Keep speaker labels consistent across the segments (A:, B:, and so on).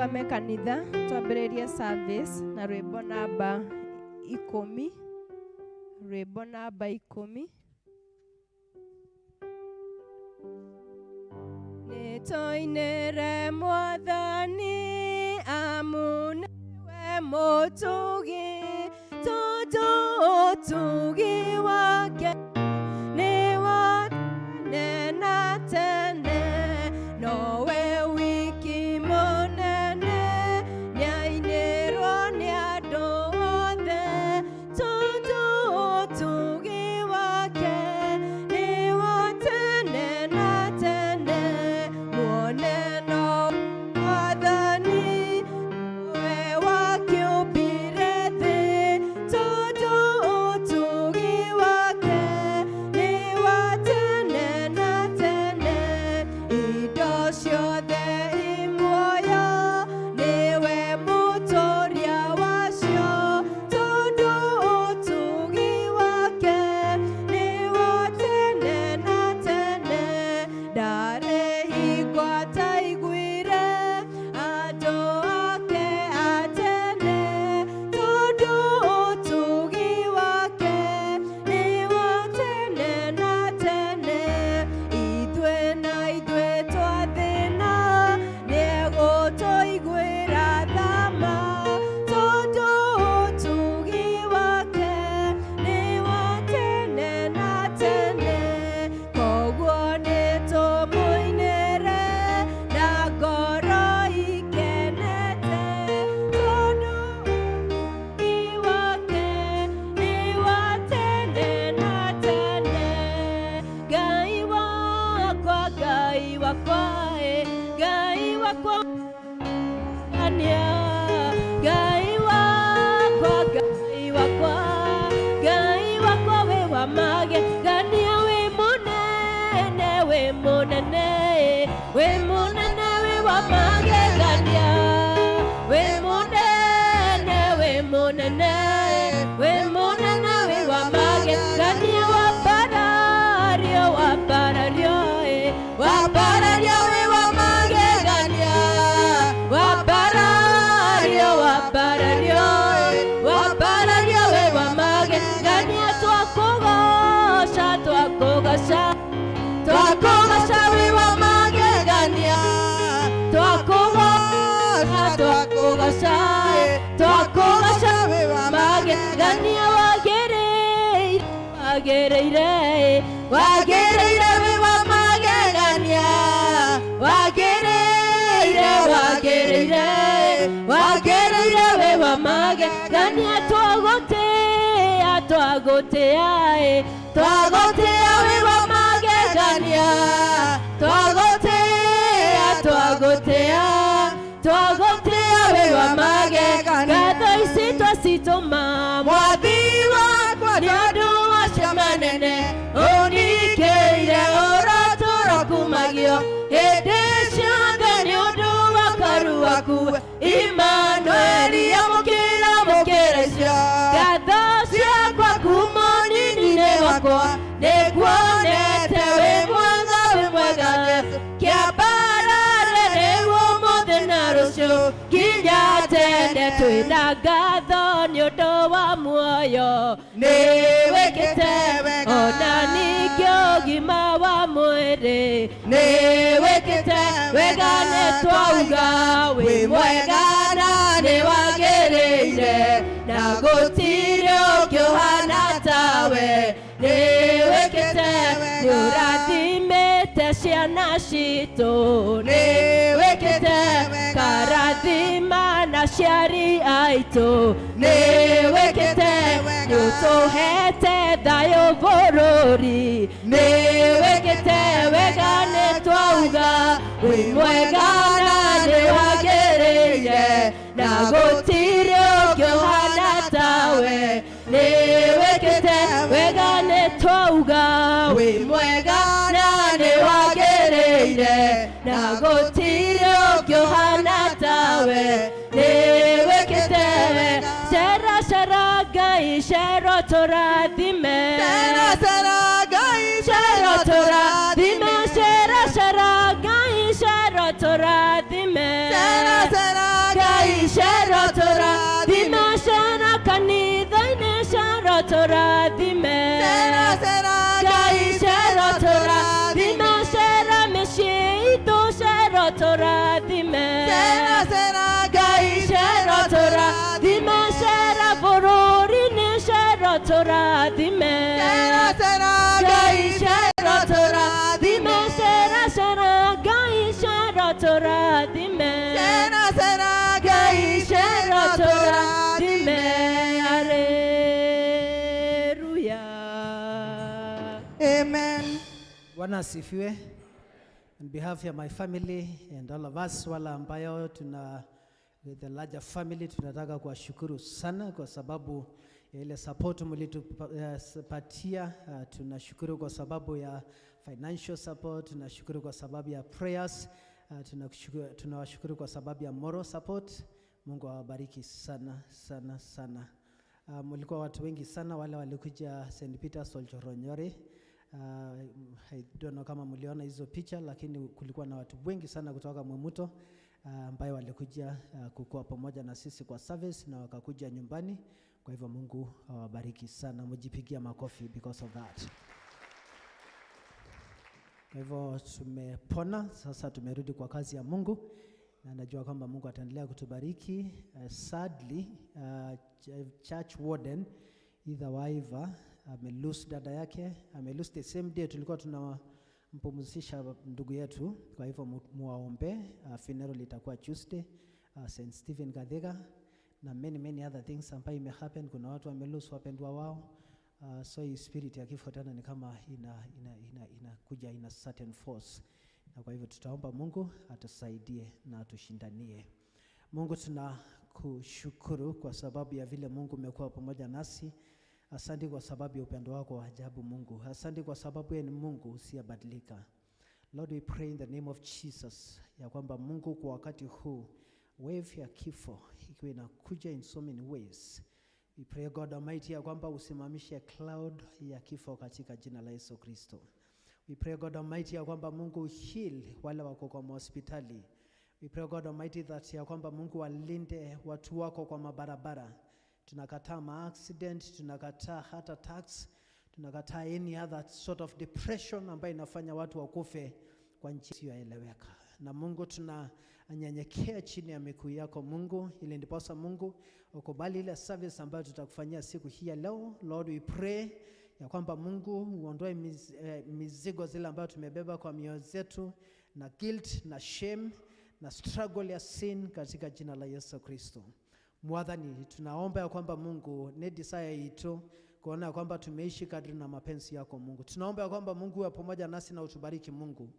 A: Tũrũgame kanitha twambĩrĩrie service na rwĩmbo namba 10, rwĩmbo namba 10. Nĩtũinĩre Mwathani amu nĩwe mũtugi, tondũ ũtugi wake nĩ wa tene na tene. Nowe wiki mũnene, nĩainĩrwo nĩ andũ othe, tondũ ũtugi wake nĩ wa tene na tene. Muone no Mwathani, we wakĩũmbire thĩ, tondũ ũtugi wake nĩ wa tene na tene. Indo ciothe i muoyo, nĩwe mũtũria wacio, tondũ ũtugi wake nĩ wa tene na tene. Ndarĩ hingo ataiguire andũ ake a tene, tondũ ũtugi wake nĩ wa tene na tene. Ithuĩ na ithuĩ twathĩna, nĩegũtũiguĩra tha ma, tondũ ũtugi wake nĩ wa tene na tene. Koguo nĩtũmũinĩre na ngoro ikenete, tondũ ũtugi wake nĩ wa tene na tene. Ngai wakwa, Ngai wakwa, ĩ, Ngai wakwa ania, Ngai wakwa, Ngai wakwa, Ngai wakwa wĩ wa magegania, wĩ mũnene, wĩ mũnene, wĩ mũnene, wĩ wa magegania, wĩ mũnene, wĩ mũnene, wĩ mũnene, wĩ wa magegania. Wambarario, wambarario, ĩ, wambarario, wĩ wa magegania, wambarario, wambarario, wambarario, wĩ wa magegania. Twakũgoca, twakũgoca, twakũgoca, wĩ wa magegania, twakũgoca, twakũgoca, twakũgoca, wĩ wa magegania. Wagĩrĩire, wagĩrĩire, wagĩrĩire, wĩ wa magegania, wagĩrĩire, wagĩrĩire, wagĩrĩire, wĩ wa magegania. Twagũtĩa, twagũtĩa, ĩ, twagũtĩa, wĩ wa magegania, twagũtĩa, twagũtĩa, twagũtĩa, wĩ wa magegania. Ngatho ici twacitũma
B: Mwathi wakwa,
A: nĩ ũndũ wacio manene ũnikĩire, ũratũra kumagio hĩndĩ ciothe nĩ ũndũ wa karu waku Imanueli. Amũkĩra, mũkĩra icio ngatho ciakwa kuma ũnini-inĩ wakwa, nĩnguonete wĩ mwega, wĩ mwega. Kĩambarare rĩu, ũmũthĩ na rũciũ nginya tene. Twĩna ngatho nĩ ũndũ wa muoyo
B: nĩ
A: wĩkĩte
B: wega,
A: ona ningĩ ũgima wa mwĩrĩ
B: nĩ
A: wĩkĩte wega. Nĩ twauga wĩ mwega na nĩ wagĩrĩire, na gũtirĩ ũngĩ ũhana tawe. Nĩ wĩkĩte, nĩ ũrathimĩte ciana citũ, nĩ wĩkĩte karathima na aciari aitũ, nĩ wĩkĩte, nĩ ũtũhete thayũ bũrũri, nĩ wĩkĩte wega. Nĩ twauga wĩ mwega na nĩ wagĩrĩire, na gũtirĩ ũngĩ ũhana tawe. Nĩ wĩkĩte wega. Nĩ twauga wĩ mwega na nĩ wagĩrĩire, na gũtirĩ ũngĩ ũhana tawe. Nĩ wĩkĩte wega. Cera cera Ngai, cero tũrathime.
B: Cera cera Ngai,
A: cero tũrathime. Cera cera Ngai, cero tũrathime.
B: Cera cera.
A: Cero tũrathime, cera kanitha-inĩ, cero tũrathime.
B: Cera cera
A: Ngai
B: Ngai
A: cero
B: cero
A: tũrathime,
B: tũrathime.
A: Cera mĩciĩ itũ, cero tũrathime.
B: Cera cera Ngai
A: Cero
B: cero
A: tũrathime,
B: tũrathime.
A: Cera bũrũri-inĩ, cero tũrathime.
B: Cera cera
A: Ngai
B: Ngai
A: cero
B: cero
A: tũrathime,
B: tũrathime.
A: Cera cera Ngai cero tũrathime.
B: Cera cera
A: Ngai
B: Ngai
A: cero
B: cero
A: tũrathime.
B: tũrathime.
A: Haleluya.
B: Amen.
C: Bwana asifiwe. On behalf of my family and all of us wala ambayo tuna the larger family tunataka kuwashukuru sana kwa sababu ya ile support mlitupatia. Tunashukuru kwa sababu ya financial support, tunashukuru kwa sababu ya prayers, tunawashukuru kwa sababu ya moral support. Mungu awabariki sana sana sana. Mlikuwa watu wengi sana wale walikuja St. Peter's Olchoronyori. I don't know kama mliona hizo picha, lakini kulikuwa na watu wengi sana kutoka Mwemuto ambayo walikuja kukua pamoja na sisi kwa service na wakakuja nyumbani. Kwa hivyo Mungu awabariki sana, mjipigia makofi because of that. Kwa hivyo tumepona sasa, tumerudi kwa kazi ya Mungu na najua kwamba Mungu ataendelea kutubariki. Sadly, church warden Itha Waiva amelose dada yake, amelose the same day tulikuwa tunampumzisha ndugu yetu. Kwa hivyo muwaombe. Funeral itakuwa Tuesday, St. Stephen Gadhega na many many other things ambayo imehappen. Kuna watu wamelose wapendwa wao. So hii spirit ya kifo tena ni kama ina ina certain force, na kwa hivyo tutaomba Mungu atusaidie na atushindanie. Mungu, tunakushukuru kwa sababu ya vile Mungu umekuwa pamoja nasi. Asante kwa sababu ya upendo wako wa ajabu Mungu. Asante kwa sababu wewe ni Mungu usiyebadilika. Lord, we pray in the name of Jesus ya kwamba Mungu, kwa wakati huu wave ya kifo ikiwa inakuja in so many ways. We pray, God Almighty, ya kwamba usimamishe cloud ya kifo katika jina la Yesu Kristo. We pray, God Almighty, ya kwamba Mungu heal wale wako kwa mahospitali. We pray, God Almighty, that ya kwamba Mungu walinde watu wako kwa mabarabara. Tunakataa maaccident, tunakataa heart attacks, tunakataa any other sort of depression ambayo inafanya watu wakufe kwa njia isiyoeleweka. Na Mungu, tunanyenyekea chini ya miguu yako Mungu, ili ndiposa Mungu ukubali ile service ambayo tutakufanyia siku hii ya leo. Lord, we pray ya kwamba Mungu uondoe mizigo zile ambayo tumebeba kwa mioyo zetu na guilt na shame na struggle ya sin katika jina la Yesu Kristo. Mwathani, tunaomba ya kwamba Mungu ni desire yetu kuona ya kwamba tumeishi kadri na mapenzi yako Mungu. Tunaomba ya kwamba Mungu uwe pamoja nasi na utubariki Mungu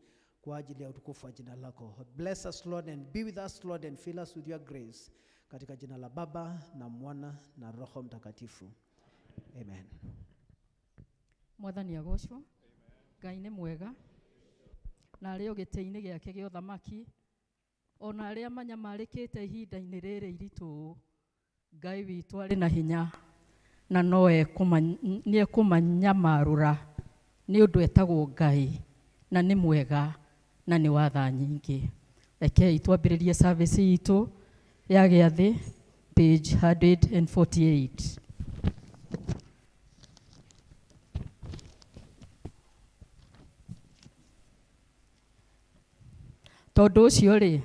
C: kwa ajili ya utukufu wa jina lako. Bless us, Lord, and be with us, Lord, and fill us with your grace. Katika jina la Baba na Mwana na Roho Mtakatifu. Amen.
D: Mwathani agocwo. Ngai nĩ mwega na arĩ o gĩtĩ-inĩ gĩake gĩa ũthamaki ona arĩa manyamarĩkĩte ihinda-inĩ rĩrĩ iritũ ũũ, Ngai witũ arĩ na hinya na no nĩ ekũmanyamarũra nĩ ũndũ etagwo Ngai na nĩ mwega na nĩ wa tha nyingĩ. Rekei twambĩrĩrie service itũ ya gĩathĩ, page 148. Tondũ ũcio rĩ,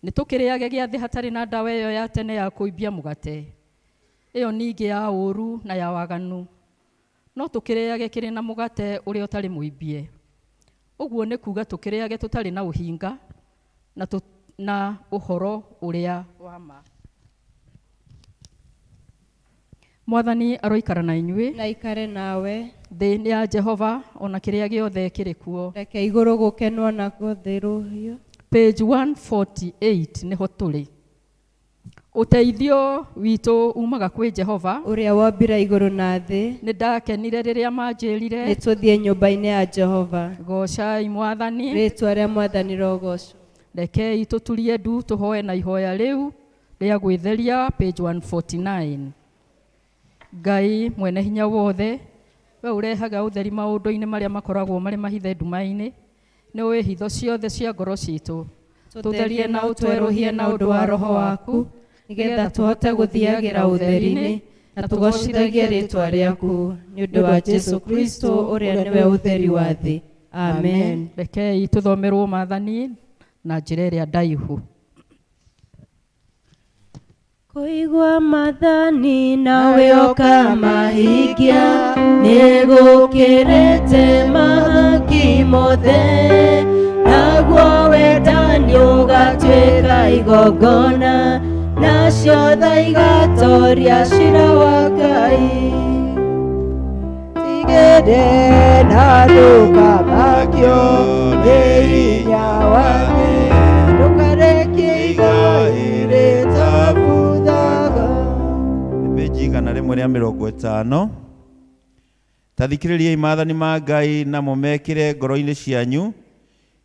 D: nĩ tũkĩrĩage gĩathĩ hatarĩ na ndawa ĩyo ya tene ya kũimbia mũgate, ĩyo ningĩ ya ũũru na ya waganu, no tũkĩrĩage kĩrĩ na mũgate ũrĩa ũtarĩ mũimbie, ũguo nĩ kuga tũkĩrĩage tũtarĩ na ũhinga na ũhoro ũrĩa wa ma. Mwathani aroikara na inyuĩ.
A: Na ikare nawe.
D: Thĩ nĩ ya Jehova ona kĩrĩa gĩothe kĩrĩ kuo.
A: Reke igũrũ gũkenwo na gũthĩrũhio.
D: Page 148 nĩho tũrĩ. Ũteithio witũ umaga kwĩ Jehova
A: ũrĩa wombire igũrũ na thĩ.
D: Nĩ ndakenire rĩrĩa manjĩrire
A: nĩ tũthiĩ nyũmba-inĩ ya Jehova.
D: Gocai Mwathani.
A: Rĩtwa rĩa Mwathani rogocwo.
D: Rekei tũturie ndu tũhoe na ihoya rĩu rĩa gwĩtheria, page 149. Ngai mwene hinya wothe, we ũrehaga ũtheri maũndũ-inĩ marĩa makoragwo marĩ mahithe nduma-inĩ, nĩ ũĩ hitho ciothe cia ngoro citũ. Tũtherie na ũtwerũhie na ũndũ wa Roho waku,
A: Nĩgetha tũhote gũthiagĩra ũtheri-inĩ na tũgocithagie rĩtwa rĩaku nĩ ũndũ wa Jesu Kristo ũrĩa nĩwe ũtheri wa thĩ. Amen.
D: Rekei tũthomerwo maathani na njĩra ĩrĩa ndaihu.
A: Kũigua maathani nawe ũkamahingia nĩgũkĩrĩte mahaki mothe, naguo wendani ũgatuĩka igongona, nacio tha igatoria cira wa Ngai.
B: Tigĩrĩra na ndũkamakio nĩ hinya wa thĩ, ndũkarekie igai rĩtabuthaga.
E: Nĩ pĩnji 150. Ta thikĩrĩriai maathani ma Ngai na mũmekĩre ngoro-inĩ cianyu.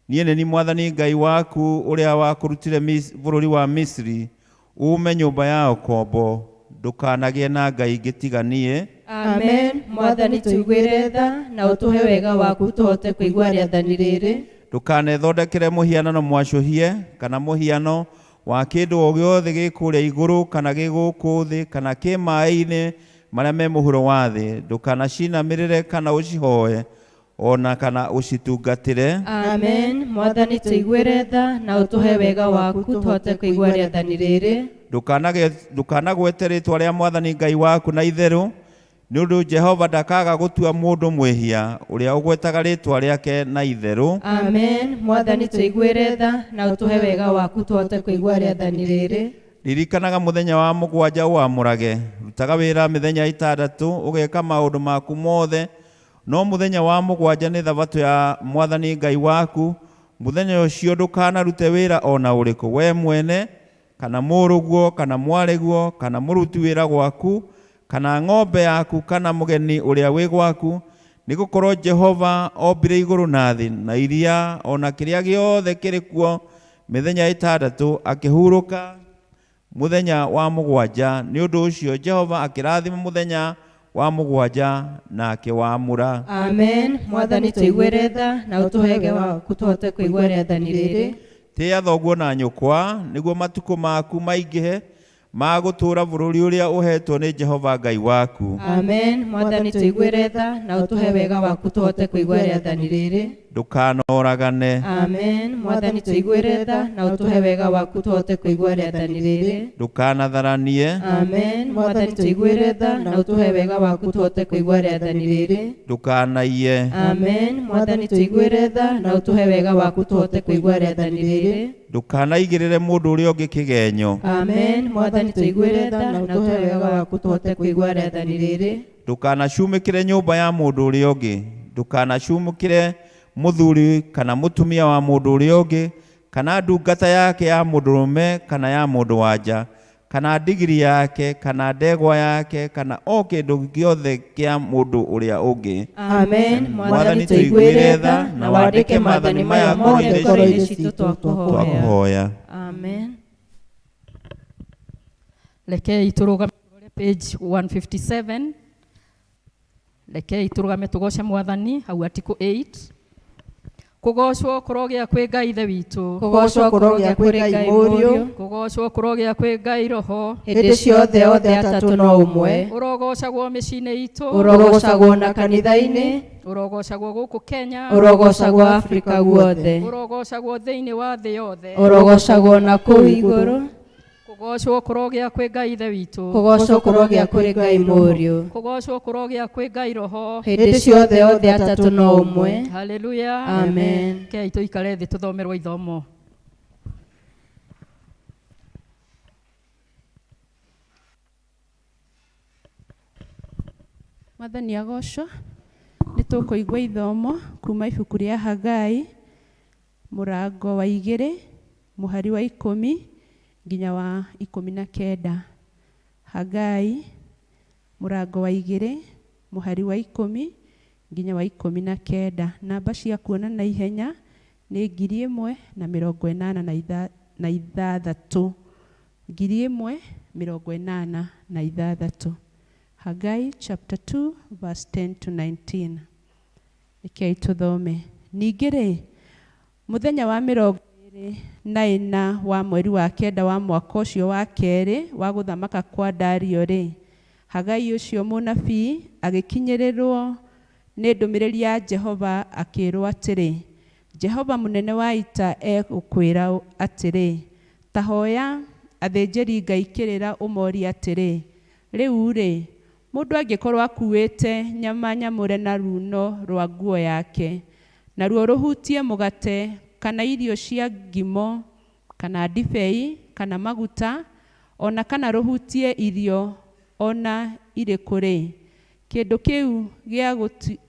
E: Niĩ nĩ niĩ Mwathani Ngai waku ũrĩa wakũrutire bũrũri wa Misiri uume nyũmba ya ũkombo. Ndũkanagĩe na ngai ingĩ tiga niĩ.
A: Amen. Mwathani tũiguĩre tha na ũtũhe wega waku tũhote kũigua rĩathani rĩrĩ.
E: Ndũkanethondekere mũhianano mwacũhie kana mũhiano wa kĩndũ o gĩothe gĩ kũrĩa igũrũ kana gĩ gũkũ thĩ kana kĩ maĩ-inĩ marĩa me mũhuro wa thĩ. Ndũkanacinamĩrĩre kana ũcihoe ona kana ũcitungatĩre.
A: Amen. Mwathani tũiguĩre tha na ũtũhe wega waku tũhote kũigua rĩathani rĩrĩ.
E: Ndũkanagwete rĩtwa rĩa Mwathani Ngai waku na itherũ, nĩ ũndũ Jehova ndakaga gũtua mũndũ mwĩhia ũrĩa ũgwetaga rĩtwa rĩake na itherũ.
A: Amen. Mwathani tũiguĩre tha na ũtũhe wega waku tũhote kũigua rĩathani rĩrĩ.
E: Ririkanaga mũthenya wa mũgwanja ũwamũrage, rutaga wĩra mĩthenya ĩtandatũ ũgeka maũndũ maku mothe, no mũthenya wa mũgwanja nĩ thabatũ ya Mwathani Ngai waku. Mũthenya ũcio ndũkanarute wĩra ona ũrĩkũ, we mwene kana mũrũguo kana mwarĩguo kana mũruti wĩra gwaku kana ng'ombe yaku kana mũgeni ũrĩa wĩ gwaku, nĩgũkorwo Jehova ombire igũrũ na thĩ na iria ona kĩrĩa gĩothe kĩrĩ kuo mĩthenya ĩtandatũ, akĩhurũka mũthenya wa mũgwanja. Nĩ ũndũ ũcio Jehova akĩrathima mũthenya wa mũgwanja na akĩwamũra.
A: Amen. Mwathani tũiguĩre tha na ũtũhe wega waku tũhote kũigua rĩathani rĩrĩ.
E: Tĩa thoguo na nyũkwa nĩguo matukũ maku maingĩhe ma gũtũũra bũrũri ũrĩa ũheetwo nĩ Jehova Ngai waku.
A: Amen. Mwathani tũiguĩre tha na ũtũhe wega waku tũhote kũigua rĩathani rĩrĩ.
E: Ndũkanoragane.
A: Amen. Mwathani tũiguĩre tha na ũtũhe wega waku tũhote kũigua rĩathani rĩrĩ.
E: Ndũkanatharanie.
A: Amen. Mwathani tũiguĩre tha na ũtũhe wega waku tũhote kũigua rĩathani rĩrĩ.
E: Ndũkanaiye.
A: Amen. Mwathani tũiguĩre tha na ũtũhe wega waku tũhote kũigua rĩathani rĩrĩ.
E: Ndũkanaigĩrĩre mũndũ ũrĩa ũngĩ kĩgenyo.
A: Amen. Mwathani tũiguĩre tha na ũtũhe wega waku tũhote kũigua rĩathani rĩrĩ.
E: Ndũkanacumĩkĩre nyũmba ya mũndũ ũrĩa ũngĩ. Ndũkanacumĩkĩre mũthuri kana mũtumia wa mũndũ ũrĩa ũngĩ, kana ndungata yake ya mũndũrũme kana ya mũndũ wa nja, kana ndigiri yake kana ndegwa yake kana o kĩndũ gĩothe kĩa mũndũ ũrĩa ũngĩ.
A: Amen. Mwathani tũiguĩre tha na wandĩke maathani maya mothe ngoro-inĩ citũ twakũhoya.
E: Twakũhoya.
A: Amen.
D: Rekei tũrũgame tũrore page 157. Rekei tũrũgame tũgoce Mwathani hau article 8. Kũgocwo kũrogĩa kwĩ Ngai Ithe witũ.
A: Kũgocwo kũrogĩa kũrĩ Ngai Mũriũ.
D: Kũgocwo kũrogĩa kwĩ Ngai Roho.
A: Hĩndĩ ciothe othe atatũ no ũmwe.
D: Ũrogocagwo mĩciĩ-inĩ itũ.
A: Ũrogocagwo na kanitha-inĩ.
D: Ũrogocagwo gũkũ Kenya.
A: Ũrogocagwo Afrika guothe.
D: Ũrogocagwo thĩinĩ wa thĩ yothe.
A: Ũrogocagwo na kũu igũrũ.
D: Kũgocwo kũrogĩa kwĩ Ngai Ithe witũ.
A: Kũgocwo kũrogĩa kũrĩ Ngai Mũriũ.
D: Kũgocwo kũrogĩa kwĩ Ngai Roho.
A: Hĩndĩ ciothe othe atatũ no ũmwe.
D: Haleluya.
A: Amen.
D: Rekei tũikare thĩ tũthomerwo ithomo.
F: Mwathani agocwo. Nĩ tũkũigua ithomo kuma ibuku rĩa Hagai mũrango wa 2 mũhari wa 10 nginya wa 19. Hagai mũrango wa 2 mũhari wa 10 nginya wa 19. Namba cia kuona na ihenya nĩ 1086. 1086. Hagai chapter 2 verse 10 to 19. Rekei tũthome. Ningĩ rĩ, mũthenya wa 28 na ĩna wa mweri wa kenda wa mwaka ũcio wa kerĩ wa gũthamaka kwa Dario-rĩ, Hagai ũcio mũnabii agĩkinyĩrĩrwo nĩ ndũmĩrĩri ya Jehova akĩĩrwo atĩrĩ, Jehova mũnene wa ita egũkwĩra atĩrĩ, ta hoya athĩnjĩri-Ngai kĩrĩra ũmorie atĩrĩ, 'Rĩu-rĩ, mũndũ angĩkorwo akuuĩte nyama nyamũre na ruuno rwa nguo yake, naruo rũhutie mũgate kana irio cia ngimo kana ndibei kana maguta, o na kana rũhutie irio o na irĩkũ-rĩ, kĩndũ kĩu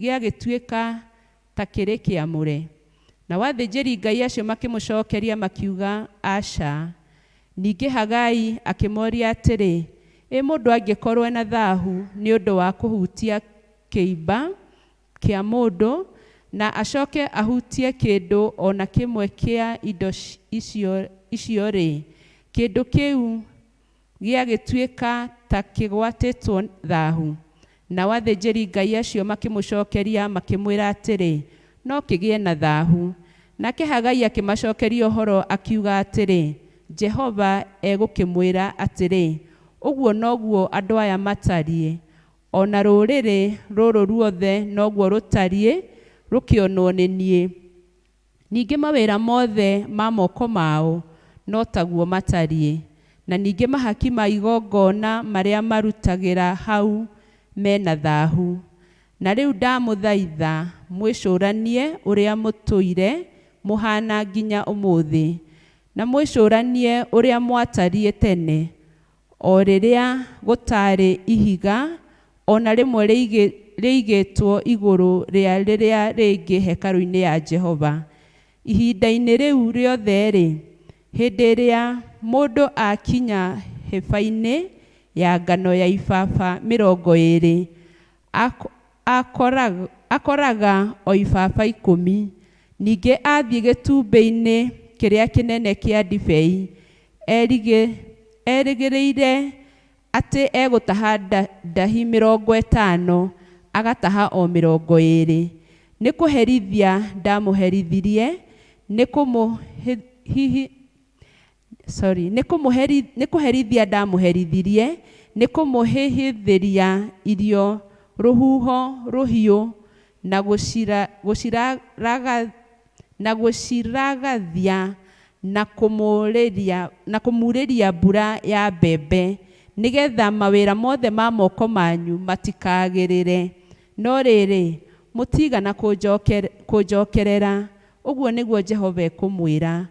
F: gĩagĩtuĩka ta kĩrĩ kĩamũre?' Nao athĩnjĩri-Ngai acio makĩmũcookeria makiuga, 'Aca.' Ningĩ Hagai akĩmooria atĩrĩ, 'Ĩ mũndũ angĩkorwo ena thaahu nĩ ũndũ wa kũhutia kĩimba kĩa mũndũ, na acoke ahutie kĩndũ o na kĩmwe kĩa indo icio-rĩ, kĩndũ kĩu gĩagĩtuĩka ta kĩgwatĩtwo thaahu?' Nao athĩnjĩri-Ngai acio makĩmũcookeria makĩmwĩra atĩrĩ, 'No kĩgĩe na thaahu.' Nake Hagai akĩmacookeria ũhoro akiuga atĩrĩ, 'Jehova egũkĩmwĩra atĩrĩ, ũguo noguo andũ aya matariĩ, o na rũrĩrĩ rũrũ ruothe noguo rũtariĩ rũkĩonwo nĩ niĩ. Ningĩ mawĩra mothe ma moko mao no taguo matariĩ, na ningĩ mahaki ma igongona marĩa marutagĩra hau me na thaahu. Na rĩu ndamũthaitha mwĩcũranie ũrĩa mũtũire mũhaana nginya ũmũthĩ, na mwĩcũranie ũrĩa mwatariĩ tene, o rĩrĩa gũtaarĩ ihiga o na rĩmwe rĩigĩtwo igũrũ rĩa rĩrĩa rĩngĩ hekarũ-inĩ ya Jehova. Ihinda-inĩ rĩu rĩothe-rĩ, hĩndĩ ĩrĩa mũndũ akinya hĩba-inĩ ya ngano ya ibaba 20, akoraga o ibaba 10. Ningĩ athiĩ gĩtumbĩ-inĩ kĩrĩa kĩnene kĩa ndibei, erĩgĩrĩire atĩ egũtaha ndahi 50, agataha o 20. Nĩ kũherithia ndamũherithirie, nĩ kũherithia ndamũherithirie, nĩ kũmũhĩhĩthĩria irio rũhuho rũhiũ na gũciragathia na kũmuurĩria mbura ya mbembe, nĩgeetha mawĩra mothe ma moko manyu matikagĩrĩre. No rĩrĩ, mũtiigana kũnjookerera, ũguo nĩguo Jehova ekũmwĩra.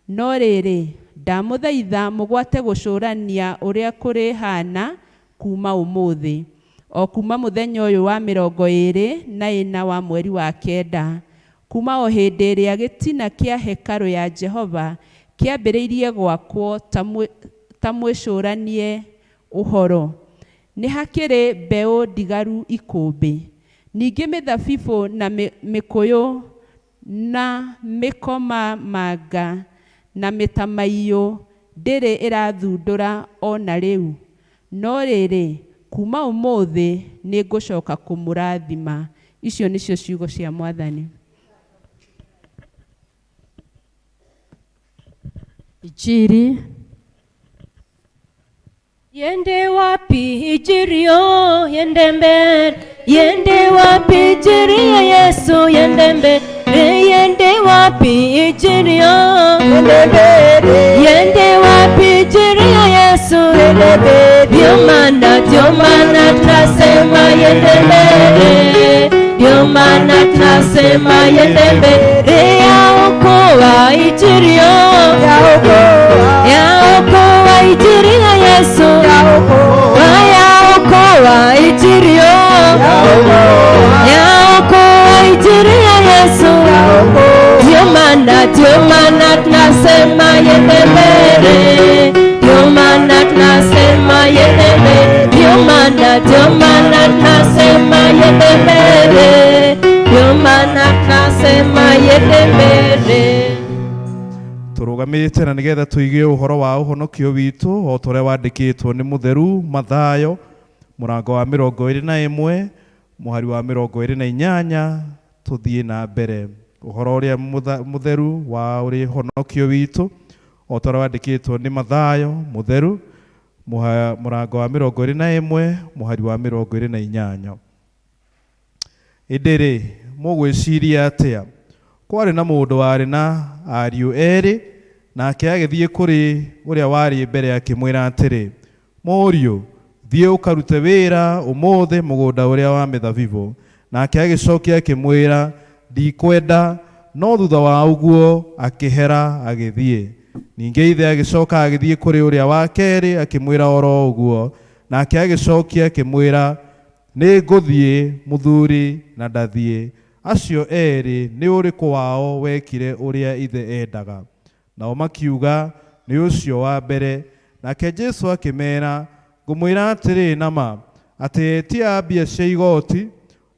F: No rĩrĩ, ndamũthaitha mũgwate gũcũrania ũrĩa kũrĩhaana kuuma ũmũthĩ, o kuuma mũthenya ũyũ wa 24 wa mweri wa kenda, kuuma o hĩndĩ ĩrĩa gĩtina kĩa hekarũ ya Jehova kĩambĩrĩirie gwakwo, ta mwĩcũranie ũhoro. Nĩ hakĩrĩ mbeũ ndigaru ikũmbĩ? Ningĩ mĩthabibũ na mĩkũyũ na mĩkomamanga na mĩtamaiyũ ndĩrĩ ĩrathundũra o na rĩu? No rĩrĩ, kuuma ũmũthĩ nĩngũcooka kũmũrathima. Icio nĩcio ciugo cia Mwathani.
D: Injiri.
A: Yende wapi Injiri, oh, yende mbele. Yende wapi Injiri ya Yesu, yende mbele. Yende wapi Injiri, oh,
B: Yende mbele.
A: Yende wapi Injiri ya Yesu,
B: Yende mbele.
A: Ndio maana tunasema yende mbele. Ndio maana tunasema yende mbele. Yaokoa Injiri, oh,
B: Yaokoa.
A: Yaokoa Injiri ya Yesu.
B: Yaokoa.
A: Yaokoa Injiri, oh,
B: Yaokoa.
A: Yaokoa Injiri ya Yesu.
B: Yaokoa.
A: Ndio maana tunasema yende mbele. Ndio maana tunasema yende mbele. Ndio maana tunasema yende mbele. Ndio maana tunasema yende mbele.
G: Tũrũgamĩte na nĩgetha tũige ũhoro wa ũhonokio witũ o ta ũrĩa wandĩkĩtwo nĩ mũtheru Mathayo mũrango wa 21 mũhari wa 28, tũthiĩ na mbere ũhoro ũrĩa mũtheru wa ũrĩ ũhonokio witũ. o ta ũrĩa wandĩkĩtwo nĩ Mathayo mũtheru mũrango wa 21 mũhari wa 28. Ĩndĩ rĩ, mũgwĩciria atĩa? Kwarĩ na mũndũ warĩ na ariũ erĩ, nake agĩthiĩ kũrĩ ũrĩa warĩ mbere akĩmwĩra atĩrĩ, mũriũ, thiĩ ũkarute wĩra ũmũthĩ mũgũnda ũrĩa wa mĩthabibũ. Nake agĩcokia akĩmwĩra, ndikwenda, no thutha wa ũguo akĩhera agĩthiĩ. Ningĩ ithe agĩcoka agĩthiĩ kũrĩ ũrĩa wa kerĩ akĩmwĩra oro ũguo. Nake agĩcokia akĩmwĩra, nĩ ngũthiĩ mũthuri na ndathiĩ. Acio erĩ nĩ ũrĩkũ wao wekire ũrĩa ithe endaga? Nao makiuga, nĩ ũcio wa mbere. Nake Jesũ akĩmera, ngũmwĩra atĩrĩ na ma, atĩ etia a mbia cia igoti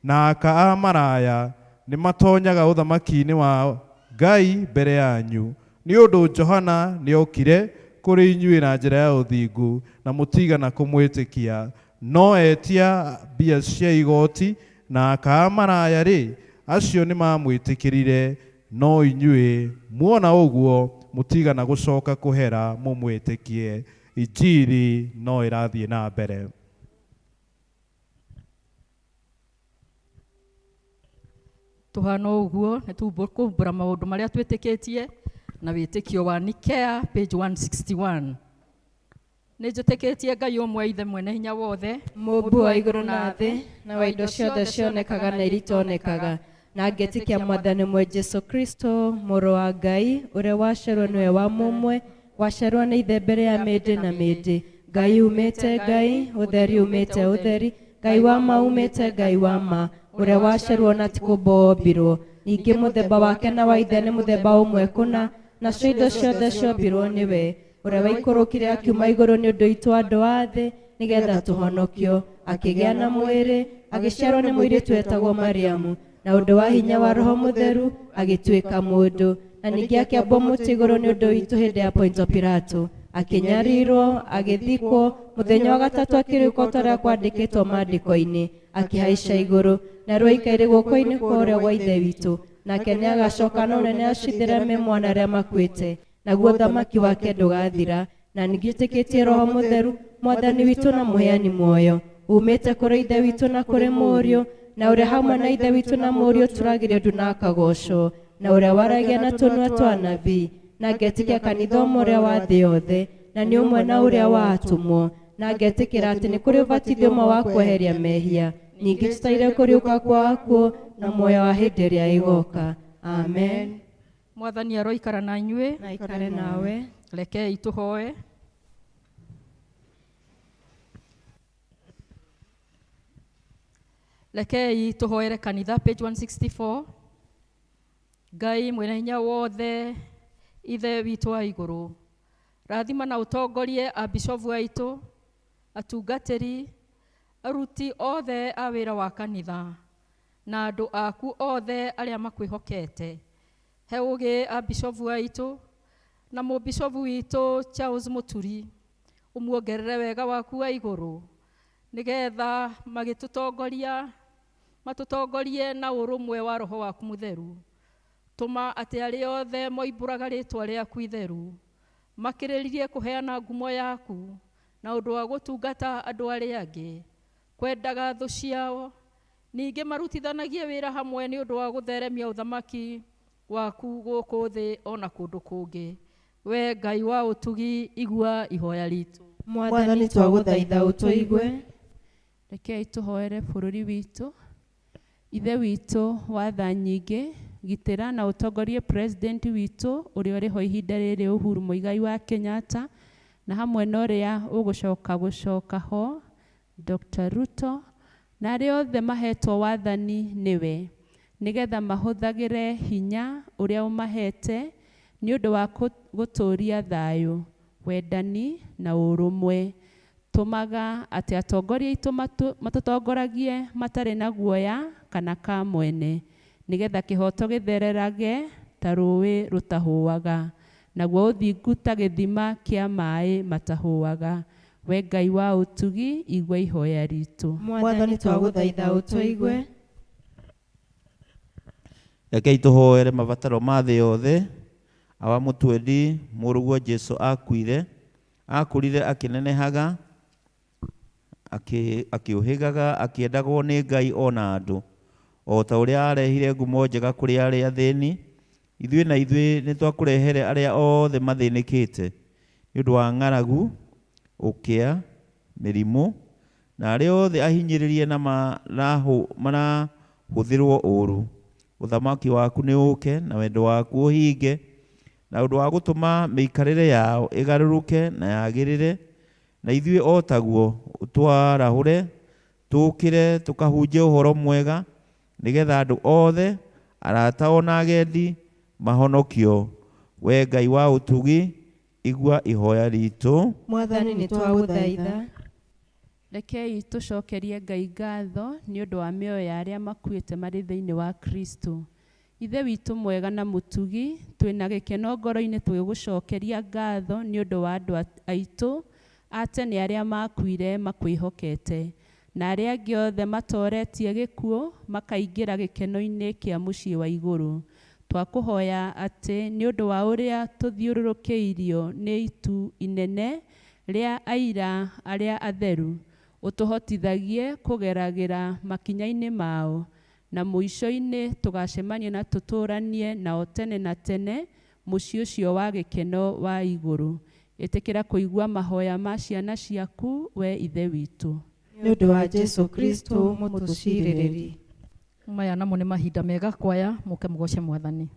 G: na aka a maraya nĩ matonyaga ũthamaki-inĩ wa Ngai mbere yanyu. Nĩ ũndũ Johana nĩokire kũrĩ inyuĩ na njĩra ya ũthingu, na mũtigana kũmwĩtĩkia. No etia mbia cia igoti na aka a maraya rĩ, acio nĩ mamwĩtĩkĩrire, no inyuĩ muona ũguo mũtigana gũcoka kũhera mũmwĩtĩkie. Injiri no ĩrathiĩ na mbere.
D: Tuhana ũguo nĩ kumbũra maũndũ marĩa twĩtĩkĩtie na wĩtĩkio wa Nikea page 161. Nĩ njĩtĩkĩtie Ngai ũmwe Ithe mwene hinya wothe,
A: Mũmbi wa igũrũ na thĩ, na wa indo ciothe cionekaga na iria itonekaga, na ngetĩkia Mwathani ũmwe Jesũ Kristo, Mũrũ wa Ngai, ũrĩa waciarwo nĩwe wa mũmwe, waciarwo nĩ Ithe mbere ya mĩndĩ na mĩndĩ. Ngai umĩte Ngai, ũtheri umĩte ũtheri, Ngai wa ma umĩte Ngai wa ma, ũrĩa waciarwo na ti kũũmbwo wombirwo. Ningĩ mũthemba wake na wa Ithe nĩ mũthemba ũmwe kũna, nacio indo ciothe ciombirwo nĩwe, ũrĩa waikũrũkire akiuma igũrũ nĩ ũndũ witũ andũ a thĩ, nĩgetha tũhonokio. Akĩgĩa na mwĩrĩ, agĩciarwo nĩ mũirĩtu wetagwo Mariamu, na ũndũ wa hinya wa Roho Mũtheru agĩtuĩka mũndũ. Na ningĩ akĩambwo mũtĩ igũrũ nĩ ũndũ witũ hĩndĩ ya Ponto Pilato. Akĩnyarirwo, agĩthikwo, mũthenya wa gatatũ akĩriũka o ta ũrĩa kwandĩkĩtwo maandĩko-inĩ, akĩhaica igũrũ, na rĩu aikaire guoko-inĩ kwa ũrĩo gwa Ithe witũ. Nake nĩagacoka na ũnene acithĩre mĩmwana arĩa makuĩte, naguo ũthamaki wake ndũgathira. Na ningĩ njĩtĩkĩtie Roho Mũtheru, Mwathani witũ na mũheani muoyo, umĩte kũrĩ Ithe witũ na kũrĩ Mũriũ, na ũrĩa hamwe na Ithe witũ na Mũriũ tũragĩrio ndu na akagocwo, na ũrĩa waragia na tũnua twa anabii, na ngetĩkia kanitha ũmwe ũrĩa wa thĩ yothe, na nĩ ũmwe na ũrĩa wa atũmwo, na ngetĩkĩra atĩ nĩ kũrĩ ũbatithio ũmwe wa kweheria mehia, ningĩ tũtaire kũriũka kwa akuũ na muoyo wa hĩndĩ ĩrĩa ĩgoka. Amen.
D: Mwathani aroikara na inyuĩ,
A: Na aikare nawe.
D: Rekei tũhoe. Rekei tũhoere kanitha page 164. Ngai mwene hinya wothe, Ithe witũ wa igũrũ, rathima na ũtongorie abishofu aitũ, atungatĩri, aruti othe a wĩra wa kanitha, na andũ aku othe arĩa makwĩhokete. He ũgĩ abishofu aitũ na mũbishofu witũ Charles Mũturi, ũmuongerere wega waku wa igũrũ, nĩgetha magĩtũtongoria matũtongorie na ũrũmwe wa Roho waku mũtheru. Tũma atĩ arĩa othe moimbũraga rĩtwa rĩaku itheru makĩrĩrĩrie kũheana ngumo yaku na ũndũ wa gũtungata andũ arĩa angĩ, kwendaga thũ ciao, ningĩ marutithanagie wĩra hamwe nĩ ũndũ wa gũtheremia ũthamaki waku gũkũ thĩ ona kũndũ kũngĩ. We Ngai wa ũtugi, igua ihoya ritũ.
A: Mwathani twagũthaitha ũtũigue.
F: Rekei tũhoere bũrũri witũ. Ithe witũ wa tha nyingĩ, gitĩra na ũtongorie president witũ ũrĩa ũrĩ ho ihinda rĩrĩ Uhuru Muigai wa Kenyatta, na hamwe na ũrĩa ũgũcoka gũcoka ho Dr. Ruto, na arĩa othe mahetwo wathani nĩwe, nĩgetha mahũthagĩre hinya ũrĩa ũmahete nĩ ũndũ wa gũtũũria thayũ, wendani na ũrũmwe. Tũmaga atĩ atongoria aitũ matũtongoragie matarĩ na guoya kana kamwene, nĩgetha kĩhoto gĩthererage ta rũĩ rũtahũaga, naguo ũthingu ta gĩthima kĩa maĩ matahũaga. We Ngai wa ũtugi, igua ihoya ritũ.
A: Mwathani twagũthaitha ũtũigue.
E: Rekei tũhoere mabataro ma thĩ yothe, Awa mũtwendi mũrũguo Jesu akuire, akũrire akĩnenehaga, akĩũhĩgaga, akĩendagwo nĩ Ngai ona andũ, o ta ũrĩa arehire ngumo njega kũrĩ arĩa athĩni. Ithuĩ na ithuĩ nĩ twakũrehere arĩa othe mathĩnĩkĩte nĩ ũndũ wa ng'aragu, ũkĩa, mĩrimũ, na arĩa othe ahinyĩrĩrie na marahũthĩrwo ũũru. Ũthamaki waku nĩ ũũke na wendo waku ũhinge, na ũndũ wa gũtũma mĩikarĩre yao ĩgarũrũke na yagĩrĩre, na ithuĩ o taguo ũtwarahũre tũũkĩre tũkahunjie ũhoro mwega, nĩgetha andũ othe arata ona agendi mahonokio. We Ngai wa ũtugi, igua ihoya ritũ.
A: Mwathani nĩ twagũthaitha.
F: Rekei tũcokerie Ngai ngatho nĩ ũndũ wa mĩoyo ya arĩa makuĩte marĩ thĩinĩ wa Kristo. Ithe witũ mwega na mũtugi, twĩna gĩkeno ngoro-inĩ tũgĩgũcokeria ngatho nĩ ũndũ wa andũ aitũ a tene arĩa makuire makwĩhokete, na arĩa angĩ othe matoretie gĩkuũ makaingĩra gĩkeno-inĩ kĩa mũciĩ wa igũrũ. Twakũhoya atĩ nĩ ũndũ wa ũrĩa tũthiũrũrũkĩirio nĩ itu inene rĩa aira arĩa atheru, ũtũhotithagie kũgeragĩra makinya-inĩ mao, na mũico-inĩ tũgacemania na tũtũranie nao tene na tene mũciĩ ũcio wa gĩkeno wa igũrũ. Ĩtĩkĩra kũigua mahoya ma ciana ciaku, we Ithe witũ.
A: Nĩ ũndũ wa Jesu Kristo mũtũcirĩrĩri.
D: Maya namo nĩ mahinda mega kwaya mũke mũgoce Mwathani.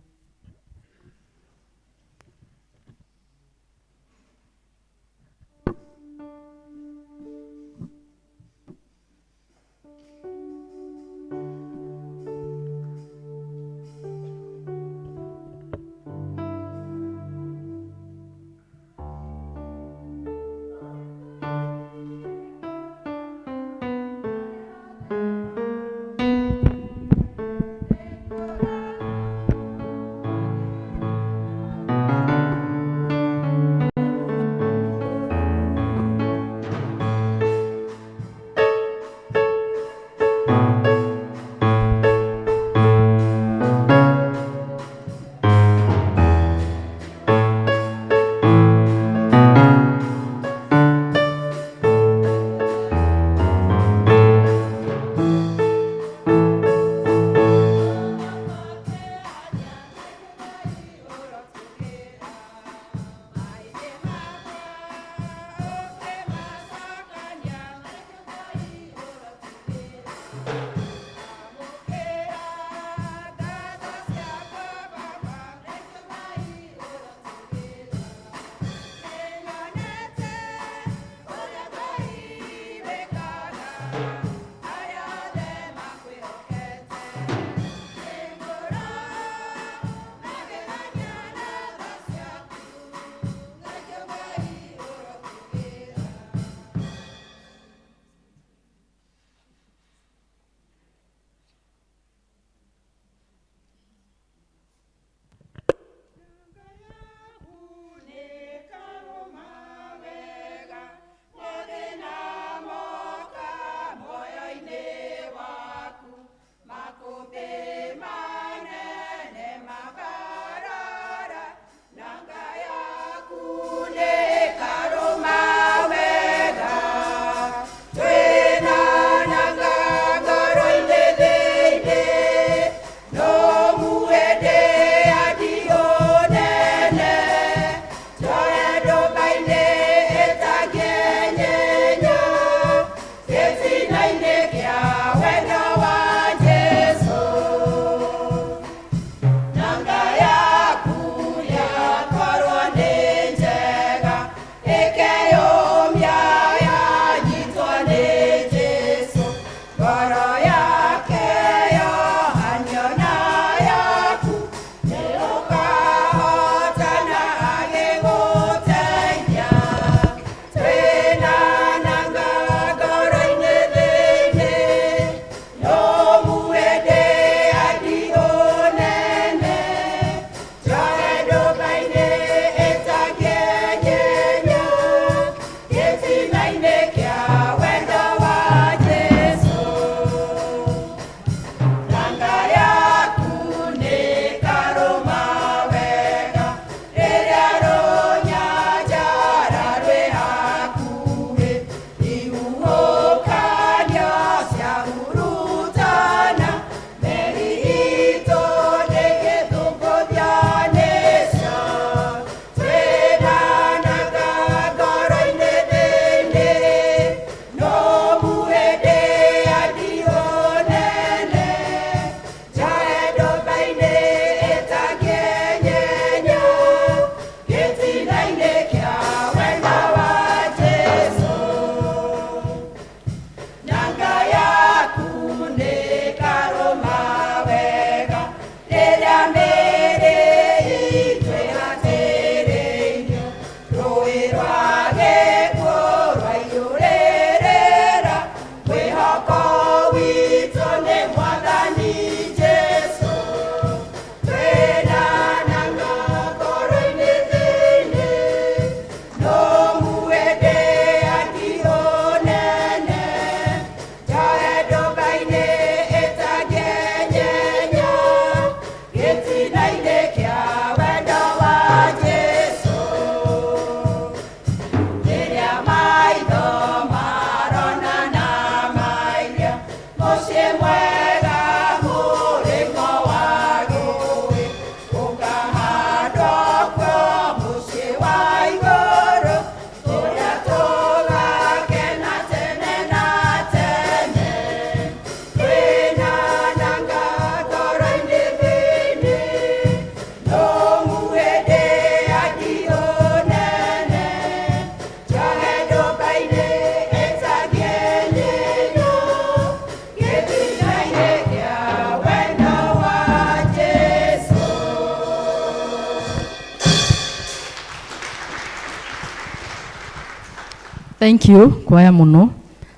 D: Thank you kwaya muno.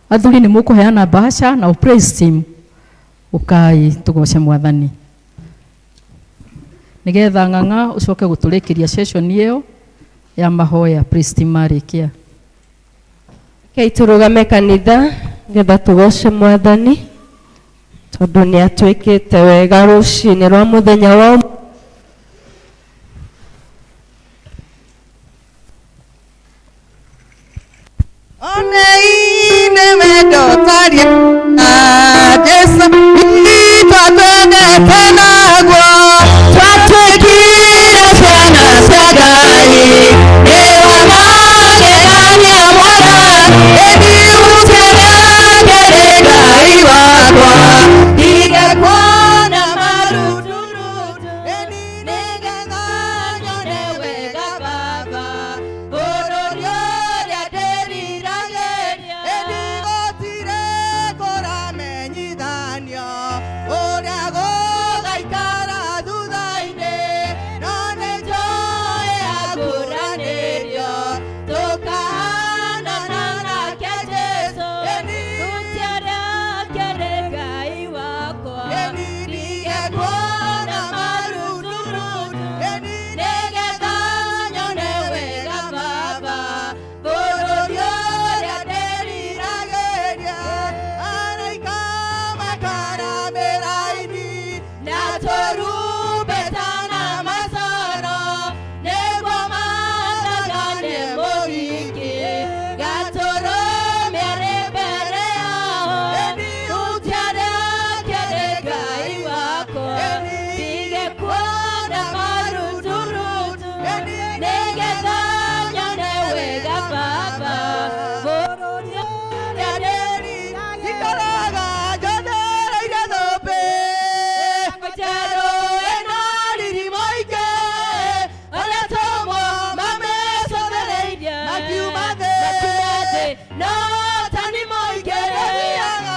D: Athuri nĩ mũkũheana bahasha na praise team ukai tugoce Mwathani nigetha ng'ang'a ucoke gũtũrĩkĩria session ĩyo ya mahoya praise team marĩkia.
A: Rekei tũrũgame kanitha nĩgetha tũgoce Mwathani tondũ nĩ atwĩkĩte wega rũcinĩ rwa mũthenya wa
B: Oneine wendo taria Jesu itwatwendete naguo twatuĩkire ciana cia Ngai nĩ wa magegania Mwathani ĩthiũte rĩake rĩ Ngai wakwa ndige kuona maruturutu ĩni nĩgetha nyone wega Baba bũrũri ũrĩa ndĩriragĩria ĩni gũtirĩ kũramenyithanio ũrĩa gũgaikara thutha-inĩ no nĩ njũĩ akũranĩrio tũkahanana nake Jesũ ĩni ĩni ndige kuona maruturutu ĩni nĩgetha nyone wega Baba bũrũri ũrĩa ndĩriragĩria araika makaramĩra-ini na tũrumbeta na macoro nĩguo mathagane mũhiki gatũrũme arĩ mbere yao hutia rĩake rĩ Ngai wakwa ndige kuona maruturutu nĩgetha nyone wega Baba bũrũri ũrĩa
H: Ikaraga njothereire thũmbĩ
B: njerũ ĩna riri mũingĩ arĩa atũmwo mamĩcũthĩrĩirie
H: makiuma thĩ
B: makiuma thĩ no tani mũingĩ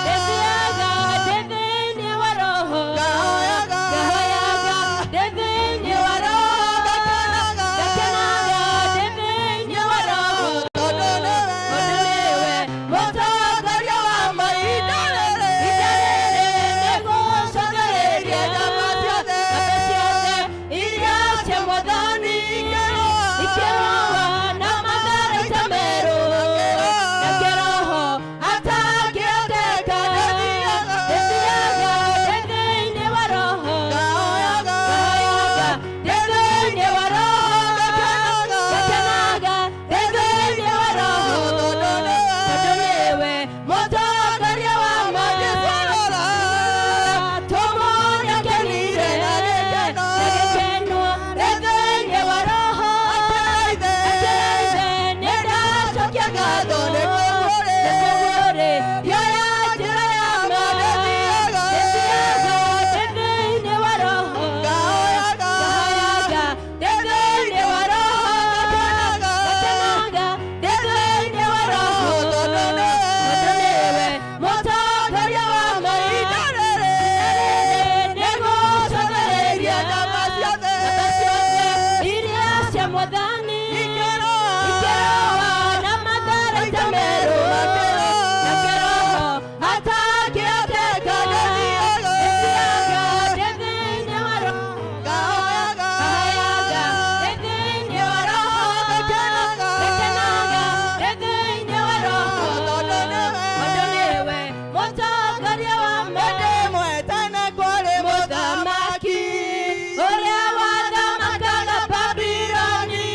B: ndĩthiaga ndĩ thĩinĩ wa roho
H: Ngahoyaga.
B: ngahoyaga ndĩ thĩinĩ wa roho
H: Ngakenaga.
B: ngakenaga ndĩ thĩinĩ wa roho
H: Tondũ nĩwe.
B: Tondũ nĩwe mũtongoria wa mahinda rĩrĩ ihinda rĩrĩ nĩgũcũthĩrĩria
H: Njamba ciothe.
B: njamba ciothe iria cia Mwathani ikĩrũa na matharaita merũ na kĩroho atangĩhoteka ndĩthiaga ndĩ thĩinĩ wa roho
H: Ngahoyaga.
B: ngahoyaga ndĩ thĩinĩ wa roho ngakenaga ndĩ thĩinĩ wa roho
H: Tondũ nĩwe.
B: tondũ nĩwe mũtongoria wa ma tũmũnyakenire
H: Na gĩkeno.
B: na gĩkeno ndĩ thĩinĩ wa roho
H: Akĩraithe.
B: Akĩraithe nĩ ndacokia ngatho
H: Nĩ kũguũrĩ.
B: nĩ kũguũrĩ yoya njĩra ya ma
H: Ndĩthiaga.
B: ndĩthiaga ndĩ thĩinĩ wa roho
H: Ngahoyaga.
B: ngahoyaga ndĩ thĩinĩ wa roho
H: Ngakenaga.
B: ngakenaga ndĩ thĩinĩ wa roho
H: Tondũ nĩwe.
B: tondũ nĩwe mũtongoria wa ma
H: Ihinda rĩrĩ.
B: nĩgũcũthĩrĩria
H: Njamba ciothe.
B: njamba ciothe iria cia Mwathani
H: Ikĩrũa.
B: ikĩrũa na matharaita merũ na kĩroho atangĩhoteka
H: Ndĩthiaga.
B: ndĩthiaga ndĩ thĩinĩ wa roho
H: Ngahoyaga.
B: ngahoyaga ndĩ thĩinĩ wa roho
H: Ngakenaga.
B: ngakenaga ndĩ thĩinĩ wa roho
H: Tondũ nĩwe.
B: tondũ nĩwe mũtongoria wa ma
H: Hĩndĩ ĩmwe tene kwarĩ
B: mũthamaki ũrĩa wathamakaga Babiloni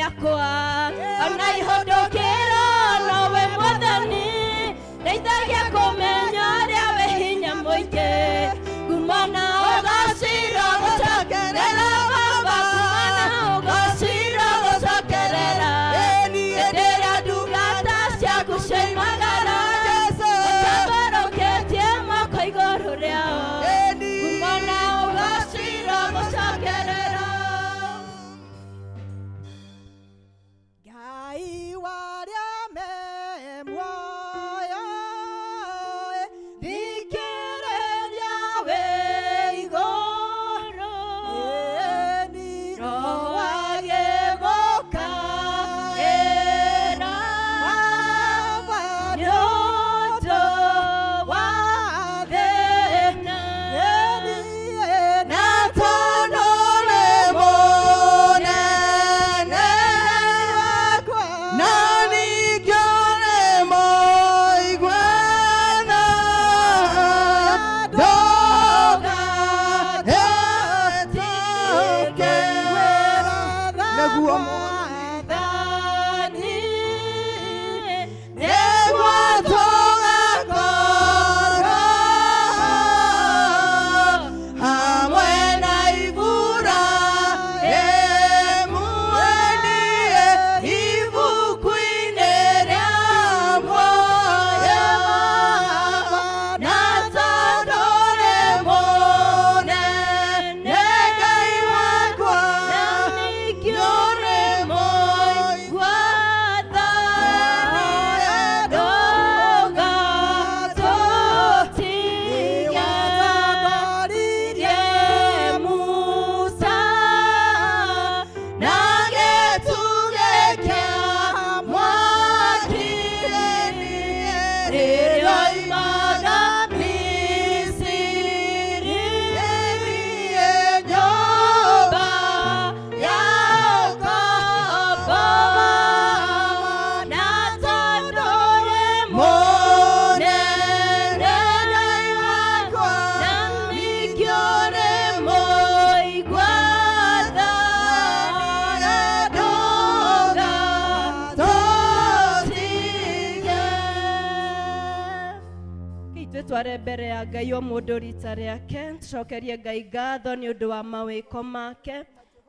A: ciakwa ona ihũndũkĩro nowe mwathani ndeithagia kũmenya ũrĩa wĩ hinya mũingĩ ngumo na ũgaciro gũcokerera baba ngumo na ũgaciro gũcokerera hĩndĩ ĩrĩa ndungata ciaku cioimagara ũtambũrũkĩtie moko igũrũ rĩao ngumo na ũgaciro gũcokerera.
H: Ngai warĩa me muoyo
A: Thikĩrĩria wĩ igũrũ Roho agĩgũkaĩra nĩ ũndũ wa thĩna na tondũ nĩ mũnene
H: na ningĩ nĩ mũiguana ndũgatetĩke nĩguo
A: Mwathani
H: nĩguo tũgakorwo hamwe na Iburahĩmu ibuku-inĩ rĩa muoyo na tondũ nĩ mũnene Ngai wakwa
A: na ningĩ nĩ mũiguana ndũgatũtige Musa
H: na gĩtugĩ kĩa mwaki
A: rĩrĩa oimaga Misiri nyũmba ya ũkombo na tondũ nĩ mũnene na ningĩ nĩ mũiguana ndũgatũtige. Twĩtware mbere ya Ngai o mũndũ rita rĩake tũcokerie Ngai ngatho nĩ ũndũ wa mawĩko make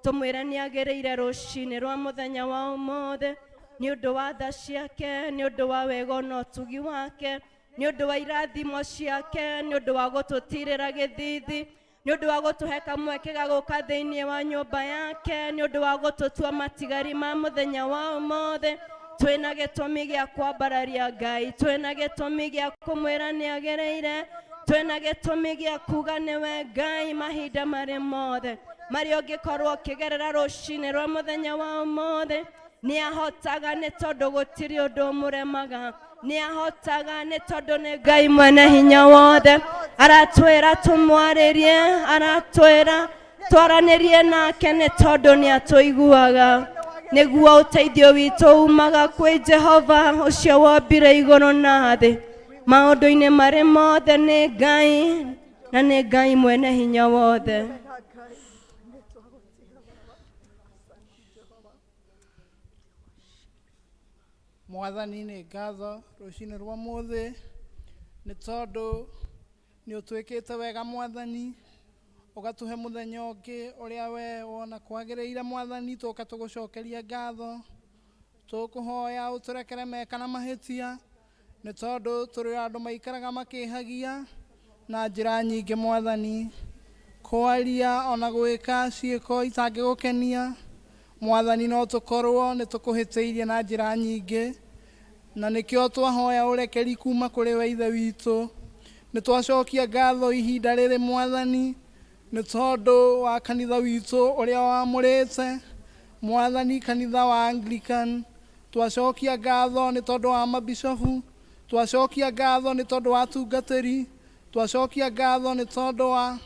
A: tũmwĩre nĩ agĩrĩire rũcinĩ rwa mũthenya wa ũmũthĩ nĩ ũndũ wa tha ciake nĩ ũndũ wa wega na ũtugi wake nĩ ũndũ wa irathimo ciake nĩ ũndũ wa gũtũtirĩra gĩthithi nĩ ũndũ wa gũtũhe kamweke ga gũka thĩinĩ wa nyũmba yake nĩ ũndũ wa gũtũtua matigari ma mũthenya wa ũmũthĩ twĩna gĩtũmi gĩa kwambararia Ngai twĩna gĩtũmi gĩa kũmwĩra nĩ agĩrĩire twĩna gĩtũmi gĩa kuga nĩwe Ngai mahinda marĩ mothe marĩa ũngĩkorwo ũkĩgerera rũcinĩ rwa mũthenya wa ũmũthĩ nĩ ahotaga nĩ tondũ gũtirĩ ũndũ ũmũremaga nĩ ahotaga nĩ tondũ nĩ Ngai mwene hinya wothe aratwĩra tũmwarĩrie aratwĩra twaranĩrie nake nĩ tondũ nĩ atũiguaga nĩguo ũteithio witũ umaga kwĩ Jehova ũcio wombire igũrũ na thĩ maũndũ-inĩ marĩ mothe nĩ Ngai na nĩ Ngai mwene hinya wothe.
I: Mwathani nĩ ngatho rũcinĩ rwa mũthĩ nĩ tondũ nĩ ũtwĩkĩte wega mwathani ũgatũhe mũthenya ũngĩ ũrĩa we wona kwagĩrĩire mwathani tũka tũgũcokeria ngatho tũkũhoya ũtũrekere meka na mahĩtia nĩ tondũ tũrĩ andũ maikaraga makĩhagia na njĩra nyingĩ mwathani kwaria ona gwĩka ciĩko itangĩgũkenia mwathani no tũkorwo nĩ tũkũhĩtĩirie na njĩra nyingĩ na nĩkĩo twahoya ũrekeri kuma kũrĩ we ithe witũ nĩ twacokia ngatho ihinda rĩrĩ mwathani nĩ tondũ wa kanitha witũ ũrĩa wamũrĩte mwathani kanitha wa Anglican twacokia ngatho nĩ tondũ wa mabicobu twacokia ngatho nĩ tondũ wa atungatĩri twacokia ngatho nĩ tondũ wa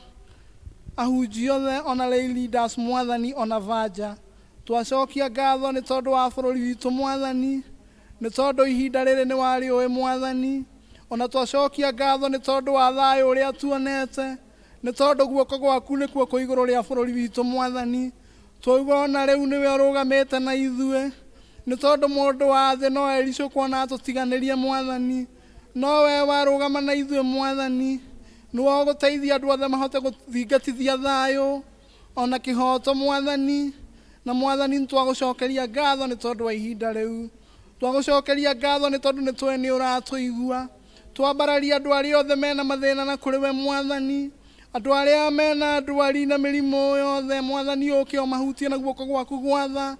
I: ahunjia othe ona lay leaders mwathani ona vanja twacokia ngatho nĩ tondũ wa bũrũri witũ mwathani nĩ tondũ ihinda rĩrĩ nĩ warĩũĩ mwathani ona twacokia ngatho nĩ tondũ wa thayũ ũrĩa tuonete nĩ tondũ guoko gwaku nĩkuo kwĩ igũrũ rĩa bũrũri witũ mwathani. Twauga ona rĩu nĩwe ũrũgamĩte na ithuĩ, nĩ tondũ mũndũ wa thĩ no ericũkwo na atũtiganĩrie Mwathani, no we warũgama na ithuĩ Mwathani, nĩwe ũgũteithia andũ othe mahote gũthingatithia thayũ ona kĩhoto Mwathani. Na Mwathani nĩtwagũcokeria ngatho nĩ tondũ wa ihinda rĩu, twagũcokeria ngatho nĩ tondũ nĩ tũĩ nĩ ũratũigua. Twambararia andũ arĩa othe mena mathĩna na kũrĩ we Mwathani, andũ arĩa mena ndwari na mĩrimũ yothe Mwathani, ũke ũmahutie na guoko gwaku gwatha,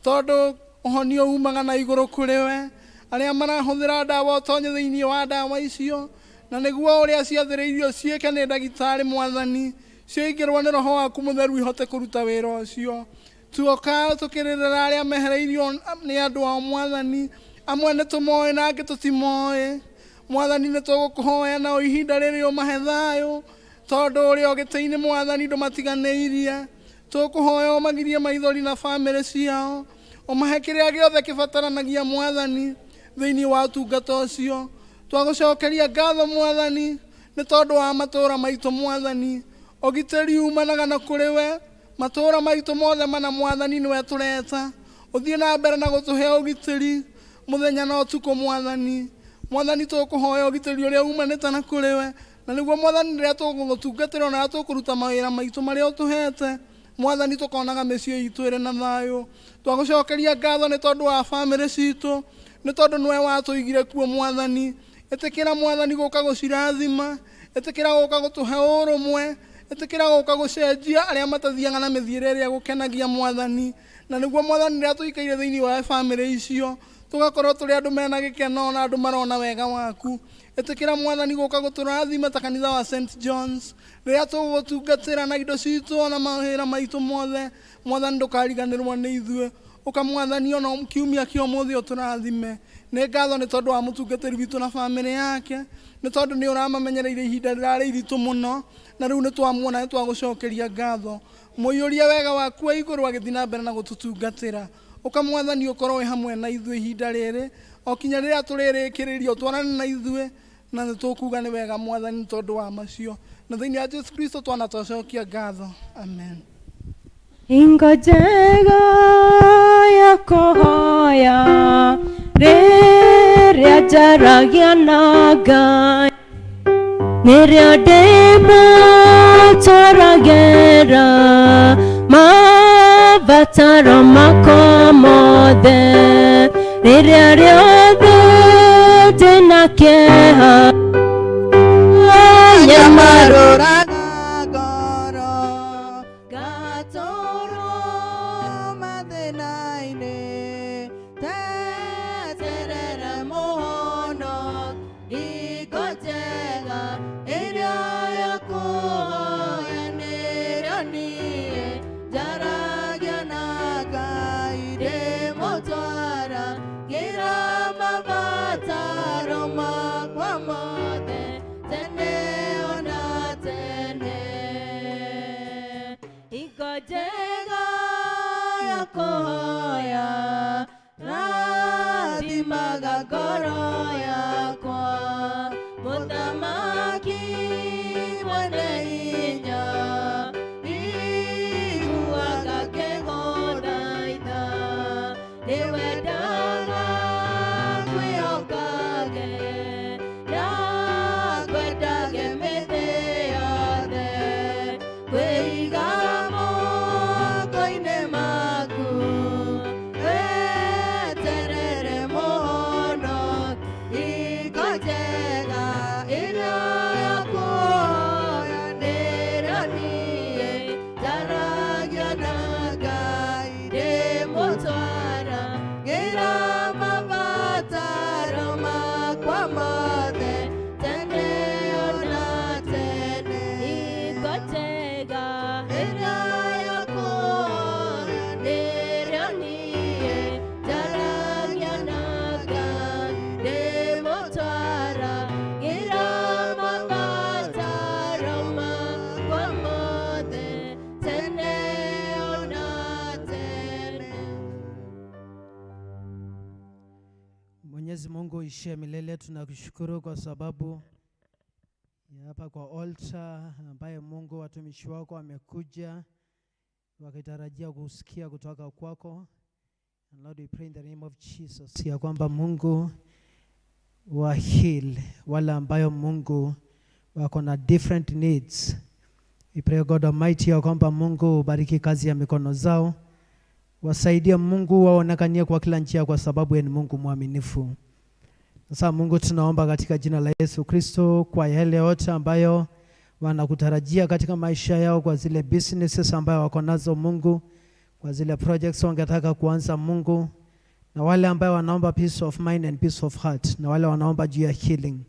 I: tondũ ũhonio umaga na igũrũ kũrĩ we. Arĩa marahũthĩra ndawa ũtonye thĩinĩ wa ndawa icio, na nĩguo ũrĩa ciathĩrĩirio ciĩke nĩ ndagĩtarĩ Mwathani, ciaingĩrwo nĩ roho waku mũtheru ihote kũruta wĩra ũcio. Tuoka tũkĩrĩrĩra arĩa mehereirio nĩ andũ ao Mwathani, amwe nĩ tũmoĩ na angĩ tũtimoĩ. Mwathani nĩ tũgũkũhoya nao ihinda rĩrĩ ũmahe thayũ, tondũ ũrĩa ũgĩtĩ-inĩ Mwathani ndũmatiganĩirie. Tũkũhoya ũmagirie maithori na bamĩrĩ ciao, ũmahe kĩrĩa gĩothe kĩbataranagia Mwathani thĩinĩ wa ũtungata ũcio. Twagũcokeria ngatho Mwathani nĩ tondũ wa matũũra maitũ Mwathani, ũgitĩri umanaga na kũrĩ we. Matũũra maitũ mothe mana Mwathani nĩwe tũreta, ũthiĩ na mbere na gũtũhe ũgitĩri mũthenya na ũtukũ Mwathani. Mwathani tũkũhoya ũgitĩri ũrĩa umanĩte na kũrĩ we, na nĩguo Mwathani rĩrĩa tũgũgũtungatĩra ona rĩrĩa tũkũruta mawĩra maitũ marĩa ũtũhete Mwathani, tũkonaga mĩciĩ itũ ĩrĩ na thayũ. Twagũcokeria ngatho nĩ tondũ wa bamĩrĩ citũ, nĩ tondũ nĩwe watũigire kuo Mwathani. Ĩtĩkĩra Mwathani gũka gũcirathima, ĩtĩkĩra gũka gũtũhe ũrũmwe, ĩtĩkĩra gũka gũcenjia arĩa matathiaga na mĩthiĩre ĩrĩa gũkenagia Mwathani. Na nĩguo Mwathani rĩrĩa tũikaire thĩinĩ wa bamĩrĩ icio, tũgakorwo tũrĩ andũ mena gĩkeno na andũ marona wega waku. Ĩtĩkĩra Mwathani gũka gũtũrathima ta kanitha wa St John's rĩrĩa tũgũgũtungatĩra na indo citũ ona mawĩra maitũ mothe. Mwathani ndũkariganĩrwo nĩ ithuĩ, ũka Mwathani ona kiumia kĩa ũmũthĩ ũtũrathime. Nĩ ngatho nĩ tondũ wa mũtungatĩri witũ na bamĩrĩ yake, nĩ tondũ nĩ ũramamenyereire ihinda rĩrarĩ iritũ mũno, na rĩu nĩ twamuona, nĩ twagũcokeria ngatho. Mũiyũrie wega waku wa igũrũ agĩthiĩ na mbere na gũtũtungatĩra. Ũka Mwathani ũkorwo wĩ hamwe na ithuĩ ihinda rĩrĩ o kinya rĩrĩa tũrĩrĩkĩrĩria, ũtwarane na ithuĩ, na nĩ tũkuga nĩ wega Mwathani tondũ wa macio, na thĩinĩ wa Jesu Kristo twana twacokia ngatho, amen.
A: Hingo njega ya kũhoya rĩrĩa njaragia na Ngai, nĩrĩo ndĩmũtwaragĩra mabataro makwa mothe, rĩrĩa rĩothe ndĩna kĩeha
H: nyamarũraga ngoro ngatũrwo mathĩna-inĩ, teterera mũhono hingo njega ĩrĩa ya kũhoya nĩrĩo niĩ njaragia na Ngai, ndĩmũtwaragĩra mabataro makwa mothe tene ona tene.
A: Hingo njega ya kũhoya rathimaga ngoro yakwa, mũthamaki mwene hinya iguaga ngĩgũthaitha, nĩwendaga ngwĩhokage na ngwendage mĩthĩ yothe, kwĩiga moko-inĩ maku weterere mũhono hingo njega ĩrĩa ya kũhoya nĩrĩo niĩ njaragia na Ngai, ndĩmũtwaragĩra mabataro makwa mothe tene ona tene. Hingo njega ĩrĩa ya kũhoya nĩrĩo niĩ njaragia na Ngai, ndĩmũtwaragĩra mabataro makwa mothe tene ona tene.
C: Mwenyezi Mungu uishie milele, tunakushukuru kwa sababu ya hapa kwa altar ambaye Mungu watumishi wako wamekuja wakitarajia kusikia kutoka kwako. And Lord, we pray in the name of Jesus ya kwamba Mungu wa heal wale ambayo Mungu wako na different needs. We pray God Almighty ya kwamba Mungu ubariki kazi ya mikono zao, wasaidie Mungu, waonekanie kwa kila njia, kwa sababu yeye ni Mungu mwaminifu. Sasa Mungu, tunaomba katika jina la Yesu Kristo kwa yale yote ambayo wanakutarajia katika maisha yao, kwa zile businesses ambayo wako nazo Mungu, kwa zile projects wangetaka kuanza Mungu, na wale ambayo wanaomba peace of mind and peace of heart, na wale wanaomba juu ya healing,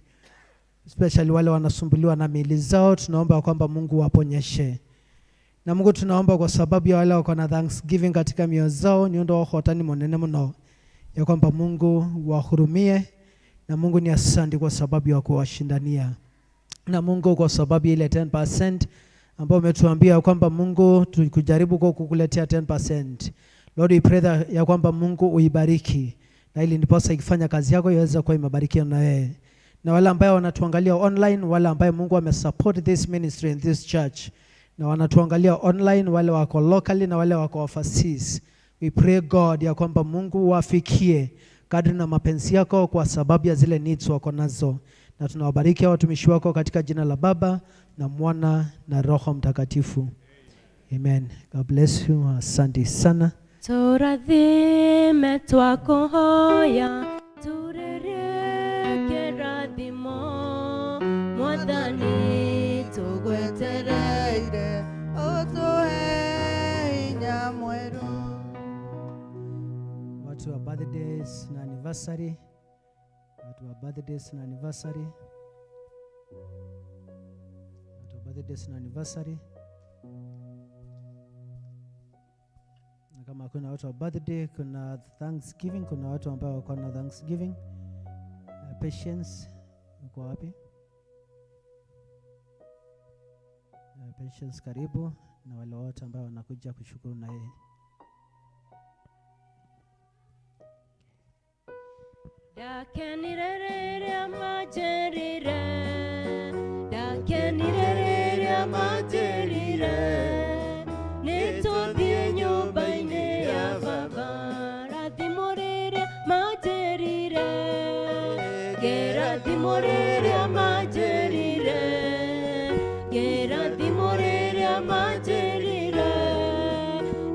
C: especially wale wanasumbuliwa na miili zao, tunaomba kwamba Mungu waponyeshe. Na Mungu tunaomba kwa sababu ya wale wako na thanksgiving katika mioyo zao, nyundo wahotani monene mno, ya kwamba Mungu wahurumie, na Mungu ni asante kwa sababu ya kuwashindania. Na Mungu kwa sababu ya ile 10% ambayo umetuambia kwamba Mungu tukujaribu kwa kukuletea 10%. Lord, we pray that ya kwamba Mungu uibariki, na ili ndiposa ikifanya kazi yako iweze kuwa imebarikiwa na wewe. Na wale ambao wanatuangalia online, wale ambao Mungu amesupport this ministry and this church, na wanatuangalia online, wale wako locally na wale wako overseas, we pray God ya kwamba Mungu wafikie kadri na mapenzi yako, kwa sababu ya zile needs wako nazo. Na tunawabariki watumishi wako katika jina la Baba na Mwana na Roho Mtakatifu. Amen. God bless you. Asante sana.
A: Tũrathime twakũhoya tũrĩrĩke rathimo Mwathani
H: tũgwetereire ũtũhe hinya mwerũ.
C: Watu wa birthdays na anniversary, watu wa birthdays na anniversary, watu wa birthdays na anniversary. Na kama kuna watu wa birthday, kuna Thanksgiving, kuna watu ambao wako na Thanksgiving. Patience uko wapi? Patience karibu, na wale wote ambao wanakuja kushukuru na yeye.
A: Ndakenire rĩrĩa manjĩrire, ndakenire rĩrĩa manjĩrire, nĩtũthiĩ nyũmba-inĩ ya baba. Rathimo rĩrĩa manjĩrire, kĩrathimo rĩrĩa manjĩrire, kĩrathimo rĩrĩa manjĩrire,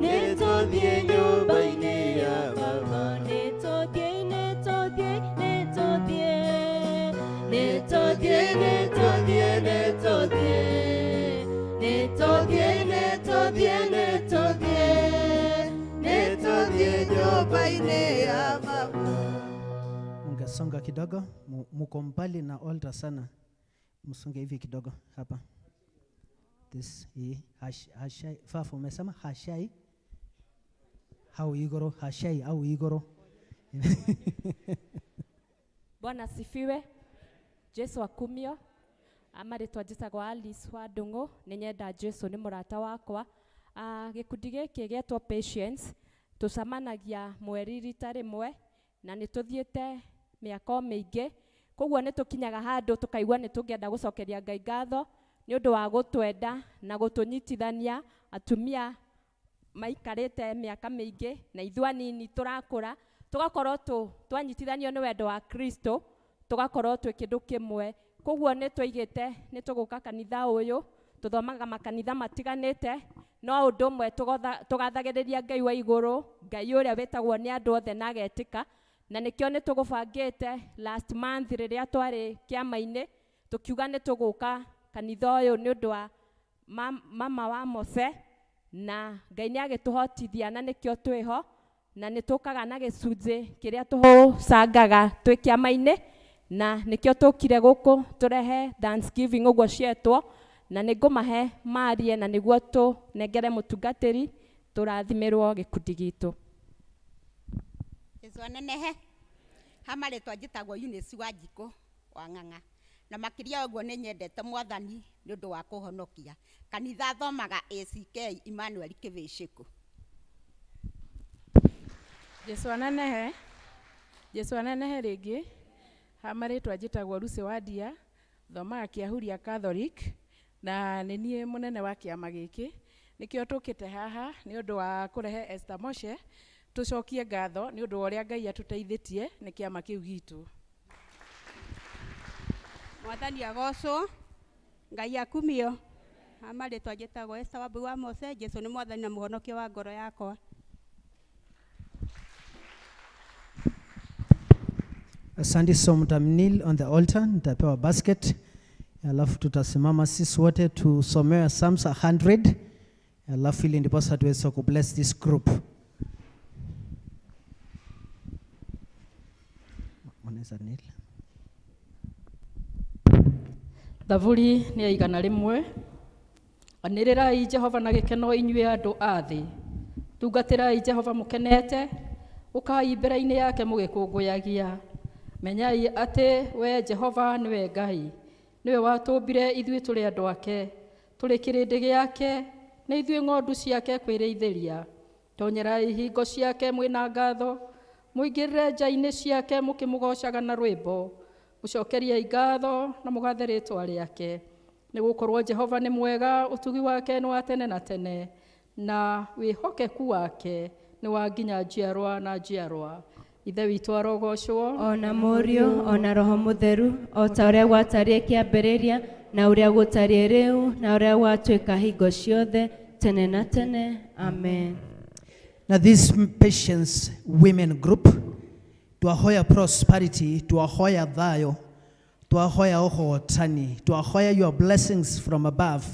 A: nĩtũthiĩ nyũmba-inĩ ya baba. Nĩtũthiĩ, nĩtũthiĩ, nĩtũthiĩ, nĩtũthiĩ, nĩtũthiĩ, nĩtũthiĩ, nĩtũthiĩ, nĩtũthiĩ, nĩtũthiĩ,
H: nĩtũthiĩ nyũmba-inĩ ya baba.
C: Ungesonga kidogo, muko mbali na altar sana. Msonge hivi kidogo hapa. This hii hashai fafu umesema hashai au igoro, hashai au igoro.
J: Bwana asifiwe. Jesu akumio. Amarĩtwa njĩtagwo Alice wa Ndung'u, nĩ nyenda Jesu nĩ mũrata wakwa. Gĩkundi gĩkĩ gĩetwo Patience, tũcemanagia mweri rita rĩmwe, na nĩ tũthiĩte mĩaka o mĩingĩ. Koguo nĩ tũkinyaga handũ tũkaigua nĩ tũngĩenda gũcokeria Ngai ngatho nĩ ũndũ wa gũtwenda na gũtũnyitithania atumia maikarĩte mĩaka mĩingĩ na ithuĩ anini tũrakũra, tũgakorwo twanyitithanio nĩ wendo wa Kristo, tũgakorwo twĩ kĩndũ kĩmwe. Koguo nĩ twaigĩte nĩ tũgũka kanitha ũyũ, tũthomaga makanitha matiganĩte, no ũndũ ũmwe tũgathagĩrĩria Ngai wa igũrũ, Ngai ũrĩa wĩtagwo nĩ andũ othe na agetĩka. Na nĩkĩo nĩ tũgũbangĩte last month rĩrĩa twarĩ kĩama-inĩ, tũkiuga nĩ tũgũka kanitha ũyũ nĩ ũndũ wa mama wa Mose, na Ngai nĩ agĩtũhotithia na nĩkĩo twĩho, na nĩ tũkaga na gĩcunjĩ kĩrĩa tũcangaga twĩ kĩama-inĩ, na nĩkĩo tũkire gũkũ tũrehe Thanksgiving ũguo cietwo, na nĩ ngũmahe marie na nĩguo tũnengere mũtungatĩri tũrathimĩrwo gĩkundi gitũ.
K: Jesu anenehe. Ha marĩtwa njĩtagwo Eunice wa Njikũ wa Ng'ang'a, na makĩria ũguo nĩ nyendete Mwathani nĩ ũndũ wa kũhonokia. Kanitha thomaga ACK Emmanuel Kĩbĩcĩkũ.
F: Jesu anenehe. Jesu anenehe rĩngĩ. Ha marĩtwa njĩtagwo Lucy Wandia, thomaga Kĩahuria Catholic, na nĩ niĩ mũnene wa kĩama gĩkĩ,
L: Nĩkĩo tũkĩte haha nĩ ũndũ wa kũrehe Esther Moshe, tũcokie ngatho nĩ ũndũ wa ũrĩa Ngai atũteithĩtie nĩ kĩama kĩu gitũ.
M: Mwathani agocwo, Ngai akumio. Marĩtwa njĩtagwo Esther Wambui wa Mose. Jesu nĩ mwathani na mũhonokia wa ngoro yakwa.
C: Asante. So mtamkneel on the altar, nitapewa basket, alafu tutasimama sisi wote tusomewe Psalms 100, alafu ili ndiposa tuweze kubless this group. Mnaweza kneel.
D: Thaburi nĩ ya 100. Anĩrĩrai Jehova na gĩkeno, inyuĩ andũ a thĩ. Tungatĩrai Jehova mũkenete, ũkai mbere-inĩ yake mũgĩkũngũyagia. Menyai atĩ we Jehova nĩwe Ngai, nĩwe watũmbire ithuĩ tũrĩ andũ ake, tũrĩ kĩrĩndĩ gĩake, nĩ ithuĩ ng'ondu ciake kwĩrĩithĩria. Tonyerai hingo ciake mwĩna ngatho, mũingĩrĩre nja-inĩ ciake mũkĩmũgoocaga na rwĩmbo. Mũcokeriei ngatho na mũgathe rĩĩtwa rĩake, nĩ gũkorwo Jehova nĩ mwega, ũtugi wake nĩ wa tene na tene, na wĩhokeku wake nĩ wa nginya njiarwa na njiarwa. Ithe witũ arogocwo,
A: ona Mũriũ, ona Roho Mũtheru, o ta ũrĩa gwatariĩ kĩambĩrĩria, na ũrĩa gũtariĩ rĩu, na ũrĩa gwatuĩka hingo ciothe, tene na tene. Amen.
C: Now this Patience Women Group, twahoya prosperity, twahoya thayo, twahoya ũhotani, twahoya your blessings from above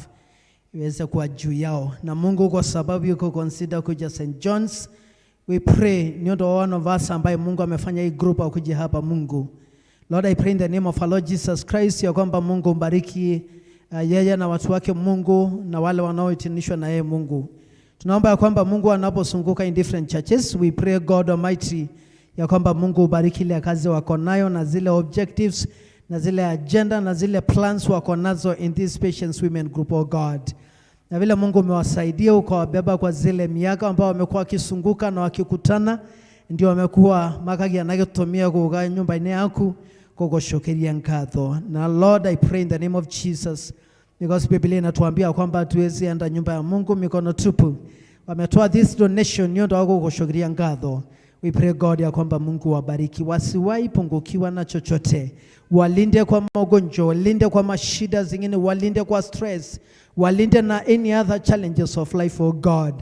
C: iweze kuwa juu yao. Na Mungu, kwa sababu yuko consider kuja St. John's, we pray ni ũndũ wa one of us ambaye Mungu amefanya hii group akuje hapa Mungu. Lord, I pray in the name of our Lord Jesus Christ ya kwamba Mungu mbariki yeye na watu wake Mungu, na wale wanaoitinishwa na yeye Mungu. Tunaomba ya kwamba Mungu anapozunguka in different churches, we pray God Almighty ya kwamba Mungu ubariki ile kazi wako nayo na zile objectives na zile agenda na zile plans wako nazo in this Patience Women Group, oh God. Na vile Mungu umewasaidia ukawabeba kwa zile miaka ambao wamekuwa wakisunguka na wakikutana, ndio wamekuwa makagia nagitumia guga nyumba-inĩ yaku kugucokeria ngatho. Na Lord, I pray in the name of Jesus, because Biblia inatuambia kwamba hatuwezi enda nyumba ya Mungu mikono tupu. Wametoa this donation nĩ ũndũ wa gugucokeria ngatho. We pray God ya kwamba Mungu wabariki, wasiwahi pungukiwa na chochote, walinde kwa magonjwa, walinde kwa mashida zingine, walinde kwa stress, walinde na any other challenges of life, oh God.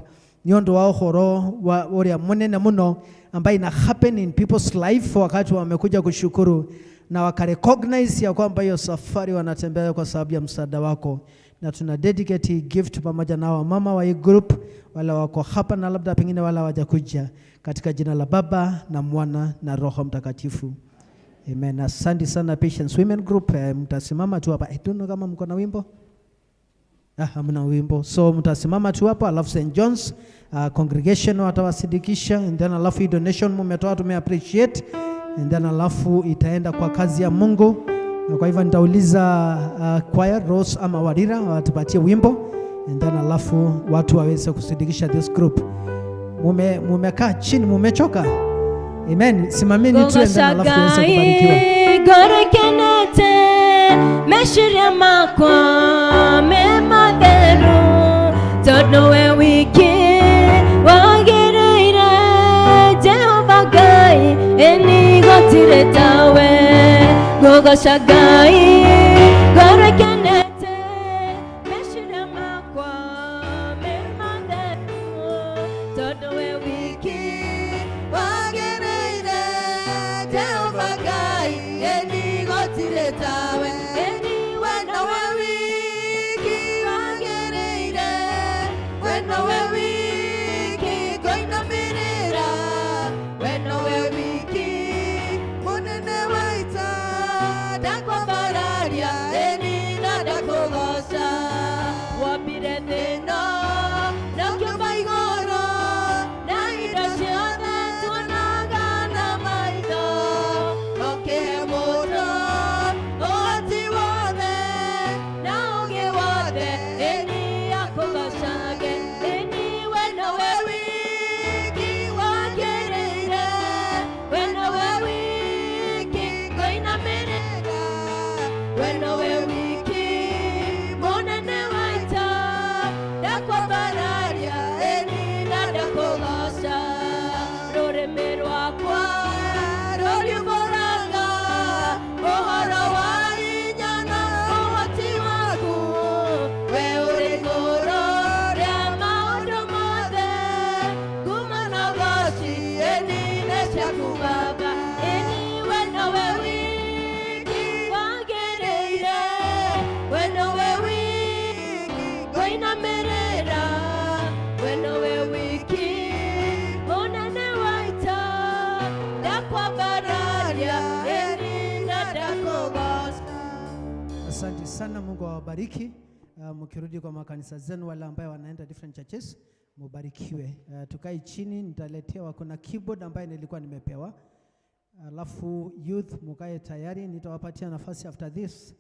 C: Nĩ ũndũ wa ũhoro wa ũrĩa mũnene mũno ambaye ina happen in people's life wakati wamekuja kushukuru na wakarecognize ya kwamba hiyo safari wanatembea kwa sababu ya msaada wako. Na tuna dedicate hii gift pamoja na wamama wa hii group, wale wako hapa na labda pengine wala hawajakuja, katika jina la Baba na Mwana na Roho Mtakatifu. Amen. Asante sana Patience Women Group. Mtasimama tu hapa. I don't know kama mko na wimbo. Ah, hamna wimbo. So mtasimama tu hapo, alafu St. John's congregation watawasidikisha, and then alafu hii donation mmetoa tume appreciate, and then alafu itaenda kwa kazi ya Mungu. Na kwa hivyo nitauliza choir Rose ama Warira watupatie wimbo, and then alafu watu waweze kusidikisha this group. Mumekaa chini, mumechoka. Amen. Simameni tu and then alafu tuweze kubarikiwa.
A: Ngoro kenete meciria makwa me matheru, tondũ we wiki wagĩrĩire Jehova Ngai, ĩni gũtirĩ tawe. Ngũgoca Ngai ngoro kenete meciria makwa me matheru, tondũ we wiki
H: wagĩrĩire Jehova Ngai, ĩni gũtirĩ tawe.
A: Ĩni
H: we nowe wiki wagĩrĩire, we nowe wiki ngũinamĩrĩra, we nowe wiki mũnene wa ita, ndakwambararia ĩni na ndakũgoca.
A: Wombire thĩ
H: ĩno na ũkĩũmba igũrũ
A: na indo ciothe tuonaga
H: na maitho, ũkĩhe mũndũ ũhoti wothe
A: na ũũgĩ wothe, ĩni akũgocage, ĩni we nowe
H: wiki wagĩrĩire,
A: we nowe wiki ngũinamĩrĩra,
H: we nowe wiki
A: mũnene wa ita, ndakwambararia.
C: Asante sana, Mungu awabariki. Mkirudi kwa makanisa zenu, wale ambayo wanaenda different churches, mubarikiwe. Tukae chini, nitaletewa kuna keyboard ambayo nilikuwa nimepewa. Alafu youth mukae tayari, nitawapatia nafasi after this.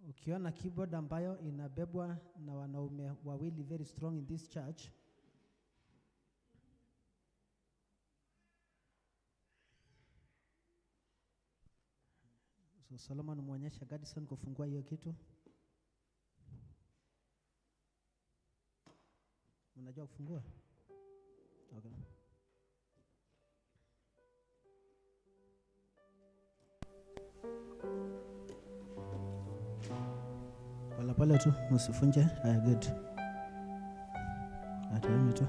C: Ukiona keyboard ambayo inabebwa na wanaume wawili very strong in this church, so Solomon muonyesha Gadison kufungua hiyo kitu. Unajua kufungua? Okay. Pole pole tu, msifunje. Haya, good. Hata tu.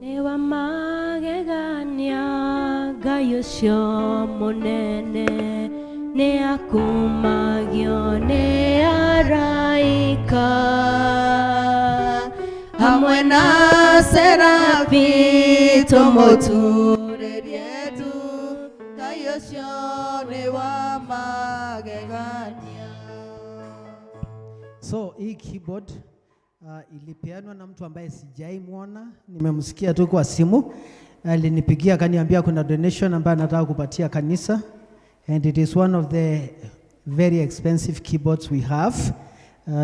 A: Nĩ wa magegania Ngai ũcio mũnene nĩ akumagio nĩ araika
H: hamwe na serafi tũmũturĩrie tu Ngai ũcio nĩ wa magegania.
C: So hii keyboard ilipeanwa na mtu ambaye sijaimwona, nimemsikia tu kwa simu. Alinipigia akaniambia kuna donation ambayo anataka kupatia kanisa, and it is one of the very expensive keyboards we have.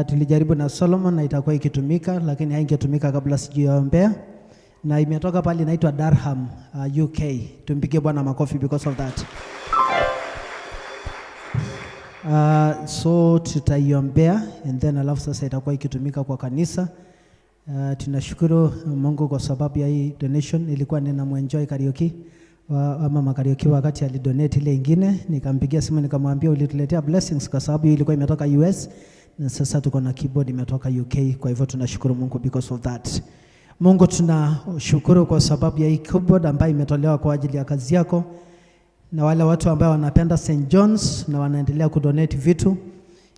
C: Tulijaribu na Solomon na itakuwa ikitumika, lakini haingetumika kabla sijaiombea, na imetoka pale inaitwa Durham, UK. Tumpigie Bwana makofi because of that. So tutaiombea and then alafu sasa itakuwa ikitumika kwa kanisa. Tunashukuru Mungu kwa sababu ya hii donation. Ilikuwa ninamuenjoy karaoke ama makaraoke wakati alidonate ile ingine, nikampigia simu nikamwambia ulituletea blessings kwa sababu hii ilikuwa imetoka US na sasa tuko na keyboard imetoka UK. Kwa hivyo tunashukuru Mungu because of that. Mungu tunashukuru kwa sababu ya hii keyboard ambayo imetolewa kwa ajili ya kazi yako na wale watu ambao wanapenda St. John's na wanaendelea kudonate vitu.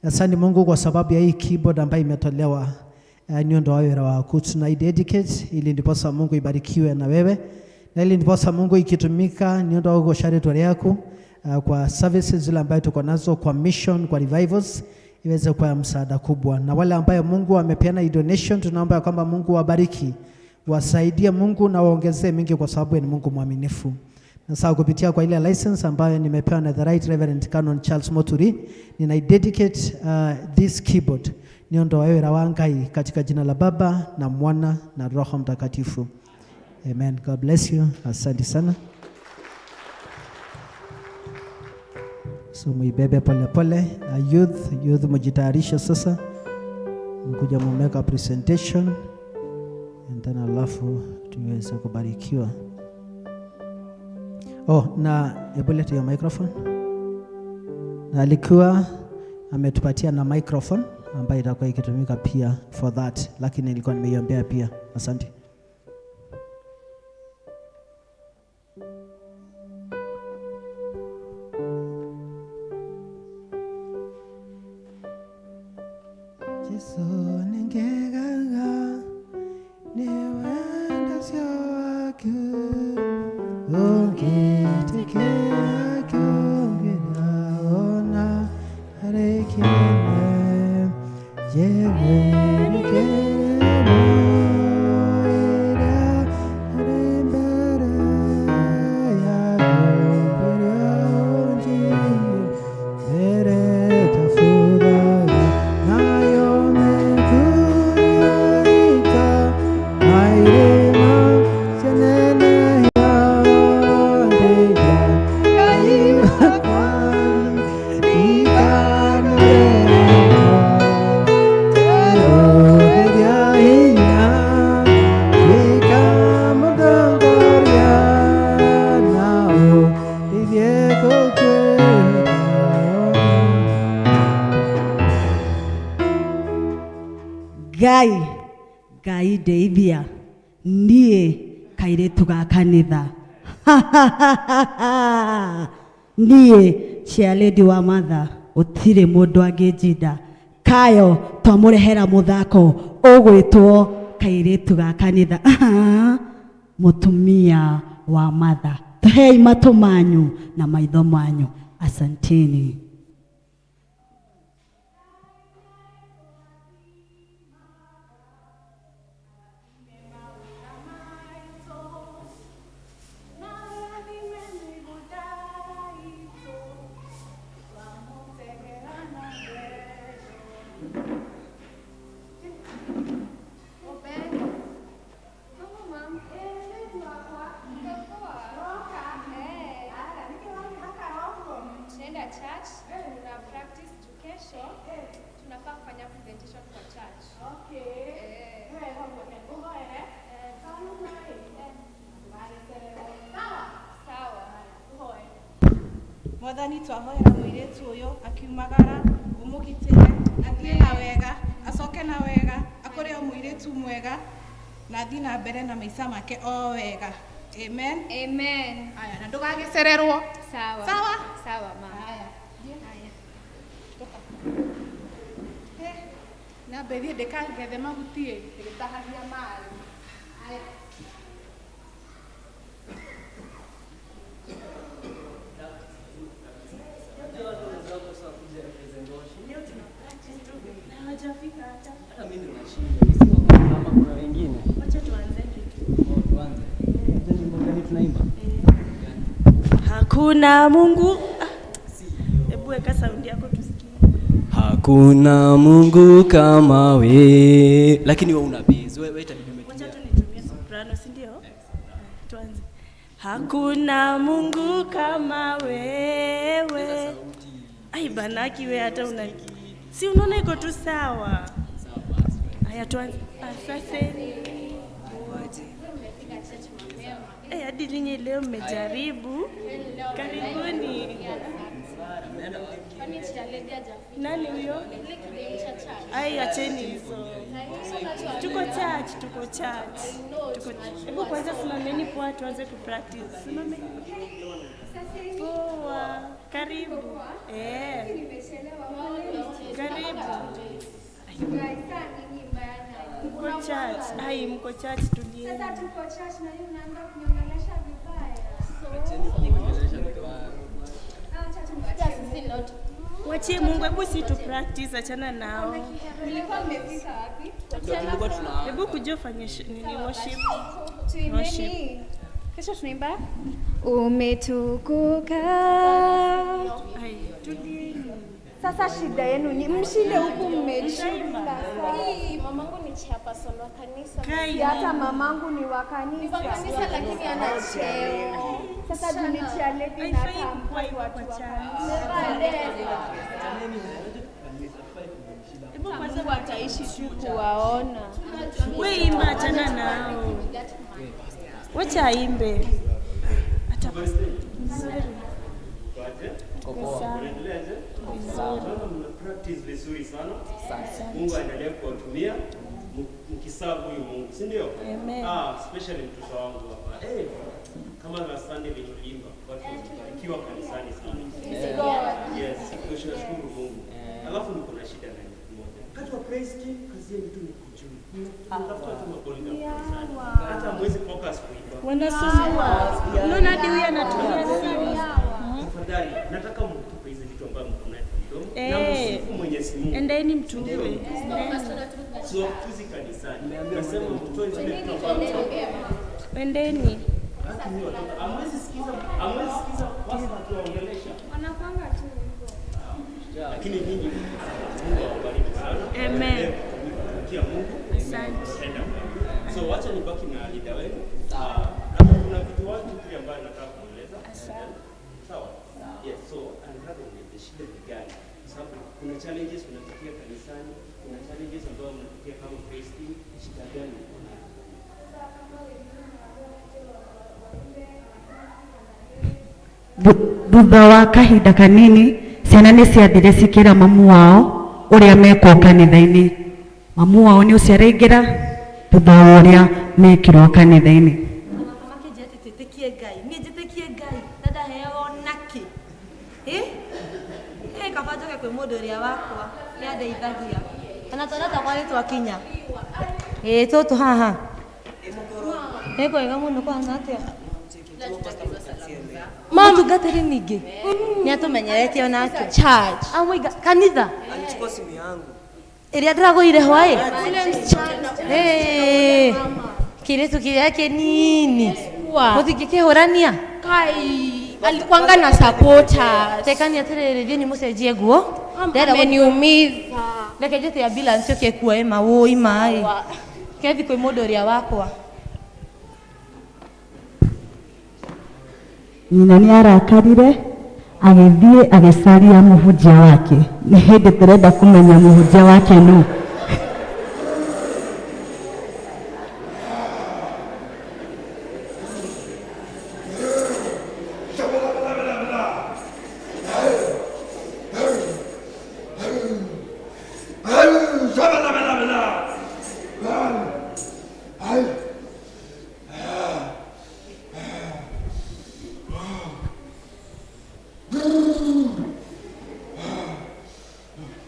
C: Asante Mungu kwa sababu ya hii keyboard ambayo imetolewa ni ndo wawira waku tunaidedicate ili ndiposa Mungu ibarikiwe na wewe na ili ndiposa Mungu ikitumika ni ndo ugo shari yako kwa services zile ambayo tuko nazo kwa mission, kwa revivals iweze kuwa ya msaada kubwa. Na wale ambayo Mungu amepeana hii donation, tunaomba ya kwamba Mungu wabariki, wasaidie Mungu na waongezee mingi, kwa sababu ni Mungu mwaminifu. Na sasa kupitia kwa ile license ambayo nimepewa na the Right Reverend Canon Charles Moturi, nina dedicate this keyboard niondo wawira wa Ngai katika jina la Baba na Mwana na Roho Mtakatifu. Amen. God bless you. Asante sana. So muibebe pole pole. Youth mujitayarishe sasa. Mkuja mumeka presentation and then alafu tuweze kubarikiwa. Oh, na hebu leta hiyo microphone. Na alikuwa ametupatia na microphone ambayo itakuwa ikitumika pia for that, lakini nilikuwa nimeiombea pia. Asante. Jesu ningegaga ni wenda sio waku ungitekea kunginaona arekene yewe nikerera ari mbere yago mbere tafuraga nayo mekuita mairima senene yandeja
M: Ngai Ngai ndeithia niĩ kairĩtu ga kanitha niĩ chairlady wa matha gũtirĩ mũndũ angĩnjinda kayo twamũrehera mũthako ũgwĩtwo kairĩtu ga kanitha. Mũtumia wa matha.
N: Tuhei matũ manyu na maitho manyu. Asanteni.
O: Tunaenda church, tuna practice juu kesho tunafaa kufanya presentation kwa church. Sawa.
P: Mwathani twahoera mũirĩtu ũyũ akiumagara ũmũgitĩre athiĩ na wega acoke na wega akore o mũirĩtu mwega na athiĩ na mbere na maica make o wega. Amen.
O: Amen.
P: Aya, na ndũgagĩcererwo.
O: Sawa.
P: Sawa?
O: Sawa ma.
P: Haya. Nyambe thiĩ ndĩkagethe mahuti ĩ ndĩgĩtahagia maĩ. Aya.
Q: Hakuna Mungu. Hebu weka saundi yako tusikie.
R: Hakuna Mungu kama we. Lakini wewe una bass. Wewe itabidi umetumia.
Q: Wacha tu nitumie soprano, si ndio? Tuanze. Hakuna Mungu kama wewe. Ai banaki we hata una si unaona iko tu sawa. Haya tuanze. Asante. Eh, hadi ninyi leo mmejaribu. Karibuni. Nani huyo? Ai, acheni hizo. Tuko church, tuko church. Tuko. Hebu kwanza simameni poa tuanze kupractice. Simameni. Poa. Karibu. Eh. Karibu. Mko church. Ai, mko church tulieni.
O: Sasa tuko church na yeye unaanza kuniongelesha vibaya.
Q: Wachie Mungu, hebu si tu practice, achana nao.
O: Mlikuwa mmefika wapi?
Q: Hebu kuja ufanye nini worship.
O: Tuimbeni. Kesho tunaimba umetukuka.
Q: Ai, tulieni.
O: Sasa shida yenu ni mshinde huku mmeshinda.
S: Hii mamangu ni chairperson wa kanisa.
O: Si hata mamangu ni wa kanisa.
S: Ni wa kanisa lakini ana cheo.
O: Sasa juu ni chairlady na hata hamkai watu wa kanisa.
Q: Hebu kwanza
F: Mungu ataishi tu kuwaona.
Q: We imba, achana nao. Wacha aimbe. Hata mzuri. Tuko sawa. Vizuri.
T: Mna practice vizuri sana. Mungu aendelee kuwatumia mkisabu huyu Mungu, si ndio?
Q: Amen.
T: Ah, especially mtoto wangu hapa. Eh, kama last Sunday vile tuliimba, watu walibarikiwa kanisani sana. Yes, tunashukuru Mungu. Alafu niko na shida na kitu moja. Wakati wa praise team kazi yenu tu ni kujuu. Tafuta tu mabolinga kanisani. Hata hamwezi focus kuimba.
Q: Wanasumbua. Unaona hadi huyu anatumia simu.
T: Tafadhali, nataka mtupe hizi vitu ambavyo mko nayo kwa mdomo na
Q: Eh.
T: msifu Mwenyezi Mungu.
Q: Endeni mtupe.
T: Siwafukuzi kanisani. Nasema mtoe zile vitu ambavyo
Q: Endeni.
T: Haki ni watoto. Hamwezi sikiza, hamwezi sikiza pastor akiwaongelesha.
O: Wanakwanga tu hivyo.
T: Lakini nyinyi Mungu awabariki sana.
Q: Amen.
T: Endelee kutumikia Mungu.
Q: Asante.
T: Tenda mema. So wacha nibaki na leader wenu. Ah, na kuna vitu watu pia ambayo nataka kueleza. Sawa? Yes, so anataka unieleze shida ni gani? Kwa sababu kuna challenges unapitia kanisani, kuna challenges ambazo mnapitia kama praise team, shida gani uko nayo?
N: Thutha wa kahinda kanini ciana nĩ ciathire cikĩra mamu wao ũrĩa mekwo kanitha-inĩ. Mamu wao nĩ ũcio araingĩra thutha wa ũrĩa mekirwo kanitha-inĩ.
U: Makĩnjĩra atĩ twĩtĩkie Ngai. Niĩ njĩtĩkie Ngai na ndaheagwo nakĩ? Ĩ? Ĩ kaba njoke kwĩ mũndũ ũrĩa wakwa nĩ andeithagia. Ona twana twakwa nĩ twakinya. Ĩ tũtũ haha. Nĩ kwega mũno kwana atĩa? Mũtungatĩri ningĩ nĩ atũmenyeretie onake.
S: Church.
U: Amũiga kanitha
G: Alichukua simu yangu.
U: ĩrĩa ndĩragũire hwaĩ.
S: Ule msichana.
U: Eh, kĩirĩtu kĩrĩa kĩnini
S: Wa.
U: mũtingĩkĩhũrania.
S: Kai alikuanga na supporters.
U: Tekani atĩrĩrĩ, thiĩ nĩ mũcenjie nguo. Ndĩrenda
S: Ameniumiza.
U: Reke njĩte ambulance yũke ĩkuoe mawũi maĩ. Kethi kwĩ mũndũ ũrĩa wakwa.
N: Nyina nĩ arakarire agĩthiĩ agĩcaria mũhunjia wake. Nĩ hĩndĩ tũrenda kũmenya mũhunjia wake nũ.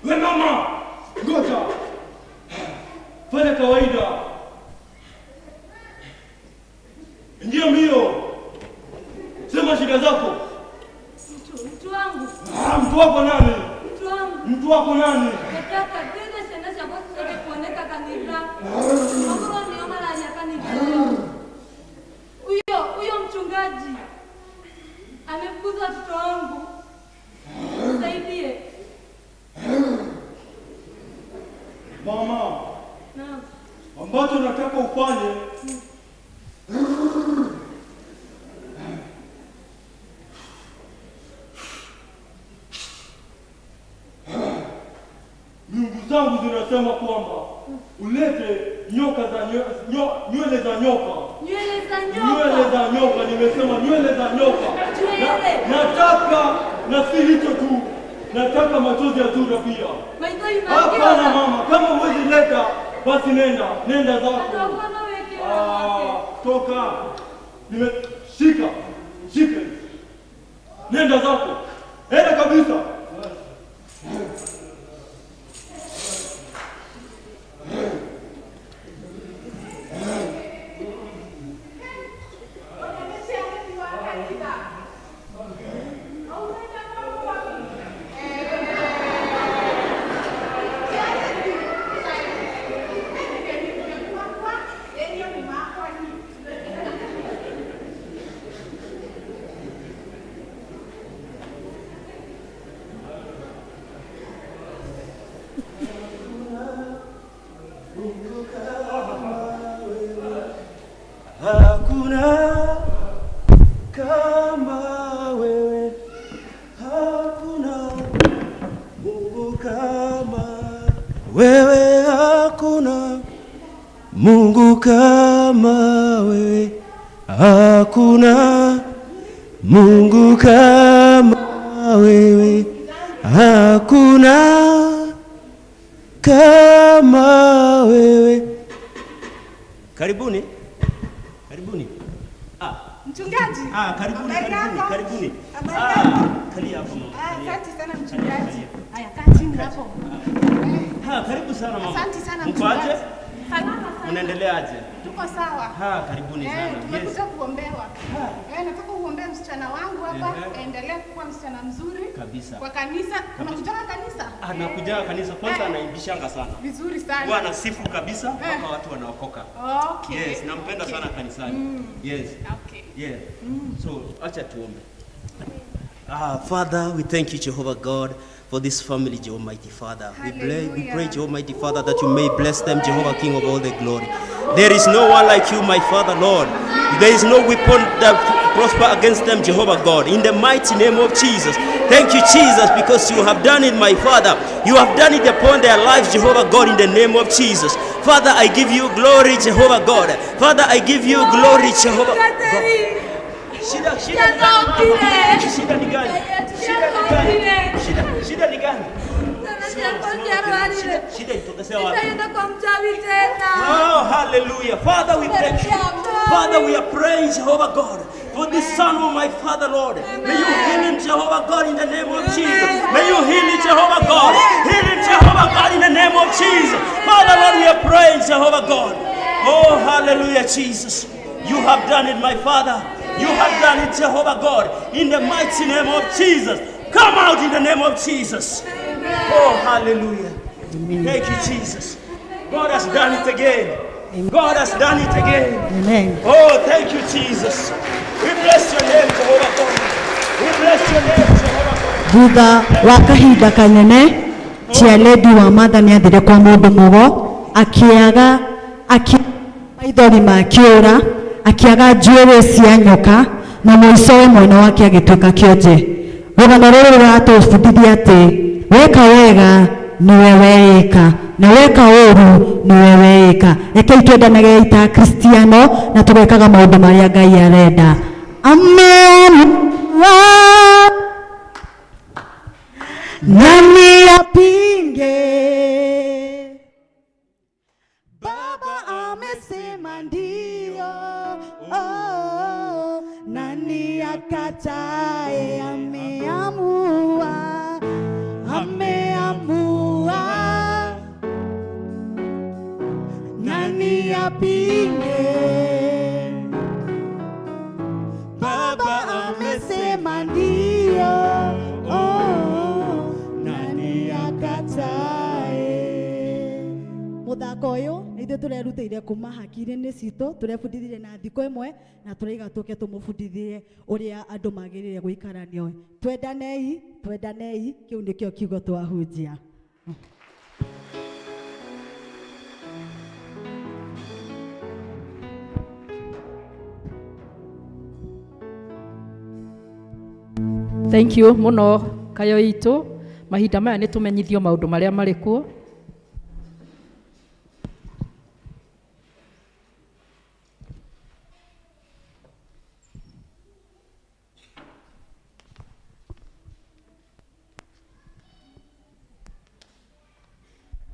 T: We mama, ngoja. Fanya kawaida. Ingia mbio. Sema shida zako.
A: Mtu wangu.
T: Ah, mtu wako nani?
A: Mtu wangu.
T: Mtu wako nani?
A: Nataka tena ciana ciakwa cicoke kuoneka kanitha. Okorwo nĩo mararia kanitha leo. Huyo huyo mchungaji amefukuza watoto wangu. Nisaidie.
T: Mama,
A: Naam.
T: ambacho nataka ufanye miungu zangu zinasema kwamba ulete nyoka za nywele za nyoka.
A: Nywele za nyoka.
T: Nywele za nyoka, nimesema nywele za nyoka.
A: Nywele.
T: Nataka na si hicho tu, nataka machozi ya Zura pia.
A: Maithori
T: Hapana
A: mangĩona.
T: mama, kama huwezi leta basi nenda, nenda zako.
A: Andũ akwa no wĩkĩre
T: Ah, toka. Nimeshika, shika. Nenda zako. Enda kabisa.
G: Hakuna kama wewe, hakuna Mungu kama wewe, hakuna Mungu kama wewe, hakuna Mungu kama wewe, hakuna kama wewe.
T: Karibuni. Karibuni. Ah,
P: Mchungaji.
T: ah, karibuni,
P: Habari
T: karibuni,
P: yako?
T: karibuni.
P: Habari
T: Ah,
P: yako?
T: kalia hapa mama.
P: Ah,
T: kalia.
P: Asante sana mchungaji. Haya, kaa chini hapo.
T: Ha, karibu sana mama.
P: Asante sana
T: Mko aje?
P: mchungaji. Salama sana.
T: Mnaendelea aje?
P: Tuko sawa.
T: Ha, karibuni
P: Eh,
T: sana. Yes.
P: tumekuja kuombewa. Eh, nataka uombee msichana wangu hapa
T: Ehe.
P: aendelee kuwa msichana mzuri
T: Kabisa.
P: kwa kanisa. Unakujaga kanisa?
T: Anakuja kanisa kwanza, anaimbishanga sana.
P: Vizuri sana.
T: Huwa anasifu kabisa mpaka watu wanaokoka.
P: Okay.
T: Yes, nampenda
P: Okay.
T: sana kanisani.
P: Mm.
T: Yes.
P: Okay.
T: Yeah. So, acha tuombe. Father, we thank you, Jehovah God, for this family, Jehovah Mighty Father. We pray, Jehovah Mighty Father, that you may bless them, Jehovah King of all the glory. There is no one like you, my Father, Lord. There is no weapon that prosper against them, Jehovah God. In the mighty name of Jesus. Thank you, Jesus, because you have done it, my Father. You have done it upon their lives, Jehovah God, in the name of Jesus. Father, I give you glory, Jehovah God. Father, I give you glory, Jehovah God. Shida, shida ni gani? Shida ni gani? Shida ni gani? Shida ni gani? Shida itokezea wapi?
A: Nitaenda kwa mchawi tena.
T: Oh, hallelujah. Father, we thank you. Father, we are praying, Jehovah God, for this son of my Father, Lord. May you heal him, Jehovah God, in the name of Jesus. May you heal him, Jehovah God. Heal him, Jehovah God, in the name of Jesus. Father, Lord, we are praying, Jehovah God. Oh, hallelujah, Jesus. You have done it, my Father. You have done it, Jehovah God, in the mighty name of Jesus. Come out in the name of Jesus. Oh, hallelujah. Thank you, Jesus. God has done it again. God has done it again.
N: Amen.
T: Oh, thank you, Jesus. We bless your name, Jehovah God. We bless your name, Jehovah God.
N: Thutha wa kahinda kanene chairlady wa Martha nĩ athire kwa mũndũ mũgo akĩaga maithori makĩũra akĩaga njuĩrĩ cia nyoka na mũicowe mwana wake agĩtuĩka kĩonje. Rũgano rũrũ rũratũbundithia atĩ weka wega nĩwe weĩka na weka ũru nĩwe weĩka. Rekei twendanage ta Kristiano na tũgekaga maũndũ marĩa Ngai arenda. Amen. Nani apinge? Baba amesema ndio. Oh, nani akatae? Ameamua, ameamua. Nani apinge? Baba amesema ndio. Oh, nani akatae? Muthako uyu nĩ ithuĩ tũrerutĩire kuma hakiri-inĩ citũ, tũrebundithirie na thikũ ĩmwe na tũraiga tũke tũmũbundithie ũrĩa andũ magĩrĩire gũikarania. Twendanei, twendanei, kĩu nĩkĩo kiugo twahunjia.
D: Thank you muno kayo itũ. Mahinda maya nĩ tũmenyithio maũndũ marĩa marĩ kuo.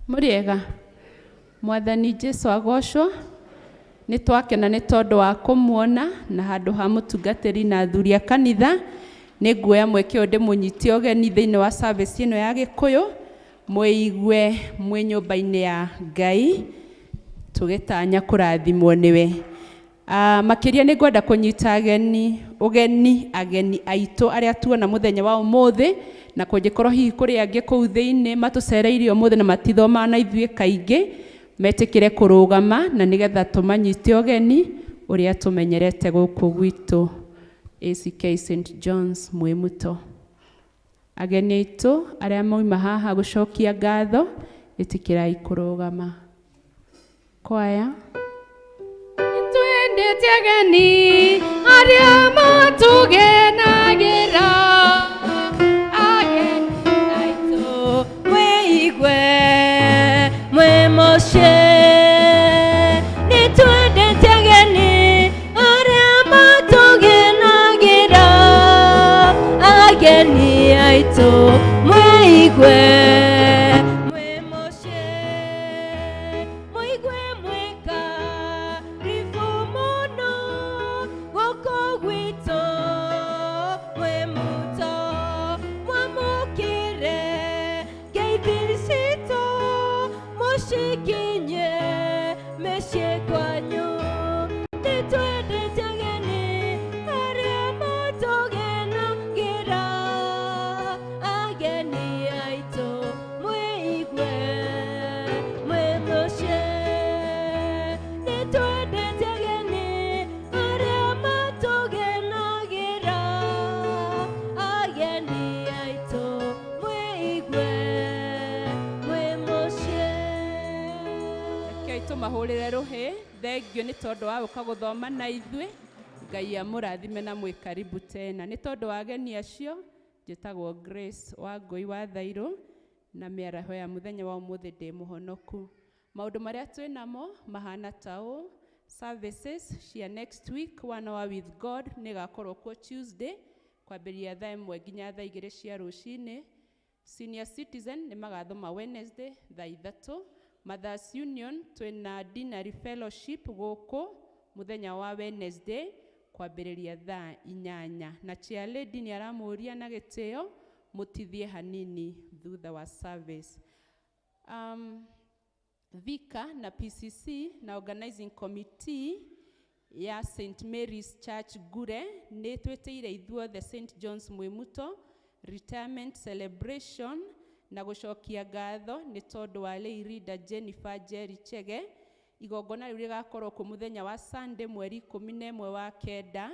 F: Mũrĩega, Mwathani Jesu agocwo. Nĩ twakena nĩ tondũ wa kũmuona na handũ ha mũtungatĩri na athuri a kanitha. Nĩ nguoya mweke ũyũ ndĩmũnyite ũgeni thĩinĩ wa service ĩno ya Gĩkũyũ, mwĩigue mwĩ nyũmba-inĩ ya Ngai tũgĩtanya kũrathimwo nĩwe. Makĩria nĩ ngwenda kũnyita ũgeni ageni aitũ arĩa tuona mũthenya wa ũmũthĩ, na kũngĩkorwo hihi kũrĩ angĩ kũu thĩinĩ matũcereire ũmũthĩ na matithomaga na ithuĩ kaingĩ, metĩkĩre kũrũgama na nĩgetha tũmanyite ũgeni ũrĩa tũmenyerete gũkũ gwitũ ACK St John's Mwĩmuto. Ageni aitũ arĩa mauma haha gũcokia ngatho, ĩtĩkĩrai kũrũgama. Kwaya.
B: Twendete ageni arĩa matũgenagĩra, ageni aitũ
A: mwĩigue mwĩ mũciĩ. Nĩ twendete ageni arĩa matũgenagĩra, ageni aitũ mwĩigue mwĩ mũciĩ. Mũigue mwĩ karibu mũno gũkũ gwitũ Mwĩmuto, mwamũkĩre ngeithi citũ mũcikinye mĩciĩ kwanyu. Nĩ twendete ageni arĩa matũgenagĩra, ageni aitũ mwĩigue mwĩ mũciĩ. Nĩ twendete ageni arĩa matũgenagĩra, ageni aitũ mwĩigue mwĩ mũciĩ.
F: Rekei tũmahũrĩre rũhĩ. Thengio nĩ tondũ wa gũka gũthoma na ithuĩ. Ngai amũrathime na mwĩ karibu tena. Nĩ tondũ wa ageni acio, njĩtagwo Grace wa Ngũi wa Thairũ na mĩaraho ya mũthenya wa ũmũthĩ ndĩ mũhonoku. Maũndũ marĩa twĩ namo mahana ta ũũ: services cia next week, One Hour with God nĩ ĩgakorwo kuo Tuesday kwambĩrĩria thaa 1 nginya thaa 2 cia rũcinĩ. Senior Citizen nĩ magathoma Wednesday thaa 3. Mothers Union twĩna Dinner Fellowship gũkũ mũthenya wa Wednesday kwambĩrĩria thaa 8, na chair lady nĩ aramũria na gĩtĩo mũtithie hanini thutha wa service. Vika na PCC na organizing committee ya St Mary's Church Ngure nĩ twĩtĩire ithuothe St John's Mwimuto retirement celebration na gũcokia ngatho nĩ tondũ wa lay reader Jennifer Njeri Chege. Igongona rĩu rĩgakorwo kuo mũthenya wa Sunday mweri 11 wa kenda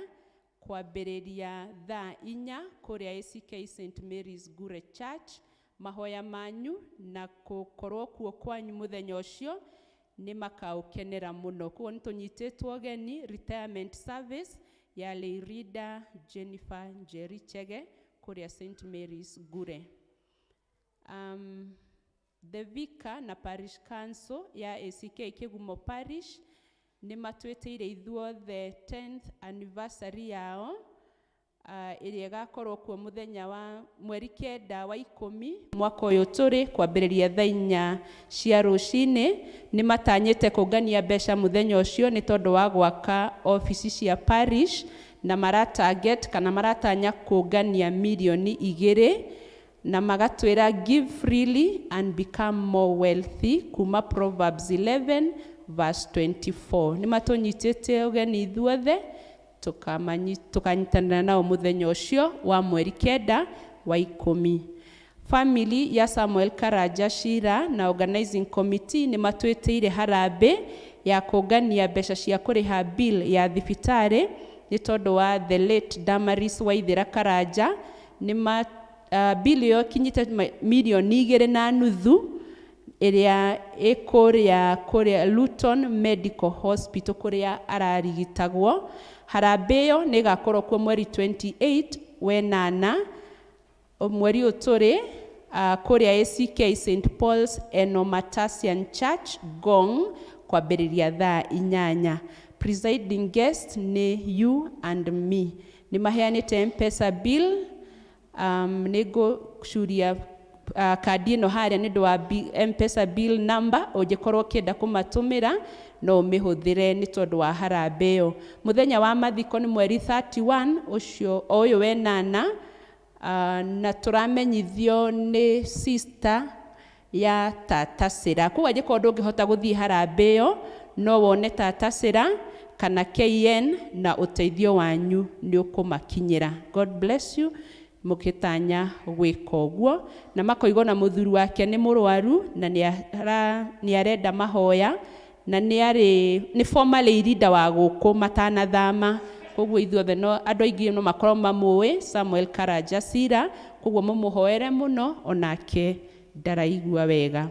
F: kwambĩrĩria thaa 4 kũrĩa ACK St Mary's Ngure Church. Mahoya manyu na gũkorwo kuo kwanyu mũthenya ũcio nĩ makaũkenera mũno. Koguo nĩ tũnyitĩtwo ũgeni retirement service ya lay reader Jennifer Njeri Chege kũrĩa St Mary's Ngure. The Vicar na Parish Council ya ACK Kĩgumo Parish nĩ matwĩtĩire ithuothe 10th anniversary yao ĩrĩa ĩgakorwo kuo mũthenya wa mweri 9 wa 10 mwaka ũyũ tũrĩ kwambĩrĩria thaa 4 cia rũcinĩ. Nĩ matanyĩte kũngania mbeca mũthenya ũcio nĩ tondũ wa gwaka obici cia parish na maratarget kana maratanya kũngania mirioni 2 na magatwĩra give freely and become more wealthy kuma Proverbs 11 verse 24. Nĩ matũnyitĩte ũgeni ithuothe tũkanyitanĩra nao mũthenya ũcio wa mweri 9 wa 10. Family ya Samuel Karanja Shira na organizing committee nĩ matwĩtĩire harambĩ ya kũngania mbeca cia kũrĩha bill ya thibitarĩ nĩ tondũ wa the late Damaris Waithera Karanja. Nĩ ma bill ĩyo ĩkinyĩte mirioni 2.5 ĩrĩa ĩkũrĩa kũrĩa Luton Medical Hospital kũrĩa ararigitagwo. Harambĩ ĩyo nĩ ĩgakorwo kuo mweri 28 wenana mweri ũyũ tũrĩ kũrĩa ACK St Paul's Enomatasian Church Ngong kwambĩrĩria thaa 8. Presiding guest nĩ you and me. Nĩ maheanĩte M-Pesa bill. Nĩ ngũcuria kandi ĩno harĩa nĩ ũndũ wa M-Pesa bill number ũngĩkorwo ũkĩenda kũmatũmĩra no ũmĩhũthĩre nĩ tondũ wa harambĩ ĩyo. Mũthenya wa mathiko nĩ mweri 31 ũcio o ũyũ wenana na tũramenyithio nĩ sister ya Tata Sĩra. Koguo angĩkorwo ndũngĩhota gũthiĩ harambĩ ĩyo no wone Tata Sĩra kana KN na ũteithio wanyu nĩ ũkũmakinyĩra. God bless you mũkĩtanya gwĩka ũguo. Na makoiga ona mũthuri wake nĩ mũrwaru na nĩ arenda mahoya na nĩ former lay leader wa gũkũ matanathama. Koguo ithuothe no andũ aingĩ no makorwo mamũĩ Samuel Karanja Sira, koguo mũmũhoere mũno onake ndaraigua wega.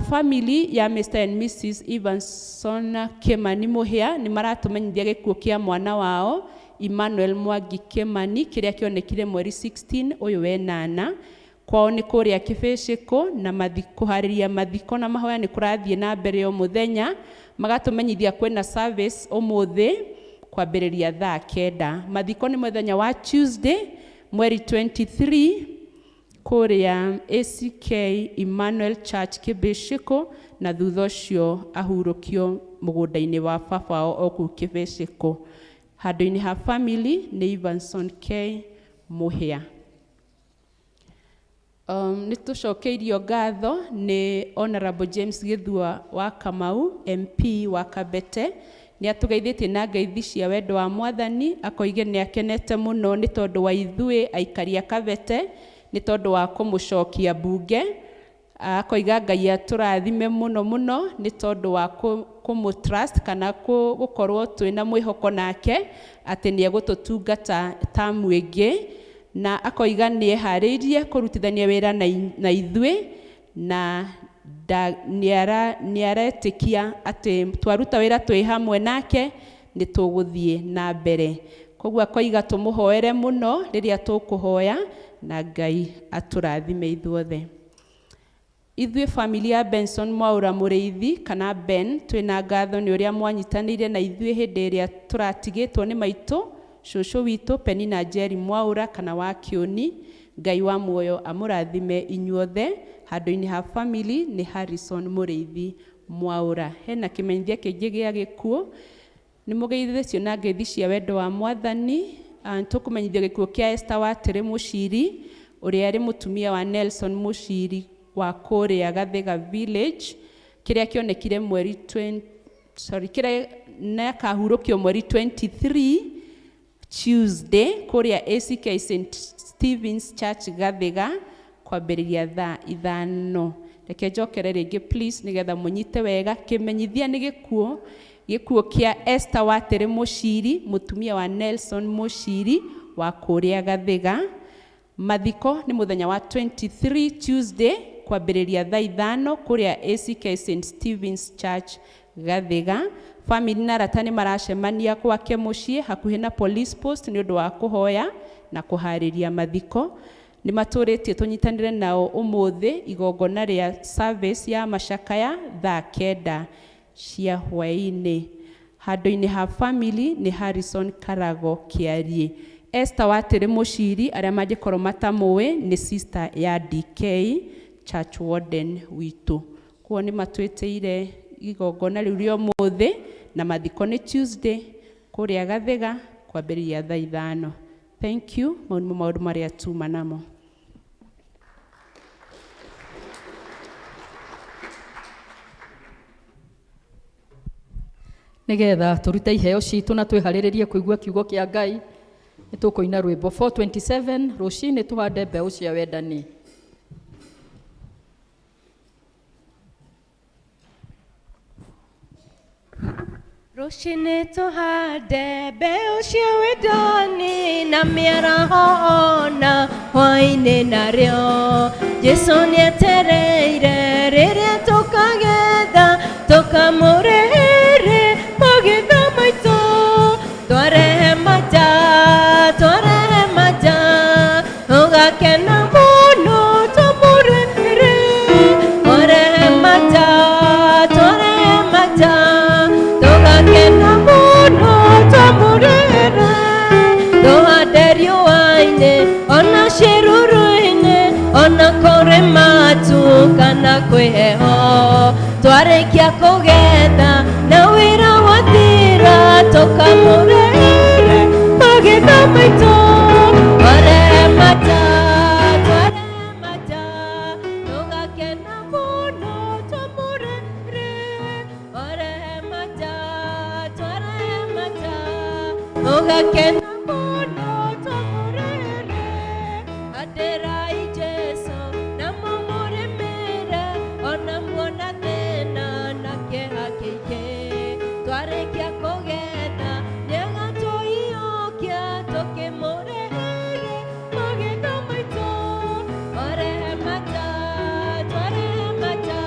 F: Family ya Mr and Mrs Evanson Kimani Mũhĩa nĩ maratũmenyithia gĩkuũ kĩa mwana wao Emmanuel Mwangi Kimani kĩrĩa kĩonekire mweri 16 ũyũ wenana. Kwao nĩ kũrĩa Kĩbĩcĩkũ na kũharĩria mathiko na mahoya nĩ kũrathiĩ na mbere o mũthenya. Magatũmenyithia kwĩna service ũmũthĩ kwambĩrĩria thaa 9. Mathiko nĩ mũthenya wa Tuesday mweri 23 kũrĩa ACK Emmanuel Church Kĩbĩcĩkũ na thutha ũcio ahurũkio mũgũnda-inĩ wa baba wao o kũu Kĩbĩcĩkũ. Handũ-inĩ ha family nĩ Evanson K Mũhĩa. Nĩ tũcokeirio ngatho nĩ Honorable James Gĩthua wa Kamau MP wa Kabete. Nĩ atũgeithĩtie na ngeithi cia wendo wa Mwathani, akoige nĩ akenete mũno nĩ tondũ wa ithuĩ aikari a Kabete nĩ tondũ wa kũmũcokia mbunge. Akoiga Ngai atũrathime mũno mũno nĩ tondũ wa kũmũ-trust kana gũkorwo twĩna mwĩhoko nake atĩ nĩ egũtũtungata tamu ĩngĩ, na akoiga nĩ eharĩirie kũrutithania wĩra na ithuĩ na nĩ aretĩkia atĩ twaruta wĩra twĩ hamwe nake nĩ tũgũthiĩ na mbere. Koguo akoiga tũmũhoere mũno rĩrĩa tũkũhoya na Ngai atũrathime ithuothe. Ithuĩ family ya Benson Mwaura Mũrĩithi kana Ben twĩna ngatho nĩ ũrĩa mwanyitanĩire na ithuĩ hĩndĩ ĩrĩa tũratigĩtwo nĩ maitũ cũcũ witũ Penina Njeri Mwaura kana wa Kĩũni. Ngai wa muoyo amũrathime inyuothe. Handũ-inĩ ha family nĩ Harrison Mũrĩithi Mwaura. Hena kĩmenyithia kĩngĩ gĩa gĩkuũ. Nĩ mũgeithĩtio na ngeithi cia wendo wa Mwathani. Tũkũmenyithio gĩkuũ kĩa Esther Watĩrĩ Mũciri ũrĩa arĩ mũtumia wa Nelson Mũciri wa kũrĩa Gathĩga Village kĩrĩa kĩonekire mweri sorry, kĩrĩa nĩ akahurũkio mweri 23 Tuesday kũrĩa ACK St Stephen's Church Gathiga kwambĩrĩria thaa 5. Reke njokere rĩngĩ please nĩgetha mũnyite wega. Kĩmenyithia nĩ gĩkuũ kĩa Esther Watĩrĩ Mũciri, mũtumia wa Nelson Mũciri wa kũrĩa Gathiga. Mathiko nĩ mũthenya wa 23 Tuesday kwambĩrĩria thaa 5 kũrĩa ACK St Stephen's Church Gathiga. Family na arata nĩ maracemania gwake mũciĩ hakuhĩ na police post nĩ ũndũ wa kũhoya na kũharĩria mathiko. Nĩ matũrĩtie tũnyitanĩre nao ũmũthĩ igongona rĩa service ya macakaya thaa 9 cia hwaĩ-inĩ. Handũ-inĩ ha family nĩ Harrison Karago Kĩariĩ. Esther Watĩrĩ Mũciri, arĩa mangĩkorwo matamũĩ, nĩ sister ya DK Church Warden witũ. Koguo nĩ matwĩtĩire igongona rĩu rĩa ũmũthĩ na mathiko nĩ Tuesday kũrĩa Gathiga kwambĩrĩria thaa 5. Thank you. Mau nĩmo maũndũ marĩa tuma namo.
D: Nĩgetha tũrute iheo citũ na twĩharĩrĩrie kũigua kiugo kĩa Ngai, nĩ tũkũina rwĩmbo 427 rũcinĩ tũhande mbeũ cia wendani.
A: Rũcinĩ tũhande mbeũ cia wendani na mĩaraho ona hwaĩ-inĩ narĩo. Jesũ nĩetereire rĩrĩa tũkagetha tũkamũrehere magetha maitũ. Twarehe maja, twarehe maja, ũgakena mũno tũmũrehere. Twarehe maja, twarehe maja, tũgakena mũno tũmũrehere. Tũhande riũa-inĩ ona ciĩruru-inĩ, ona kũrĩ matu kana kwĩ heho. Twarĩkia kũgetha na wĩra wathira tũkamũrehere magetha maitũ. Twarehe maja, twarehe maja, tũgakena mũno tũmũrehere. Twarehe maja, twarehe maja, tũgakena mũno tũmũrehere. Andĩrai Jesũ na mũmũrĩmĩre, ona muona thĩna na kĩeha kĩingĩ. Twarĩkia kũgetha nĩagatũiyũkia tũkĩmũrehere magetha maitũ. Twarehe maja, twarehe maja,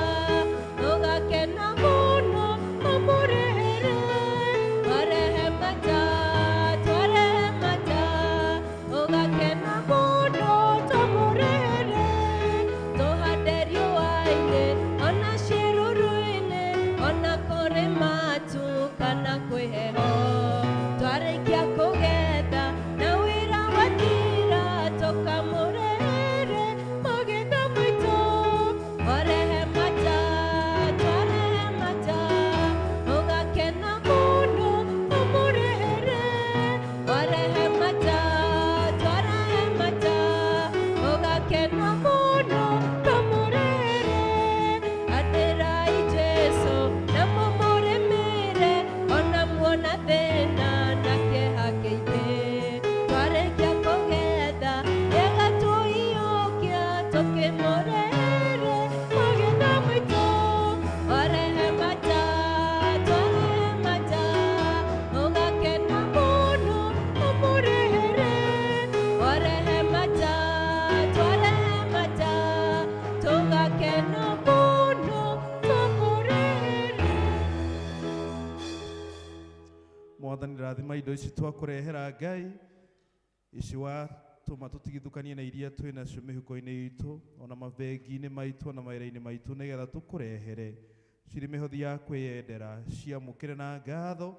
A: tũgakena mũno tũmũrehere. Twarehe maja, twarehe maja, tũgakena mũno tũmũrehere. Tũhande riũa-inĩ ona ciĩruru-inĩ, ona kũrĩ matu kana kwĩ heho. Twarĩkia kũgetha na wĩra wathira tũkamũrehere magetha maitũ. Twarehe maja, twarehe maja, tũgakena mũno tũmũrehere. Twarehe maja, twarehe maja, tũgakena mũno tũmũrehere. Andĩrai Jesũ na mũmũrĩmĩre, ona muona thĩna na kĩeha kĩingĩ. Twarĩkia kũgetha nĩagatũiyũkia tũkĩmũrehere magetha maitũ. Twarehe maja, twarehe maja, tũgakena mũno tũmũrehere. Twarehe maja, twarehe maja, tũgakena mũno tũmũrehere.
E: Mwathani rathima indo ici twakũrehera Ngai, ici watũma tũtigithũkanie na iria twĩ nacio mĩhuko-inĩ itũ, ona mabengi-inĩ maitũ, ona mawĩra-inĩ maitũ, nĩgetha tũkũrehere cirĩ mĩhothi ya kwĩyendera, ciamũkĩre na ngatho,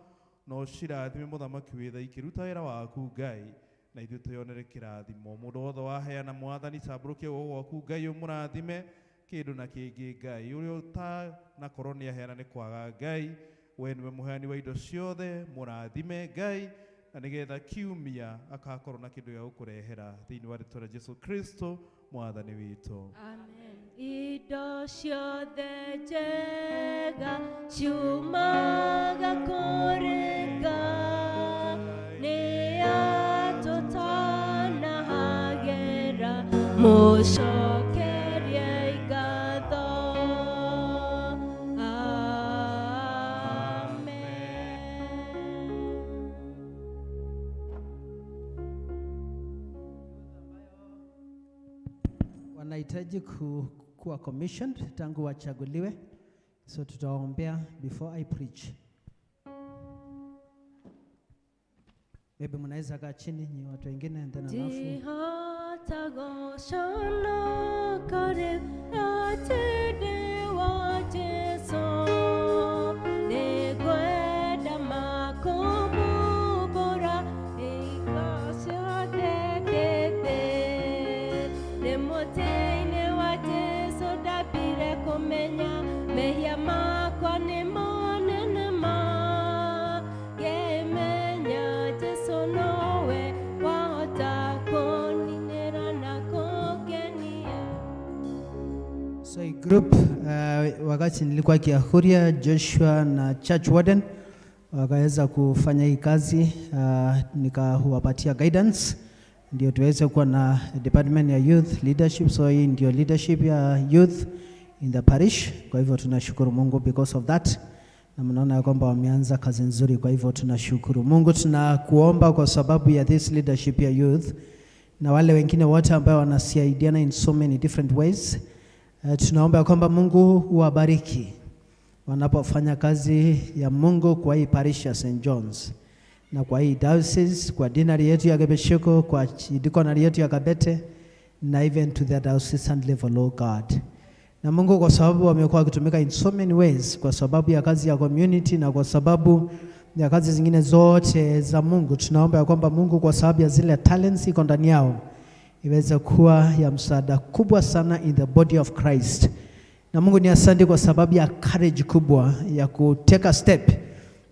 E: na ũcirathime mũthamaki wĩ tha ikĩruta wĩra waku Ngai, na ithuĩ twĩyonere kĩrathimo. Mũndũ wothe waheana Mwathani, tambũrũkia guoko gwaku Ngai ũmũrathime kĩndũ na kĩngĩ Ngai. Ũrĩa ũtanakorwo nĩ aheana nĩ kwaga Ngai, we nĩwe mũheani wa indo ciothe, mũrathime Ngai, na nĩgetha kiumia akakorwo na kĩndũ gĩa gũkũrehera thĩinĩ wa rĩtwa rĩa Jesu Kristo. Mwathani witũ.
A: Amen. Indo ciothe njega ciumaga kũrĩ Ngai, nĩ atũtanahagĩra, mũcokerie ngatho. Amen.
C: Wanahitaji kuwa commissioned tangu wachaguliwe, so tutawaombea before I preach. Maybe mnaweza kaa chini nyi watu wengine and then alafu
A: Ndihota gũconoka rĩu atĩ ndĩ wa Jesũ, nĩngwenda makũmumbũra hingo ciothe ndĩ thĩ. Nĩ mũtĩ-inĩ wa Jesũ ndambire kũmenya mehia makwa nĩ manene ma, ngĩmenya Jesũ nowe wahota kũninĩra na kũngenia.
C: So a group wakati nilikuwa Kiahuria, Joshua na Church Warden wakaweza kufanya hii kazi, nikawapatia guidance ndio tuweze kuwa na department ya youth leadership. So hii ndio leadership ya youth in the parish. Kwa hivyo tunashukuru Mungu because of that, na mnaona ya kwamba wameanza kazi nzuri. Kwa hivyo tunashukuru Mungu, tunakuomba kwa sababu ya this leadership ya youth na wale wengine wote ambao wanasaidiana in so many different ways. Tunaomba ya kwamba Mungu uwabariki wanapofanya kazi ya Mungu kwa hii parish ya St. John's na kwa hii diocese, kwa dinari yetu ya Gebesheko, kwa dikonari yetu ya Kabete na even to the diocesan level, oh God. Na Mungu, kwa sababu wamekuwa wakitumika in so many ways, kwa sababu ya kazi ya community na kwa sababu ya kazi zingine zote za Mungu, tunaomba ya kwamba Mungu, kwa sababu ya zile talents iko ndani yao, iweze kuwa ya msaada kubwa sana in the body of Christ. Na Mungu ni asante kwa sababu ya courage kubwa ya kuteka step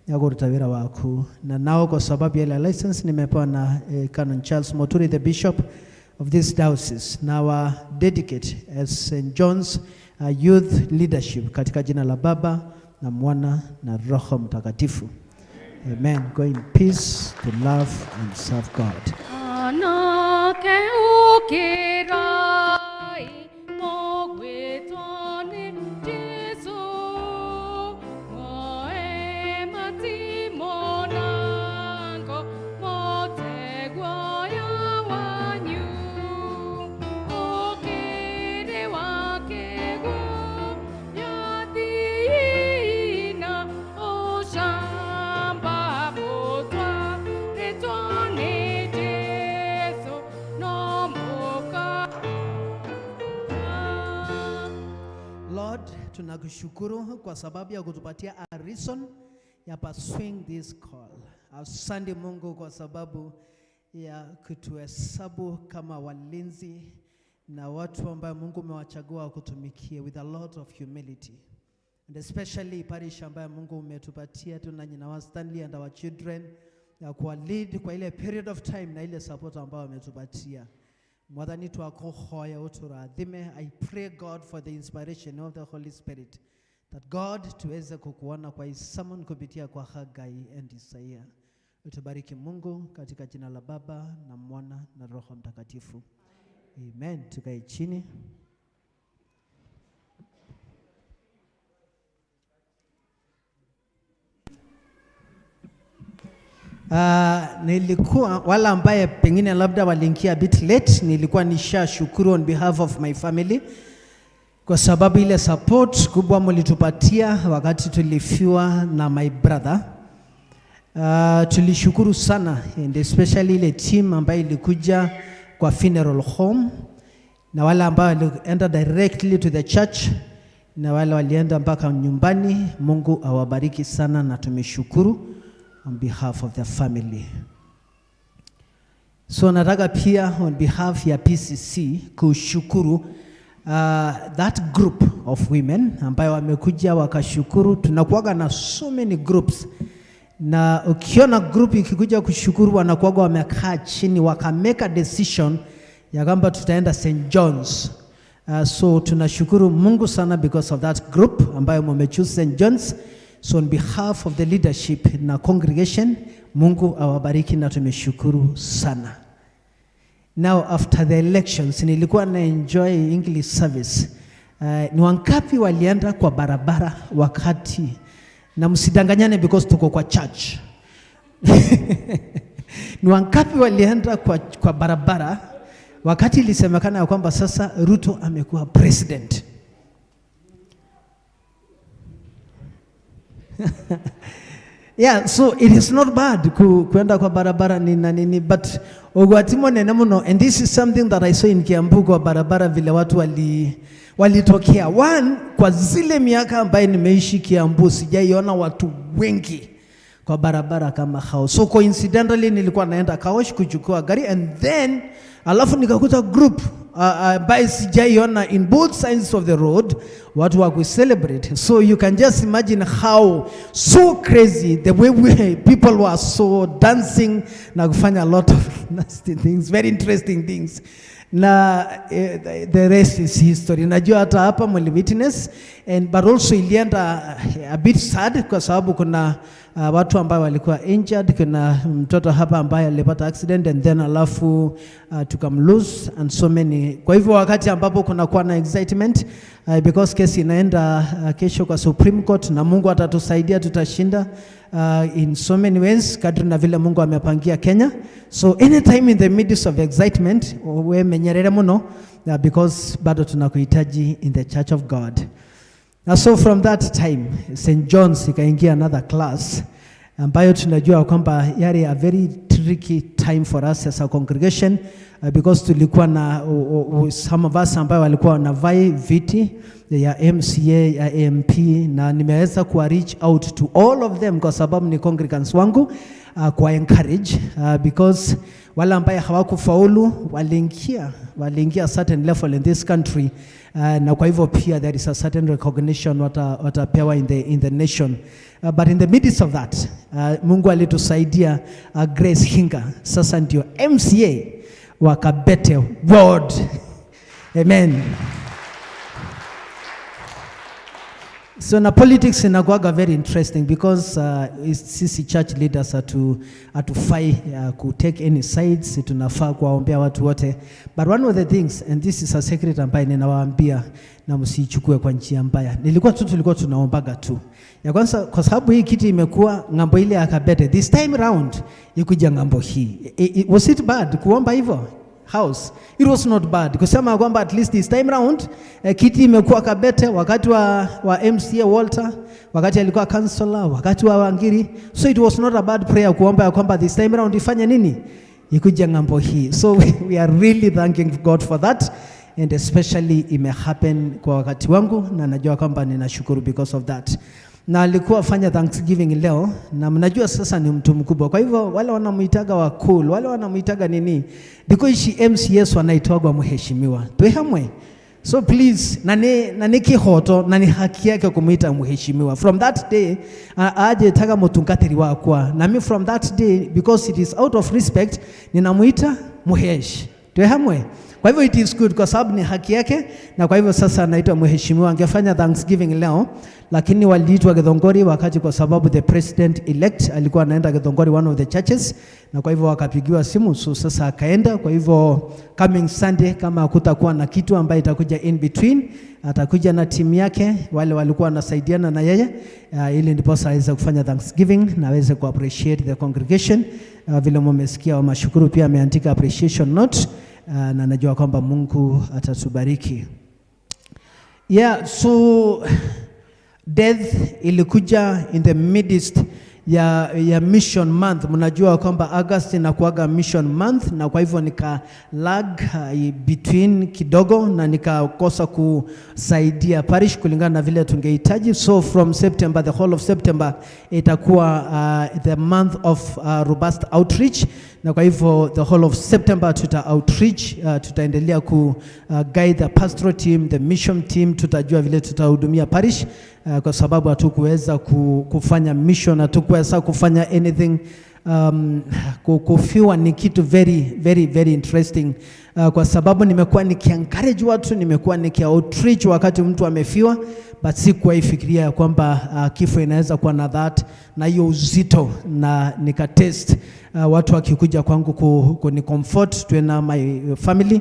C: ya kuruta wira waku, na nao kwa sababu ya ile license nimepewa na Canon Charles Moturi, the bishop of this diocese, na wa dedicate as St. John's youth leadership katika jina la Baba na Mwana na Roho Mtakatifu. Amen. Go in peace to love and serve God.
D: Anake ũkĩrai mũgwĩtwo nĩ Jesũ, moe matimonango mũteguoya wanyu, ũkĩrĩ wa kĩguũ yathina ũcamba mũtwarĩtwo nĩ Jesũ no mũka.
C: Lord, tunakushukuru kwa sababu ya kutupatia a reason ya pursuing this call. Asante Mungu kwa sababu ya kutuhesabu kama walinzi na watu ambao Mungu umewachagua kutumikia with a lot of humility. And especially parish ambayo Mungu umetupatia tuna nyina wa Stanley and our children ya kuwa lead kwa ile period of time na ile support ambayo wametupatia. Mwathani twakuhoya uturathime. I pray God for the inspiration of the Holy Spirit that God tuweze kukuona kwa hii sermon kupitia kwa Hagai and Isaiah. Utubariki Mungu katika jina la Baba na Mwana na Roho Mtakatifu. Amen. Tukae chini. Nilikuwa wala ambaye pengine labda waliingia a bit late, nilikuwa nishashukuru on behalf of my family kwa sababu ile support kubwa mlitupatia wakati tulifiwa na my brother. Tulishukuru sana and especially ile team ambayo ilikuja kwa funeral home na wale ambao walienda directly to the church na wale walienda mpaka nyumbani. Mungu awabariki sana na tumeshukuru on behalf of the family. So nataka pia on behalf ya PCC kushukuru that group of women ambayo wamekuja wakashukuru. Tunakuwaga na so many groups, na ukiona group ikikuja kushukuru wanakuwaga wamekaa chini waka make a decision ya kwamba tutaenda St. John's. So tunashukuru Mungu sana because of that group ambayo mumechoose St. John's. So on behalf of the leadership na congregation, Mungu awabariki na tumeshukuru sana. Now after the elections, nilikuwa na enjoy English service. Ni wangapi walienda kwa barabara wakati, na msidanganyane because tuko kwa church. Ni wangapi walienda kwa barabara wakati ilisemekana ya kwamba sasa Ruto amekuwa president? Yeah, so it is not bad kuenda kwa barabara ni na nini, but ogwatimo nene muno, and this is something that I saw in Kiambu kwa barabara vile watu walitokea. One, kwa zile miaka ambaye nimeishi Kiambu sijaiona watu wengi kwa barabara kama hao. So coincidentally nilikuwa naenda Kaosh kuchukua gari, and then alafu nikakuta group ambaye sijaiona in both sides of the road, watu wa celebrate. So you can just imagine how so crazy the way people were so dancing na kufanya a lot of nasty things, very interesting things. Na the rest is history. Najua hata hapa mli witness, and but also ilienda a bit sad kwa sababu kuna watu ambao walikuwa injured. Kuna mtoto hapa ambaye alipata accident and then alafu tukamlose and so many. Kwa hivyo wakati ambapo kuna kuwa na excitement because kesi inaenda kesho kwa Supreme Court, na Mungu atatusaidia tutashinda in so many ways kadri na vile Mungu amepangia Kenya. So anytime in the midst of excitement, we menyerere muno because bado tunakuhitaji in the Church of God. Na so from that time St. John's ikaingia another class ambayo tunajua kwamba yari a very tricky time for us as a congregation because tulikuwa na some of us ambayo walikuwa wanavai viti ya MCA ya MP, na nimeweza kuwa reach out to all of them kwa sababu ni congregants wangu, kwa encourage because wale ambaye hawakufaulu waliingia certain level in this country, na kwa hivyo pia there is a certain recognition watapewa in the nation. But in the midst of that, Mungu alitusaidia, Grace Hinga sasa ndio MCA wa Kabete Ward. Amen. So na politics inakuwaga very interesting because sisi church leaders hatufai ku take any sides, tunafaa kuwaombea watu wote. But one of the things, and this is a secret ambaye ninawaambia na msiichukue kwa njia mbaya, tulikuwa tunaombaga tu. Ya kwanza, kwa sababu hii kiti imekuwa ng'ambo ile ya Kabete, this time round ikuja ng'ambo hii. Was it bad kuomba hivyo? House. It was not bad. Kusema kwamba at least this time round kiti imekuwa Kabete wakati wa MCA Walter, wakati alikuwa councillor, wakati wa Wangiri. So it was not a bad prayer kuomba kwamba this time round ifanye nini? Ikuja ng'ambo hii. So we are really thanking God for that, and especially ime happen kwa wakati wangu, na najua kwamba ninashukuru because of that. Na alikuwa fanya Thanksgiving leo, na mnajua sasa ni mtu mkubwa. Kwa hivyo wale wanamuitaga wa cool, wale wanamuitaga nini? Diko ishi MCS wanaitwagwa mheshimiwa. Tuhamwe. So please, na ni kihoto na ni haki yake kumuita mheshimiwa. From that day aje taka mutungatiri wakwa. Na mi from that day, because it is out of respect, ninamuita mhesh. Tuhamwe. Kwa hivyo it is good kwa sababu ni haki yake, na kwa hivyo sasa anaitwa mheshimiwa. Angefanya Thanksgiving leo, lakini waliitwa Githongori wakati kwa sababu the president elect alikuwa anaenda Githongori, one of the churches, na kwa hivyo wakapigiwa simu, so sasa akaenda. Kwa hivyo coming Sunday kama hakutakuwa na kitu ambaye itakuja in between, atakuja na timu yake wale walikuwa wanasaidiana na yeye, ili ndiposa aweze kufanya Thanksgiving na aweze ku appreciate the congregation. Vile mmesikia wa mashukuru pia ameandika appreciation note. Na najua kwamba Mungu atatubariki. Yeah, so death ilikuja in the midst ya mission month. Mnajua kwamba August inakuwaga mission month, na kwa hivyo nika lag between kidogo na nikakosa kusaidia parish kulingana na vile tungehitaji. So from September, the whole of September itakuwa the month of robust outreach, na kwa hivyo the whole of September tuta outreach, tutaendelea ku guide the pastoral team, the mission team, tutajua vile tutahudumia parish, kwa sababu hatukuweza kufanya mission, hatukuweza kufanya anything Kufiwa ni kitu very very very interesting, kwa sababu nimekuwa nikiencourage watu, nimekuwa niki outreach wakati mtu amefiwa, but sikuwahi fikiria ya kwamba kifo inaweza kuwa na that na hiyo uzito, na nikatest watu wakikuja kwangu kuni comfort tuena my family,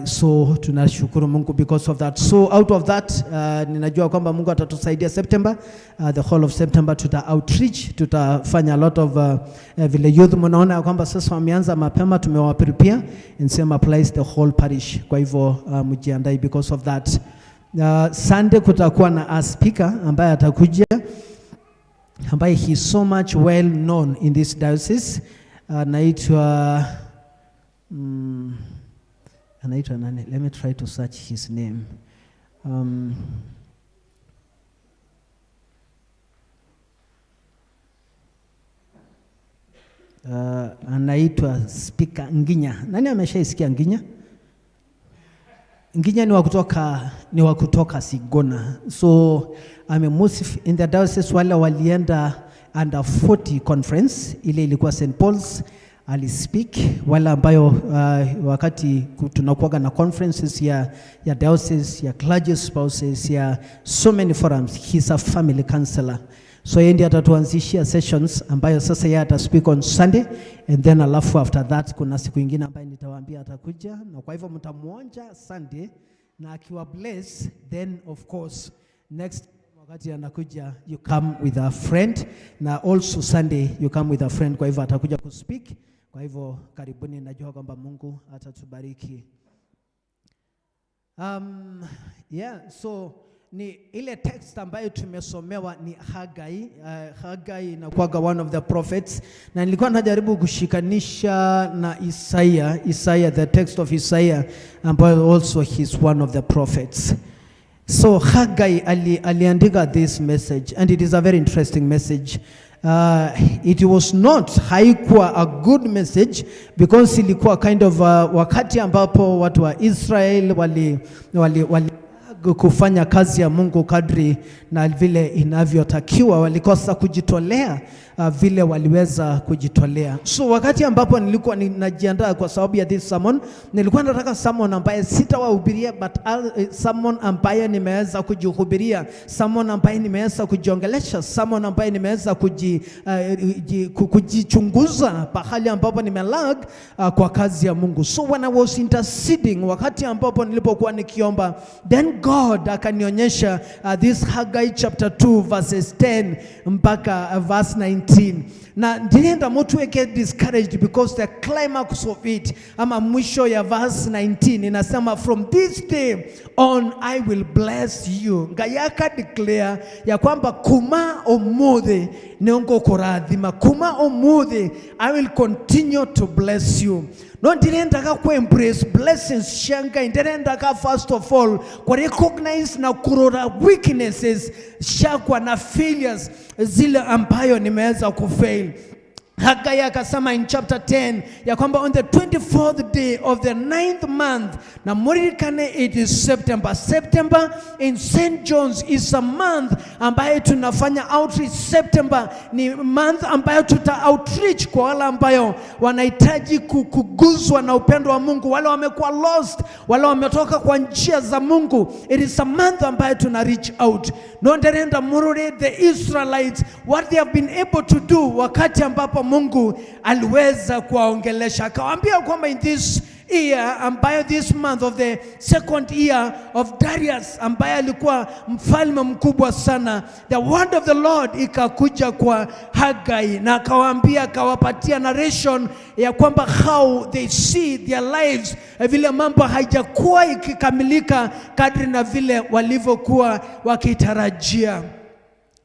C: so tunashukuru Mungu because of that. So out of that, ninajua kwamba Mungu atatusaidia September, the whole of September tuta outreach, tutafanya a lot of vile youth mnaona ya kwamba sasa wameanza mapema, tumewaprepare, and same applies the whole parish. Kwa hivyo mjiandae because of that. Sunday kutakuwa na a speaker ambaye atakuja, ambaye he is so much well known in this diocese. Anaitwa nani? Let me try to search his name. Anaitwa Speaker Nginya. Nani ameshaisikia Nginya? Nginya ni wa kutoka Sigona. So amemusif in the diocese, wale walienda under 40 conference ile ilikuwa St Paul's, alispeak. Wale ambayo wakati tunakuwaga na conferences ya diocese, ya clergy spouses, ya so many forums, he's a family counselor. So yeye ndiye atatuanzishia sessions ambayo sasa yeye ataspeak on Sunday, and then alafu after that kuna siku ingine ambayo nitawaambia atakuja, na kwa hivyo mtamuonja Sunday, na akiwa bless, then of course next wakati anakuja you come with a friend, na also Sunday you come with a friend. Kwa hivyo atakuja kuspeak. Kwa hivyo karibuni, najua kwamba Mungu atatubariki. Yeah, so ni ile text ambayo tumesomewa ni Hagai. Hagai inakuwaga one of the prophets, na nilikuwa najaribu kushikanisha na Isaiah, Isaiah, the text of Isaiah, ambayo also he's one of the prophets. So Haggai aliandika this message, and it is a very interesting message. It was not, haikuwa a good message because ilikuwa kind of wakati ambapo watu wa Israel wali kufanya kazi ya Mungu kadri na vile inavyotakiwa, walikosa kujitolea vile waliweza kujitolea. So wakati ambapo nilikuwa ninajiandaa kwa sababu ya this sermon, nilikuwa nataka sermon ambaye sitawahubiria, but sermon ambaye nimeweza kujihubiria, sermon ambaye nimeweza kujiongelesha, sermon ambaye nimeweza kujichunguza pahali ambapo nimelag kwa kazi ya Mungu. So when I was interceding, wakati ambapo nilipokuwa nikiomba, then God akanionyesha this Haggai chapter 2 verses 10 mpaka verse 19, na ndilienda mutuweke discouraged because the climax of it, ama mwisho ya verse 19, inasema, "From this day on I will bless you." Ngai aka declare ya kwamba kuma umuthi nĩngũkũrathima, kuma umuthi I will continue to bless you. No ndirendaga ku embrace blessings cia Ngai, ndirendaga first of all ku recognize na kurora weaknesses ciakwa na failures zile ambayo nimeweza kufail. Haggai akasema in chapter 10 ya kwamba on the 24th day of the ninth month, na muririkane it is September. September in St. John's is a month ambayo tunafanya outreach. September ni month ambayo tuta outreach kwa wale ambayo wanahitaji kuguzwa na upendo wa Mungu, wale wamekuwa lost, wale wametoka kwa njia za Mungu. It is a month ambayo tuna reach out. No nderenda murore the Israelites, what they have been able to do wakati ambapo Mungu aliweza kuwaongelesha akawaambia kwamba in this year ambayo this month of the second year of Darius, ambaye alikuwa mfalme mkubwa sana, the word of the Lord ikakuja kwa Haggai na akawaambia, akawapatia narration ya kwamba how they see their lives, vile mambo haijakuwa ikikamilika kadri na vile walivyokuwa wakitarajia.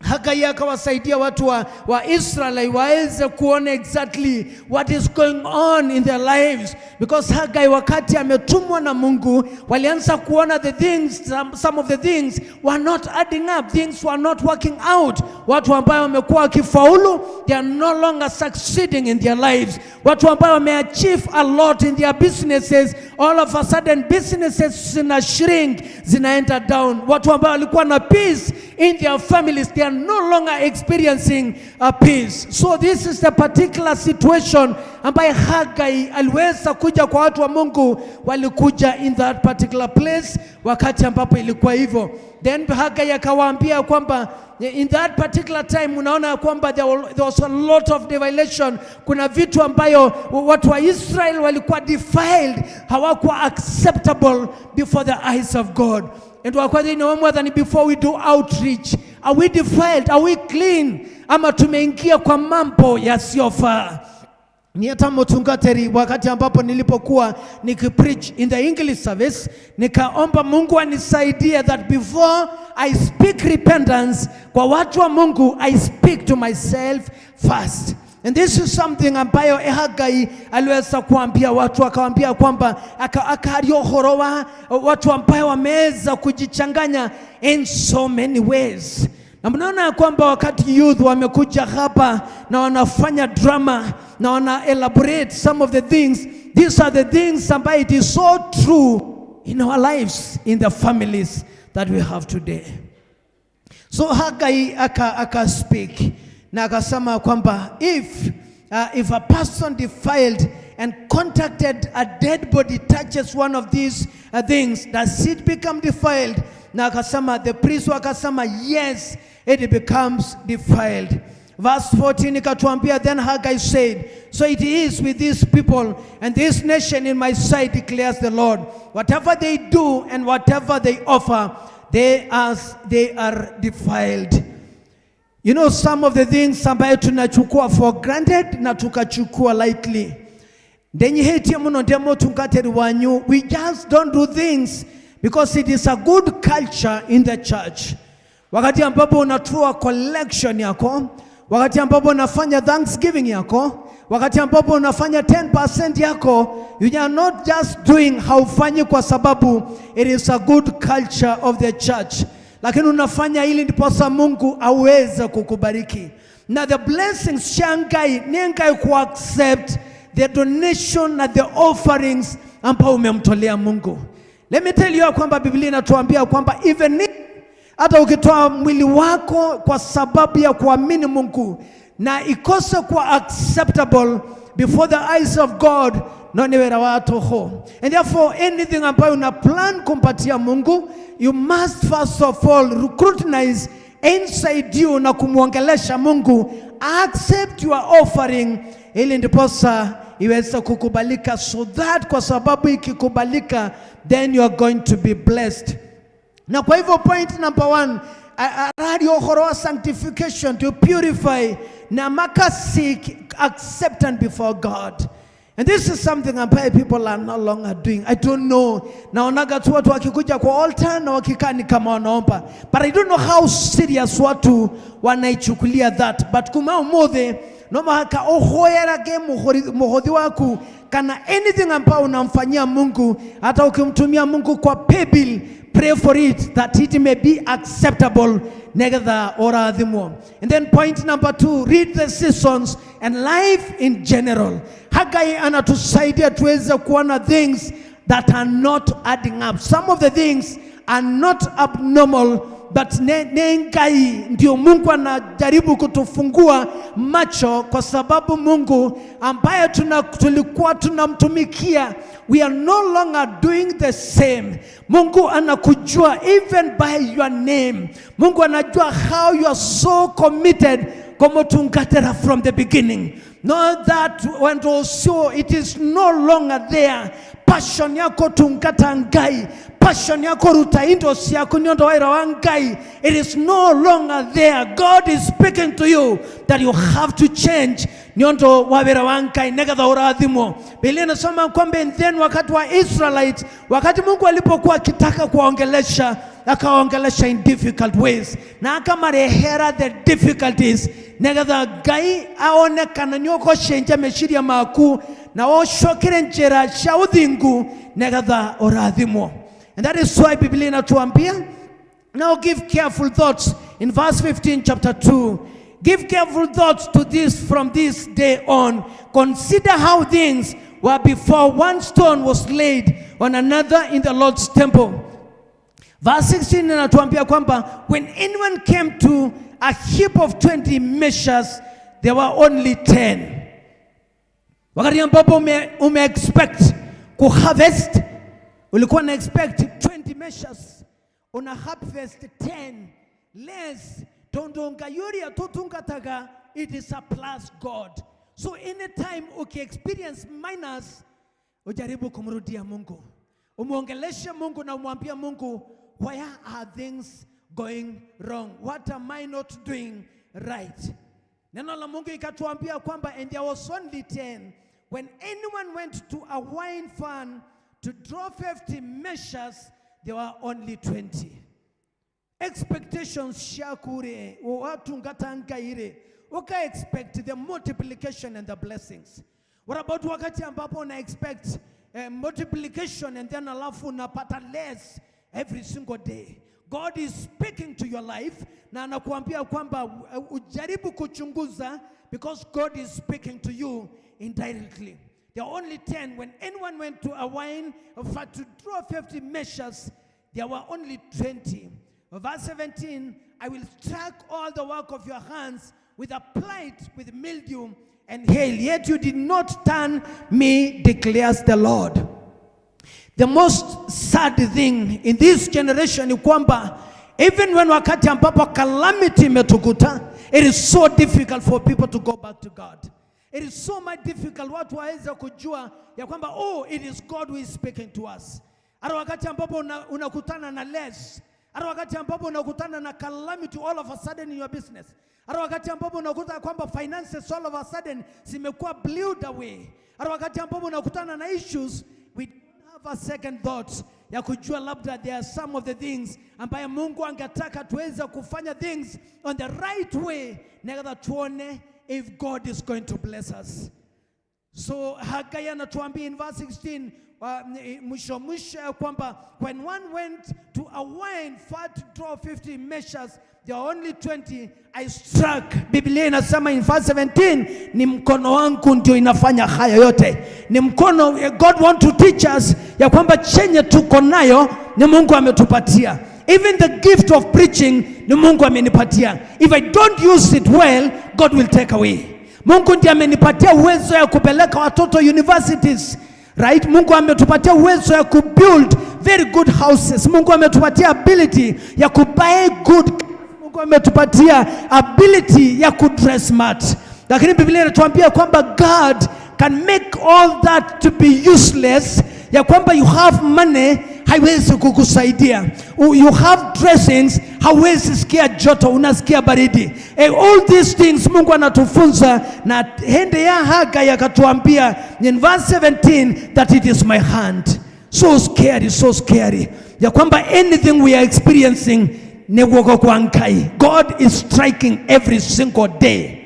C: Hagai akawasaidia watu wa Israel waweze kuona exactly what is going on in their lives, because Because Haggai wakati ametumwa na Mungu, walianza kuona the things, some of the things were not adding up, things were not working out. Watu ambao wamekuwa wakifaulu, they are no longer succeeding in their lives. Watu ambao wameachieve a lot in their businesses, all of a sudden businesses zina shrink, zinaenda down. Watu ambao walikuwa na peace in their families, they are no longer experiencing a peace. So this is the particular situation ambaye Haggai aliweza kuja kwa watu wa Mungu, walikuja in that particular place wakati ambapo ilikuwa hivyo. Then Haggai akawaambia kwamba in that particular time, unaona kwamba there was a lot of deviation. Kuna vitu ambayo watu wa Israel walikuwa defiled, hawakuwa acceptable before the eyes of God. And wakati wa before we do outreach, are we defiled? Are we clean? Ama tumeingia kwa mambo yasiyofaa? Ni hata mtungateri, wakati ambapo nilipokuwa nikipreach in the English service, nikaomba Mungu anisaidie that before I speak repentance kwa watu wa Mungu, I speak to myself first. And this is something ambayo Haggai aliweza kuambia watu, akawaambia kwamba akaria ũhoro wa watu ambayo wameweza kujichanganya in so many ways. Na mnaona ya kwamba wakati youth wamekuja hapa na wanafanya drama na wana elaborate some of the things, these are the things ambayo it is so true in our lives, in the families that we have today. So Haggai aka speak na akasema kwamba if a person defiled and contacted a dead body touches one of these things, does it become defiled? Na akasema, the priest akasema, yes, it becomes defiled. Verse 14 ikatuambia, then Haggai said, so it is with these people and this nation in my sight, declares the Lord. Whatever they do and whatever they offer, they are defiled. Some of the things ambayo tunachukua for granted na tukachukua lightly. Ndenyihetie muno ndemo tungateri wanyu. We just don't do things because it is a good culture in the church. Wakati ambapo unatoa collection yako, wakati ambapo unafanya thanksgiving yako, wakati ambapo unafanya 10% yako, you are not just doing, haufanyi kwa sababu it is a good culture of the church, lakini unafanya ili ndiposa Mungu aweze kukubariki. Na the blessings shangai ni ngai ku accept the donation na the offerings ambao umemtolea Mungu. Let me tell you kwamba Biblia inatuambia kwamba even if hata ukitoa mwili wako kwa sababu ya kuamini Mungu na ikose kuwa acceptable before the eyes of God, no ni wera wa toho. And therefore anything ambayo una plan kumpatia Mungu, you must first of all recognize inside you na kumwongelesha Mungu, accept your offering ili ndiposa iweze kukubalika, so that kwa sababu ikikubalika then you are going to be blessed. Na kwa hivyo point number 1, araria ũhoro wa sanctification, to purify na maka seek acceptance before God. And this is something ambayo people are no longer doing. I don't know. Naonaga tu watu wakikuja kwa altar na wakikaa ni kama wanaomba. But I don't know how serious watu wanaichukulia that. But kuma umuthi no mahaka uhoyerage muhothi waku kana anything ambao unamfanyia Mungu, hata ukimtumia Mungu kwa paybill, pray for it that it may be acceptable negetha orathimwo. And then point number 2, read the seasons and life in general. Haggai anatusaidia tuweze kuona things that are not adding up. Some of the things are not abnormal, but ne ngai ndio Mungu anajaribu kutufungua macho, kwa sababu Mungu ambaye tulikuwa tunamtumikia, we are no longer doing the same. Mungu anakujua even by your name. Mungu anajua how you are so committed komotungatera from the beginning. Not that when also it is no longer there. Passion yako tungata ngai, passion yako ruta indos yako nyondo waira wa ngai, it is no longer there. God is speaking to you that you have to change nyondo wawira wa ngai negatha urathimwo. Biblia inasema kwamba and then wakati wa Israelites, wakati Mungu alipokuwa akitaka kuwaongelesha, akawaongelesha in difficult ways na akamarehera the difficulties negatha ngai aone kana ni ugucenjia meciria maku
I: Na ucokere njĩra cia ũthingu nĩgetha ũrathimwo. And that is why Biblia inatuambia, now give careful thoughts in verse 15 chapter 2. Give careful thoughts to this from this day on. Consider how things were before one stone was laid on another in the Lord's temple. Verse 16 inatuambia kwamba when anyone came to a heap of 20 measures, there were only 10. Wakati ambapo ume expect kuharvest, ulikuwa na expect 20 measures, una harvest 10 less. Tondonga yuria tutungataga, it is a plus God. So anytime uki experience minus, ujaribu kumrudia Mungu, umuongeleshe Mungu na umwambie Mungu, where are things going wrong? What am I not doing right? Neno la Mungu ikatuambia kwamba and there was only 10. When anyone went to a wine farm to draw 50 measures, there were only 20. Expectations shakure, watu ngatangaire, uka expect the multiplication and the blessings. What about wakati ambapo una expect multiplication and then alafu unapata less every single day? God is speaking to your life na anakuambia kwamba ujaribu kuchunguza because God is speaking to you indirectly. There are only 10. When anyone went to a wine to draw 50 measures, there were only 20. Verse 17, I will strike all the work of your hands with a blight, with mildew and hail. Yet you did not turn me, declares the Lord. The most sad thing in this generation ni kwamba even when wakati ambapo calamity imetukuta, it is so difficult for people to go back to God. It is so much difficult watu waweze kujua ya kwamba oh, it is God who is speaking to us. Hata wakati ambapo unakutana na less, hata wakati ambapo unakutana na calamity all of a sudden in your business, hata wakati ambapo unakuta kwamba finances all of a sudden zimekuwa blewed away, hata wakati ambapo unakutana na issues, we don't have a second thought ya kujua labda there are some of the things ambaye Mungu angetaka tuweze kufanya things on the right way, na tuone if God is going to bless us. So Haggai anatuambia in verse 16, mwisho mwisho ya kwamba when one went to a wine far to draw 50 measures, there are only 20. I struck. Biblia inasema in verse 17, ni mkono wangu ndio inafanya haya yote. Ni mkono. God want to teach us ya kwamba chenye tuko nayo ni Mungu ametupatia. Even the gift of preaching ni Mungu amenipatia. If I don't use it well, God will take away. Mungu ndiye amenipatia uwezo ya kupeleka watoto universities. Right? Mungu ametupatia uwezo ya kubuild very good houses. Mungu ametupatia ability ya kubuy good. Mungu ametupatia ability ya kudress smart. Lakini Biblia inatuambia kwamba God can make all that to be useless, ya kwamba you have money haiwezi kukusaidia. You have dressings, hauwezi sikia joto, unasikia baridi. All these things Mungu anatufunza, na hende ya Hagai akatuambia in verse 17 that it is my hand. So scary, so scary. Ya kwamba anything we are experiencing ni guoko kwa Ngai. God is striking every single day.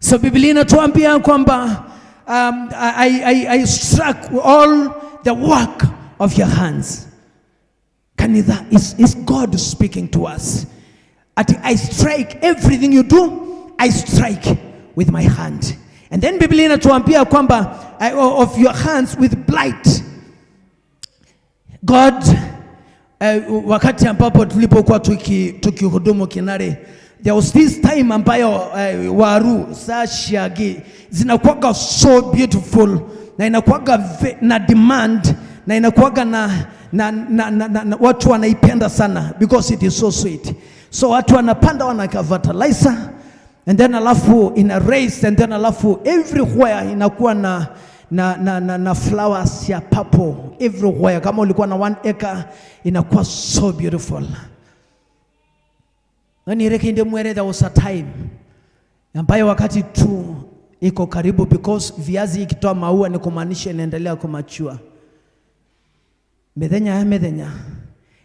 I: So Biblia inatuambia kwamba I struck all the work of your hands. Kanitha, is God speaking to us? Ati I strike everything you do, I strike with my hand. And then Biblia inatuambia kwamba of your hands with blight. God, wakati ambapo tulipokuwa tukihudumu Kinare, there was this time ambayo waru za shagi zinakuwaga so beautiful na inakuwaga na demand na inakuwaga na watu wanaipenda sana because it is so sweet. So watu wanapanda wanaweka fertilizer and then alafu ina raise and then alafu everywhere inakuwa na flowers ya purple everywhere. Kama ulikuwa na 1 acre inakuwa so beautiful. Na nireke ndio mwere, there was a time ambayo wakati tu iko karibu, because viazi ikitoa maua ni kumaanisha inaendelea kumachua. Methenya ya methenya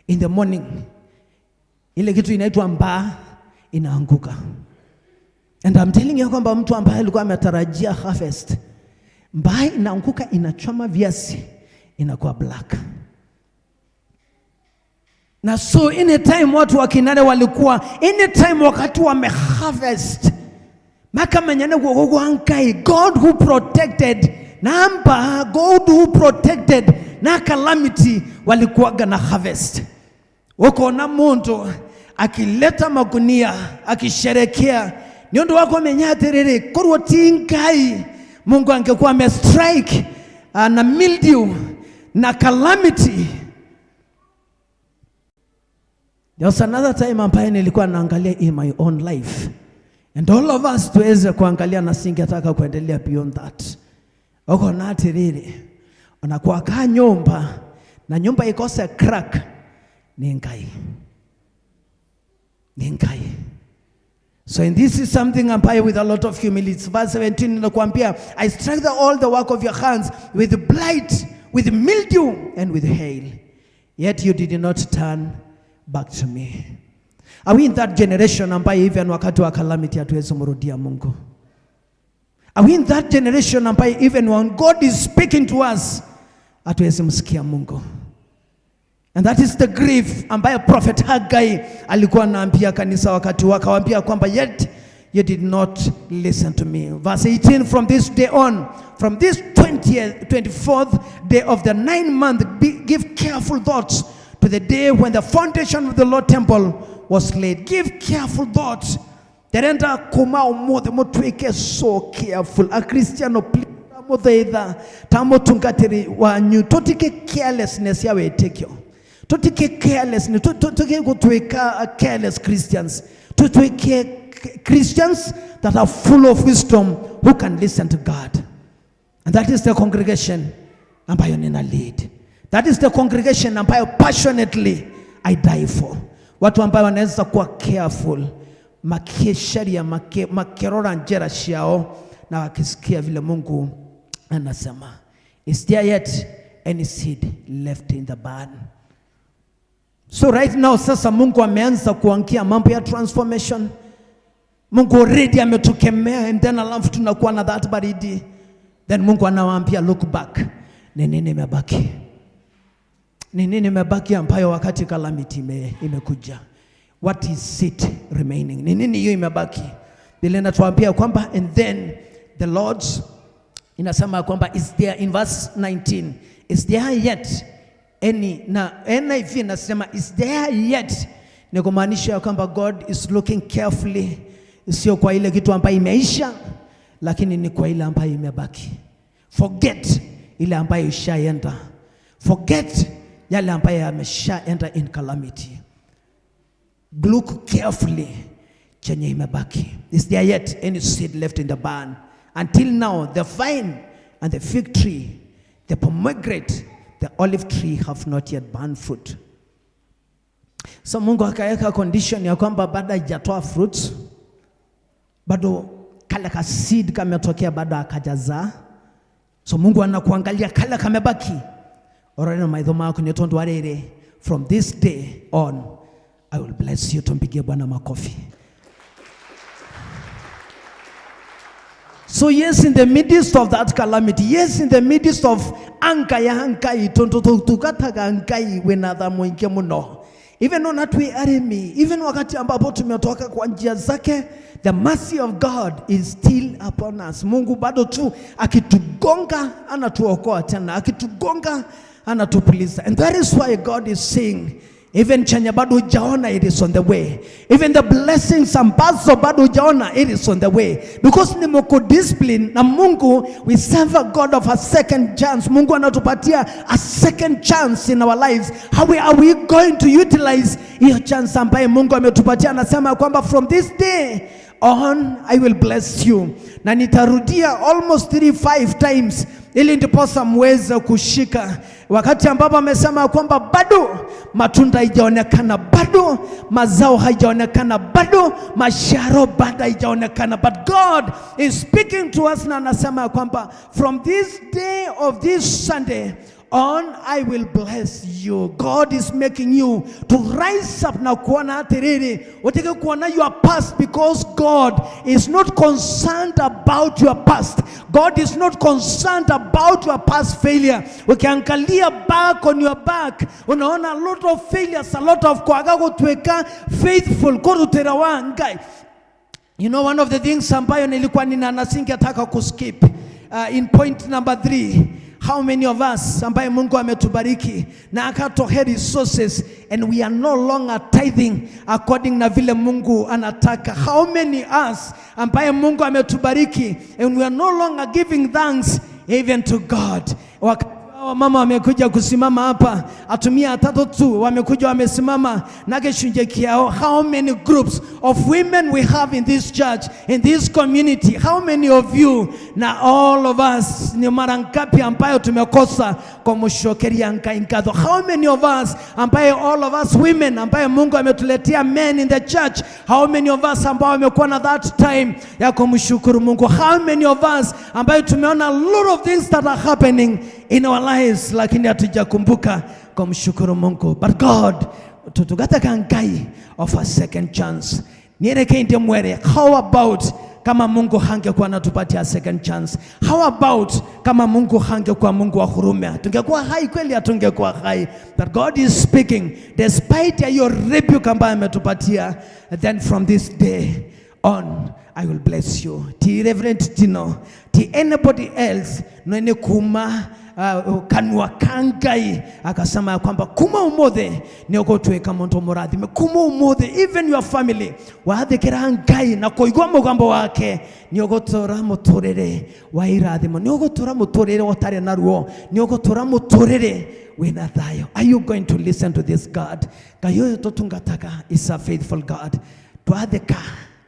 I: in the morning ile kitu inaitwa mbaa inaanguka. And I'm telling you kwamba mtu ambaye alikuwa ametarajia harvest, mbaya inaanguka inachoma viazi, inakuwa black. Na so anytime watu wa Kinare walikuwa anytime wakati wame harvest makamenyane guoko gwa Ngai, God who protected namba, God who protected na calamity walikuwaga na harvest. Ukona mundu akileta magunia akisherekea ni undu wako menya atiriri korwo ti Ngai Mungu angekuwa ame strike na mildew na calamity. There was another time ambaye nilikuwa naangalia in my own life, and all of us tuweze kuangalia, na singetaka kuendelea beyond that. Ukona atiriri unakuwa ka nyumba na nyumba ikose crack, ni Ngai, ni Ngai. So and this is something ambayo with a lot of humility. Verse 17 inakuambia, I strike all the work of your hands with blight, with mildew and with hail. Yet you did not turn back to me. Are we in that generation ambayo even wakati wa calamity hatuwezi mrudia Mungu? Are we in that generation ambayo even when God is speaking to us hatuwezi msikia Mungu? And that is the grief ambayo Prophet Haggai alikuwa anaambia kanisa wakati wakawaambia kwamba yet you did not listen to me. Verse 18, from this day on, from this 24th day of the 9th month, give careful thoughts to the day when the foundation of the Lord temple was laid. Give careful thoughts. Terenda kuma umothe mutwike so careful. A Christian please muthaitha tamutungatiri wanyu tutike carelessness ya wetekio. Tutike carelessness, tutike gutwika careless Christians. Tutwike Christians that are full of wisdom who can listen to God. And that is the congregation ambayo nina lead. That is the congregation ambayo passionately I die for. Watu ambao wanaweza kuwa careful, makesharia, makerora njera ciao na wakisikia vile Mungu anasema. Is there yet any seed left in the barn? So right now sasa Mungu ameanza kuangia mambo ya transformation. Mungu already ametukemea, and then alafu tunakuwa na that baridi. Then Mungu anawaambia look back. Ni nini imebaki? Ni nini imebaki ambayo wakati calamity imekuja? What is it remaining? Ni nini hiyo imebaki? Biblia inatuambia kwamba and then the Lord's inasema kwamba is there in verse 19, is there yet any, na NIV inasema is there yet, ni kumaanisha kwamba God is looking carefully, sio kwa ile kitu ambayo imeisha, lakini ni kwa ile ambayo imebaki. Forget ile ambayo ishaenda. Forget yale ambayo yameshaenda in calamity. Look carefully chenye imebaki. Is there yet any seed left in the barn? Until now, the vine and the fig tree, the pomegranate, the olive tree have not yet borne fruit. So Mungu akaweka condition ya kwamba bado haijatoa fruits, bado kale ka seed kametokea, bado akajazaa. So Mungu anakuangalia kale kamebaki. Orena maitho maku ni tondu arere, from this day on I will bless you. Tumpigie Bwana makofi. So yes, in the midst of that calamity, yes, in the midst of anger ya Ngai, tondu tukataga Ngai wena tha mwingi muno. Even on that we aremi, even wakati ambapo tumetoka kwa njia zake, the mercy of God is still upon us. Mungu bado tu akitugonga anatuokoa tena, akitugonga anatupuliza. And that is why God is saying, even chenye bado hujaona, it is on the way. Even the blessings ambazo bado hujaona, it is on the way. Because ni Mungu discipline na Mungu, we serve a God of a second chance. Mungu anatupatia a second chance in our lives. How are we going to utilize hiyo chance ambaye Mungu ametupatia? Anasema kwamba from this day on I will bless you. Na nitarudia almost 3-5 times ili ndiposa muweze kushika. Wakati ambapo amesema kwamba bado matunda haijaonekana, bado mazao haijaonekana, bado masharo bado haijaonekana, but God is speaking to us na anasema kwamba from this day of this Sunday on I will bless you. God is making you to rise up na kuona atiriri, utige kuona your past, because God is not concerned about your past. God is not concerned about your past failure. Ukiangalia back on your back, unaona a lot of failures, a lot of kwaga gutweka faithful kurutira wa Ngai. You know, one of the things ambayo nilikuwa nina singetaka kuskip in point number 3, how many of us ambaye Mungu ametubariki na akatoa resources and we are no longer tithing according na vile Mungu anataka? How many us ambaye Mungu ametubariki and we are no longer giving thanks even to God? Mama wamekuja kusimama hapa, atumia atatu tu wamekuja wamesimama na gĩcunjĩ kĩao. How many groups of women we have in this church, in this community? How many of you na all of us, ni mara ngapi ambayo tumekosa kumshokeria Ngai ngatho? How many of us ambaye all of us women ambaye Mungu ametuletea men in the church, how many of us ambao wamekuwa na that time ya kumshukuru Mungu? How many of us ambaye tumeona a lot of things that are happening in our lives, lakini hatujakumbuka kumshukuru Mungu? But God tutugataka Ngai of a second chance. Niereke ndiye mwere. How about kama Mungu hangekuwa anatupatia second chance? How about kama Mungu hangekuwa Mungu wa huruma? Tungekuwa hai kweli? Hatungekuwa hai. But God is speaking despite your rebuke ambayo ametupatia, then from this day on I will bless you. Ti Reverend Tino, ti anybody else, nwene kuma kanwa kangai akasema ya kwamba kuma umothe ni ugutwika muntu murathime. Kuma umothe even your family wathikira Ngai na kuigua mugambo wake ni ugutura muturire wa irathimo, ni ugutura muturire utari na ruo, ni ugutura muturire wina thayo. Are you going to listen to this God? Ngai uyu tutungataga is a faithful God. Twathika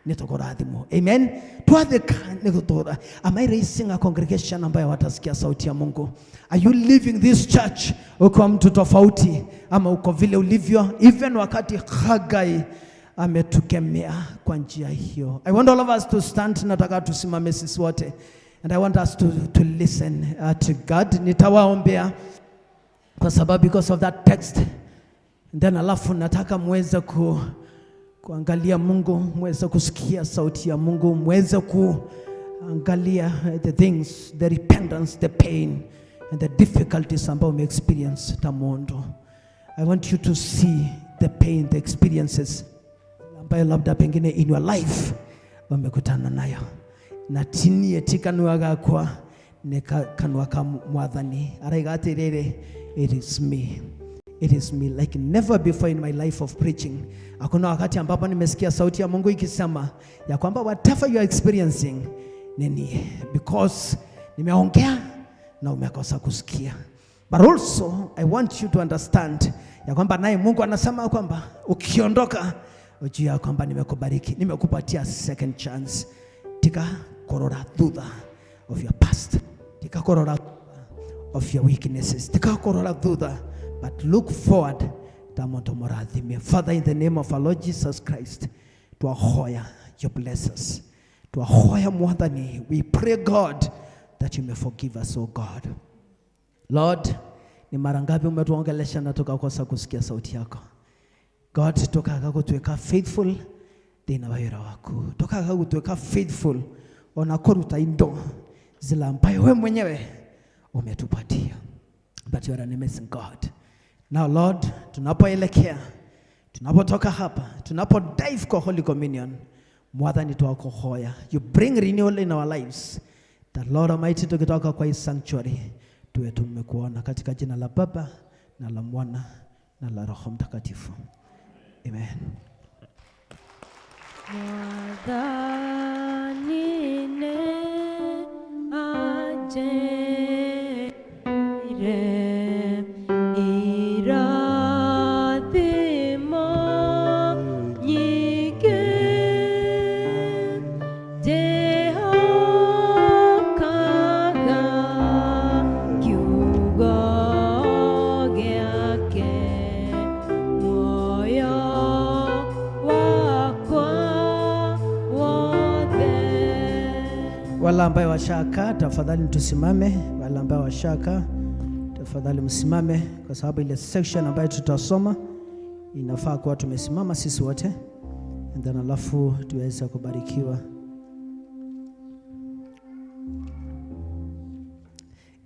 I: nitokurathimo. Amen. Twathika nigutura. Am I raising a congregation ambayo watasikia sauti ya Mungu? Are you leaving this church uko mtu tofauti ama uko vile ulivyo even wakati Hagai ametukemea kwa njia hiyo? I want all of us to stand. Nataka tusimame sisi wote, and I want us to listen to God. Nitawaombea kwa sababu because of that text, and then alafu nataka muweze kuangalia Mungu, muweze kusikia sauti ya Mungu, muweze kuangalia the things, the repentance, the pain and the difficulties ambayo ume experience tamondo. I want you to see the pain, the experiences ambayo labda pengine in your life umekutana nayo. Na tinie tikanua gakwa ne kanua ka mwathani araiga atiriri, it is me. It is me like never before in my life of preaching. Hakuna wakati ambapo nimesikia sauti ya Mungu ikisema ya kwamba whatever you are experiencing nini, because nimeongea na umekosa kusikia. But also I want you to understand ya kwamba naye Mungu anasema kwamba ukiondoka ujue ya kwamba nimekubariki, nimekupatia second chance. Tika korora thutha of your past, tika korora of your weaknesses, tika korora thutha, but look forward. Father, in the name of our Lord Jesus Christ, twahoya you bless us. Twahoya mwathani, we pray God that you may forgive us, oh God. Lord, ni mara ngapi umetuongelesha na tukakosa kusikia sauti yako. God, tukaga kutuweka faithful thina wa wira waku, tukaga kutuweka faithful ona kuruta indo zile ambayo wewe mwenyewe umetupatia. But you are an amazing God. Now Lord, tunapoelekea, tunapotoka hapa, tunapo dive kwa Holy Communion, mwathani twakuhoya, you bring renewal in our lives. That Lord Almighty, tukitoka kwa hii sanctuary tuwe tumekuona, katika jina la Baba na la Mwana na la Roho Mtakatifu. Amen.
A: Mwathani ne ajere irathimo nyingĩ, njĩhokaga kiugo gĩake, muoyo wakwa wothe.
C: Wala ambaye washaka tafadhali tusimame. Wala ambaye washaka Tafadhali msimame kwa sababu ile section ambayo tutasoma inafaa kuwa tumesimama sisi wote, and then alafu tuweze kubarikiwa.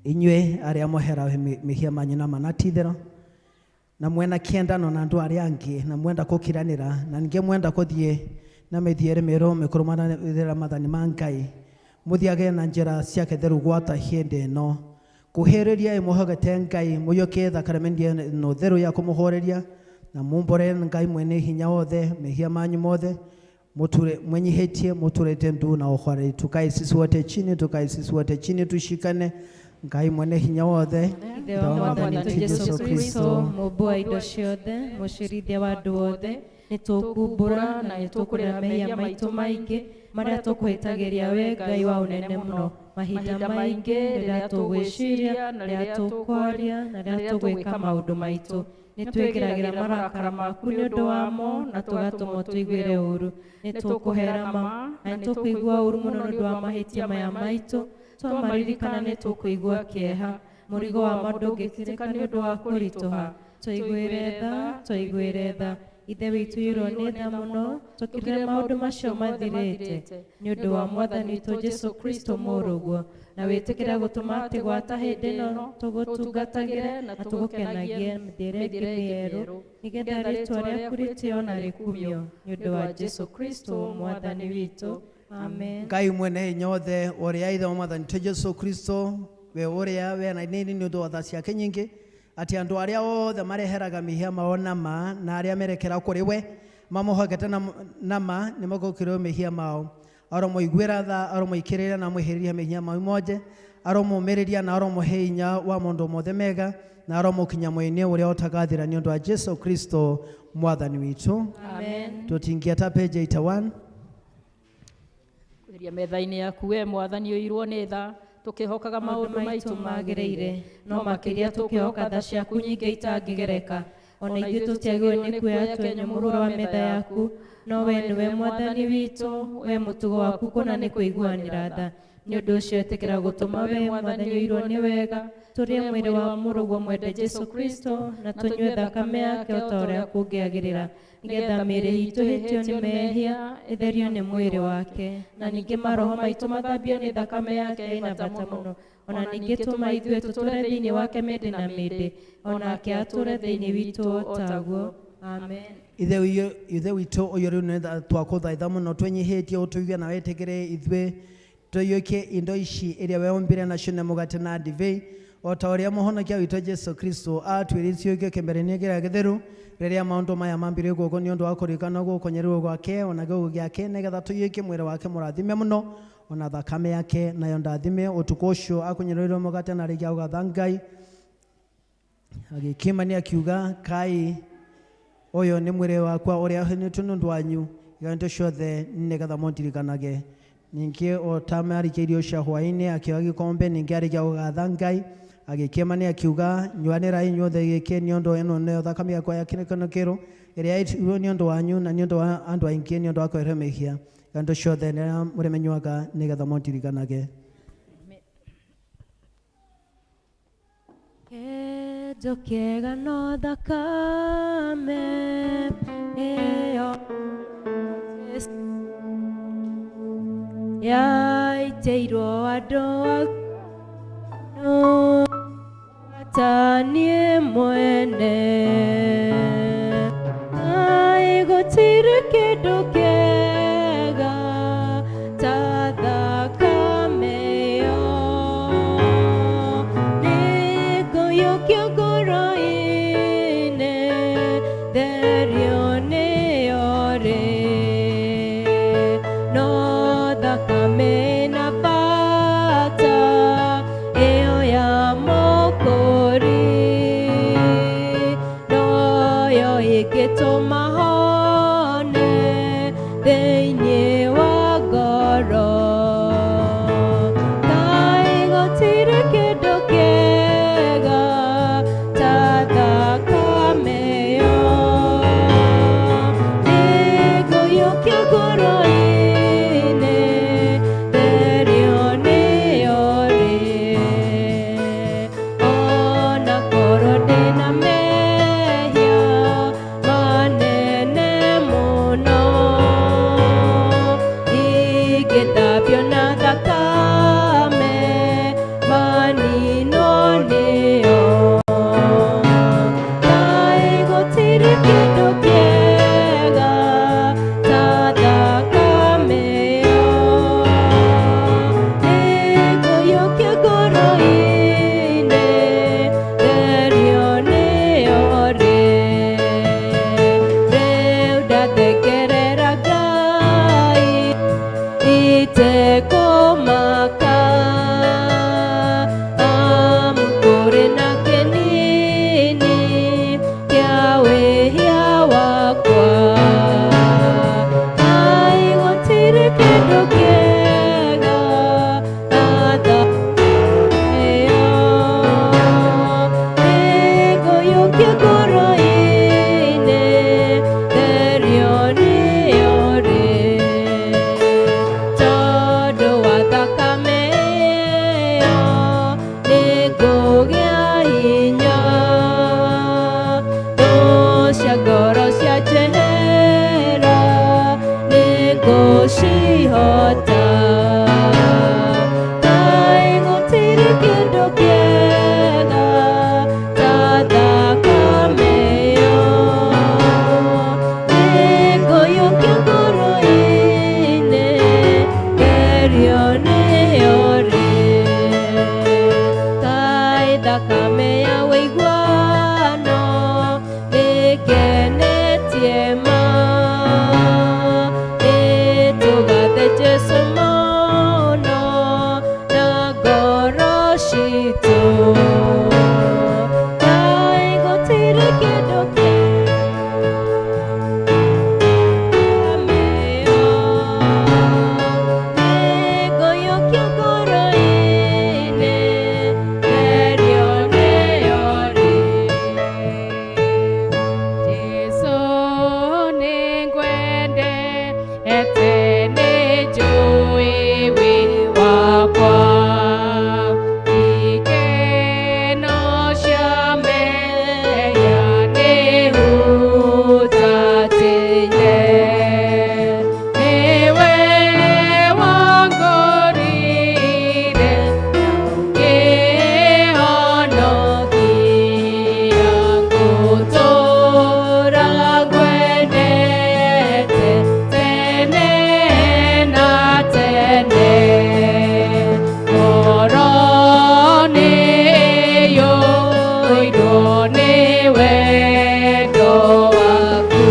C: Inywe aria mohera mehia manyu na manatithero na mwena kiendano na andu aria angi na mwenda kukiranira na ningi mwenda kuthie na mithiere mieru mikurumanira mathani ma Ngai, muthiage na njira ciake theru gwata hindi ino kuhiriria imuhogete Ngai muyukie thakramenti ino theru ya kumuhoreria na mumbore Ngai mwene hinya wothe mehia manyu mothe muture mwenyihetie muturete ndu na uhware. Tukae sisi wote chini, tukae sisi wote chini, tushikane. Ngai mwene hinya wothe,
A: Ithe wa Mwathani witũ Jesũ Kristo, mũmbi wa indo ciothe, mũcirithia wa andũ othe, nĩtũkumbũra na nĩtũkũrĩra mehia maitũ maingĩ marĩa tũkũhĩtagĩria we Ngai wa ũnene mũno, mahinda maingĩ rĩrĩa tũgwĩciria na rĩrĩa tũkwaria na rĩrĩa tũgwĩka maũndũ maitũ. Nĩtwĩkĩragĩra marakara maku nĩ ũndũ wamo na tũgatũma tũiguĩre ũũru. Nĩtũkũhera ma na nĩtũkũigua ũũru mũno nĩ ũndũ wa mahĩtia maya maitũ. Twamaririkana nĩtũkũigua kĩeha. Mũrigo wamo ndũngĩtirĩka nĩ ũndũ wa kũritũha. Tũiguĩre tha, tũiguĩre tha. Ithe witũ ũiyũirwo nĩ tha mũno, tũkirĩre maũndũ macio mathirĩte nĩ ũndũ wa Mwathani witũ Jesũ Kristo mũrũguo, na wĩtĩkĩre gũtũma atĩ gwata hĩndĩ ĩno tũgũtungatagĩre na tũgũkenagie mĩthiĩre ĩngĩ mĩerũ, nĩgetha rĩĩtwa rĩaku rĩtĩĩo na rĩkumio nĩ ũndũ wa Jesũ Kristo Mwathani witũ. Amen.
C: Ngai mwene hinya wothe ũrĩa Ithe wa Mwathani witũ Jesũ Kristo we ũrĩa we na nini nĩ ũndũ wa tha ciake nyingĩ, atĩ andũ arĩa othe mareheraga mehia mao na ma na arĩa merekera kũrĩ we mamũhokete na ma nĩmagũkĩrwo mehia mao. Aromũiguĩra tha, aromũikĩrĩria na amwĩhĩrĩria mehia mau mothe, aromũmĩrĩria na aromũhe hinya wa maũndũ mothe mega, na aromũkinya mwene ũrĩa ũtagathira nĩ ũndũ wa Jesũ Kristo Mwathani witũ.
A: Amen.
C: Tũtingĩeta page 81.
D: Kweheria metha-inĩ yaku we Mwathani ũirwo nĩ tha, tũkĩhokaga maũndũ maitũ
A: magĩrĩire, no makĩria tũkĩhoka tha ciaku nyingĩ itangĩgereka. Ona ithuĩ tũtiagĩrĩirwo nĩ kuoya twenyũ mũhuro wa metha yaku, no we nĩwe Mwathani witũ, we mũtugo waku kũna nĩ kũiguanĩra tha. Nĩ ũndũ ũcio ĩtĩkĩra gũtũma we Mwathani ũirwo nĩ wega, tũrĩe mwĩrĩ wa mũrũguo mwende Jesũ Kristo, na tũnyue thakame yake o ta ũrĩa kũngĩagĩrĩra, nĩgetha mĩĩrĩ itũ ĩhĩtio nĩ mehia ĩtherio nĩ mwĩrĩ wake, na ningĩ maroho maitũ mathambio nĩ thakame yake ĩna bata mũno. Ona ningĩ tũma ithuĩ tũtũũre thĩinĩ wake mĩndĩ na mĩndĩ, onake atũũre thĩinĩ witũ o taguo. Amen.
C: Ithe witũ ũyũ rĩu nĩ twakũthaitha mũno twenyihĩtie ũtũigue na wĩtĩkĩre ithuĩ tũiyũkie indo ici iria weombire nacio nĩ mũgate na ndibei, o ta ũrĩa mũhonokia witũ Jesũ Kristo atwĩrire ciũkio kĩmbere-inĩ kĩrĩa gĩtheru rĩrĩa maũndũ maya mambire gũkũ nĩ ũndũ wa kũririkana gũkũnyariirwo gwake ona gĩkuũ gĩake, nĩgetha tũiyũkie mwĩrĩ wake mũrathime mũno ona thakame yake nayo ndathime. Ũtukũ ũcio akũnyariirwo mũgate na rĩngĩ agatha Ngai agĩkĩmania akiuga, kai ũyũ nĩ mwĩrĩ wakwa ũrĩa ũheanĩtwo nĩ ũndũ wanyu, iga indo ciothe nĩgetha mũndirikanage. Ningĩ o ta marĩkia irio cia hwaĩ-inĩ akĩoya gĩkombe, ningĩ arĩkia gũgatha Ngai agĩkĩmania akiuga, nyuanĩrai inyuothe gĩkĩ nĩ ũndũ ĩno nĩyo thakame yakwa ya kĩrĩkanĩro kĩerũ ĩrĩa yaitirwo nĩ ũndũ wanyu na nĩ ũndũ wa andũ aingĩ nĩ ũndũ wa kweheria mehia. Iga indo ciothe rĩrĩa mũrĩmĩnyuaga nĩgetha mũndirikanage.
A: Kĩndũ kĩega no thakame ĩyo yaitĩirwo andũ aganu ta niĩ mwene. Ai gũtirĩ kĩndũ kĩega ta thakame ĩyo, nĩngũiyũkio ngoro-inĩ therio nĩyo rĩ, no thakame ĩna bata ĩyo ya Mũkũri, no Nĩngũgĩa hinya thũ cia ngoro cia njehera nĩngũcihota Kaĩ gũtirĩ kĩndũ kĩega ta thakame ĩyo nĩngũiyũkia ngoro-inĩ ngerio nĩyo rĩ Kaĩ thakame ya ũiguano nĩngenetie ma nĩtũgathe Jesũ mũno na ngoro citũ Kaĩ gũtirĩ kĩndũ nĩngũiyũkia ngoro-inĩ ngerio nĩyo rĩ
L: Jesu nĩngwende ete nĩnjũĩ wĩ wakwa ikeno cia mehia nĩhutatĩire nĩwe wangũrire ũkĩhonokia ngũtũũra ngwendete tene na tene ngoro nĩyũirwo nĩ wendo waku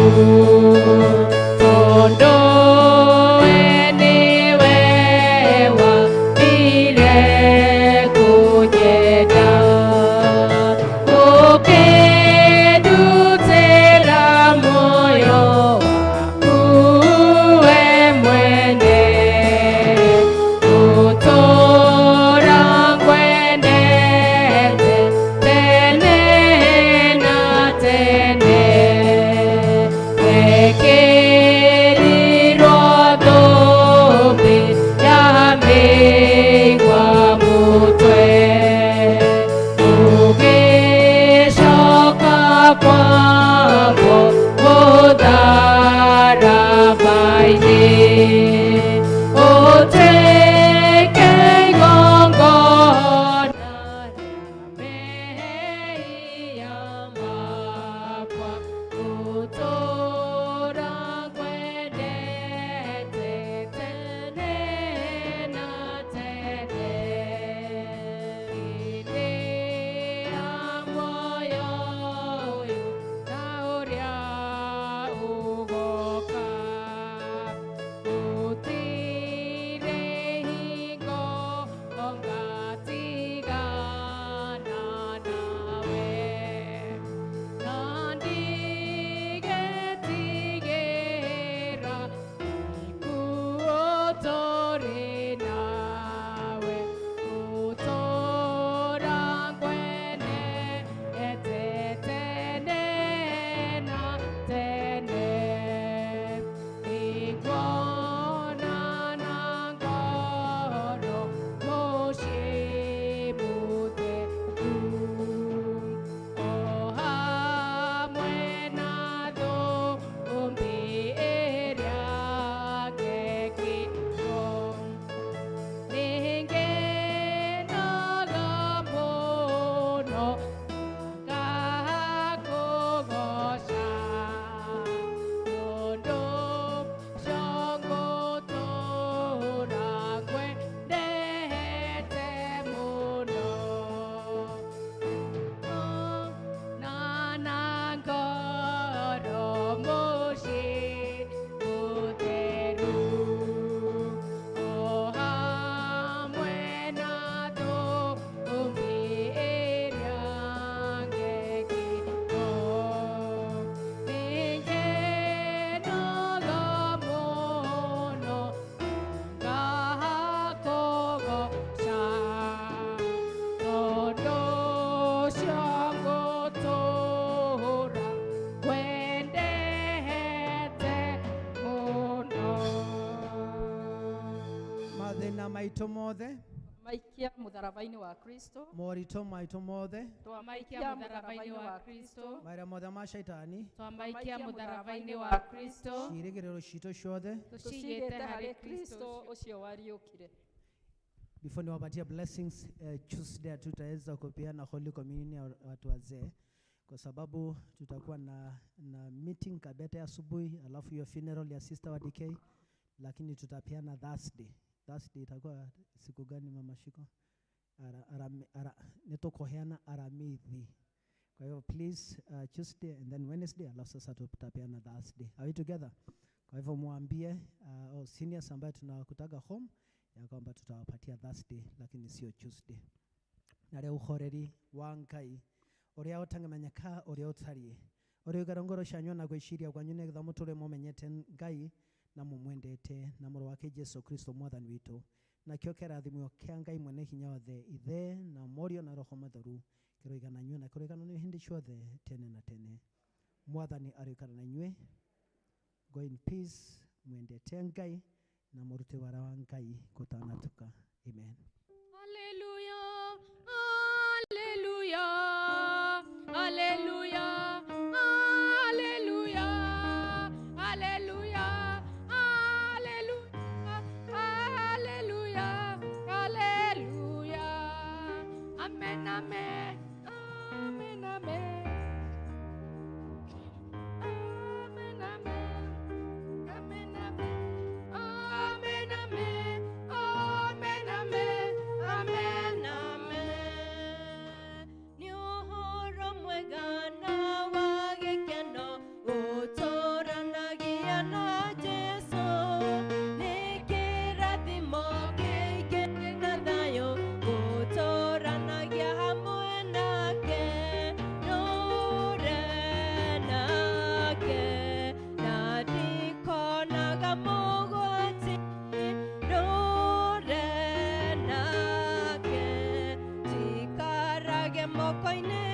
L: tondũ we nĩwe wambire kũnyenda ũkĩndutĩra muoyo waku we mwene ngũtũũra ngwendete tene na tene wekĩrirwo thũmbĩ ya mĩigua mũtwe ũgĩcoka kwambwo mũtharaba-inĩ ũtuĩke igongona mehia makwa ngũtũũra ngwendete tene na tene hĩndĩ ya muoyo ũyũ na ũrĩa ũgoka gũtirĩ hingo ngatigana nawe na ndigetigĩra ikuũ tũrĩ nawe ngũtũũra ngwendete tene na tene nĩnguona na ngoro mũciĩ mũtheru o hamwe na thũmbĩ ĩrĩa ngekĩrwo nĩngenaga mũno ngakũgooca tondũ ũcio ngũtũũra ngwendete mũno na na ngoro mũciĩ mũtheru o hamwe na thũmbĩ ĩrĩa ngekĩrwo nĩngenaga mũno ngakũgooca tondũ ũcio ngũtũũra ngwendete mũno
I: Mathĩna maitũ mothe.
D: Twamaikia mũtharaba-inĩ wa Kristo.
C: Moritũ maitũ mothe.
D: Twamaikia mũtharaba-inĩ wa Kristo.
C: Mawĩra mothe ma shaitani.
D: Twamaikia mũtharaba-inĩ wa Kristo.
C: Ciĩrĩgĩrĩro citũ ciothe.
D: Tũcigĩte harĩ Kristo ũcio wariũkire.
C: Before niwapatie blessings, Tuesday tutaweza kupeana Holy Communion ya watu wazee, kwa sababu tutakuwa na meeting Kabete asubuhi, alafu hiyo funeral ya sister wa DK, lakini tutapeana Thursday. Thursday itakuwa siku gani, Mama Shiko? Nitukoheana Aramithi. Kwa hivyo please, Tuesday and then Wednesday, alafu sasa tutapeana Thursday. Are we together? Kwa hivyo muambie seniors ambaye tunakutaga home ya kwamba tutawapatia Thursday lakini sio Tuesday. Na rĩu ũhoreri wa Ngai ũrĩa ũtangĩmenyeka ũrĩa ũtariĩ, ũrĩa ũigara ngoro cianyu na gwĩciria kwanyu nĩgetha mũtũre mũmenyete Ngai na mũmwendete na mũrũ wake Jesu Kristo mwathani witũ. Nakĩo kĩrathimo kĩa Ngai mwene hinya wothe, Ithe na Mũriũ na Roho Mũtheru, kĩroigana inyuĩ na kĩroigana nĩ hĩndĩ ciothe tene na tene. Mwathani aroikara na inyuĩ. Go in peace, mwendete Ngai na mũrute wara wa Ngai gũtanatuka. Amen.
B: Hallelujah, hallelujah, hallelujah, hallelujah, hallelujah, hallelujah, hallelujah, hallelujah. Amen, amen, amen, amen. Amen, amen, amen, amen. Amen, amen, amen, amen, amen, amen.
A: Nĩ ũhoro mwega na wa gĩkeno gũtũranagia na Jesũ. Nĩ kĩrathimo kĩingĩ na thayũ gũtũranagia hamwe nake. Ndũre nake na ndikonaga mũgwati. Ndũre nake njikarage moko-inĩ.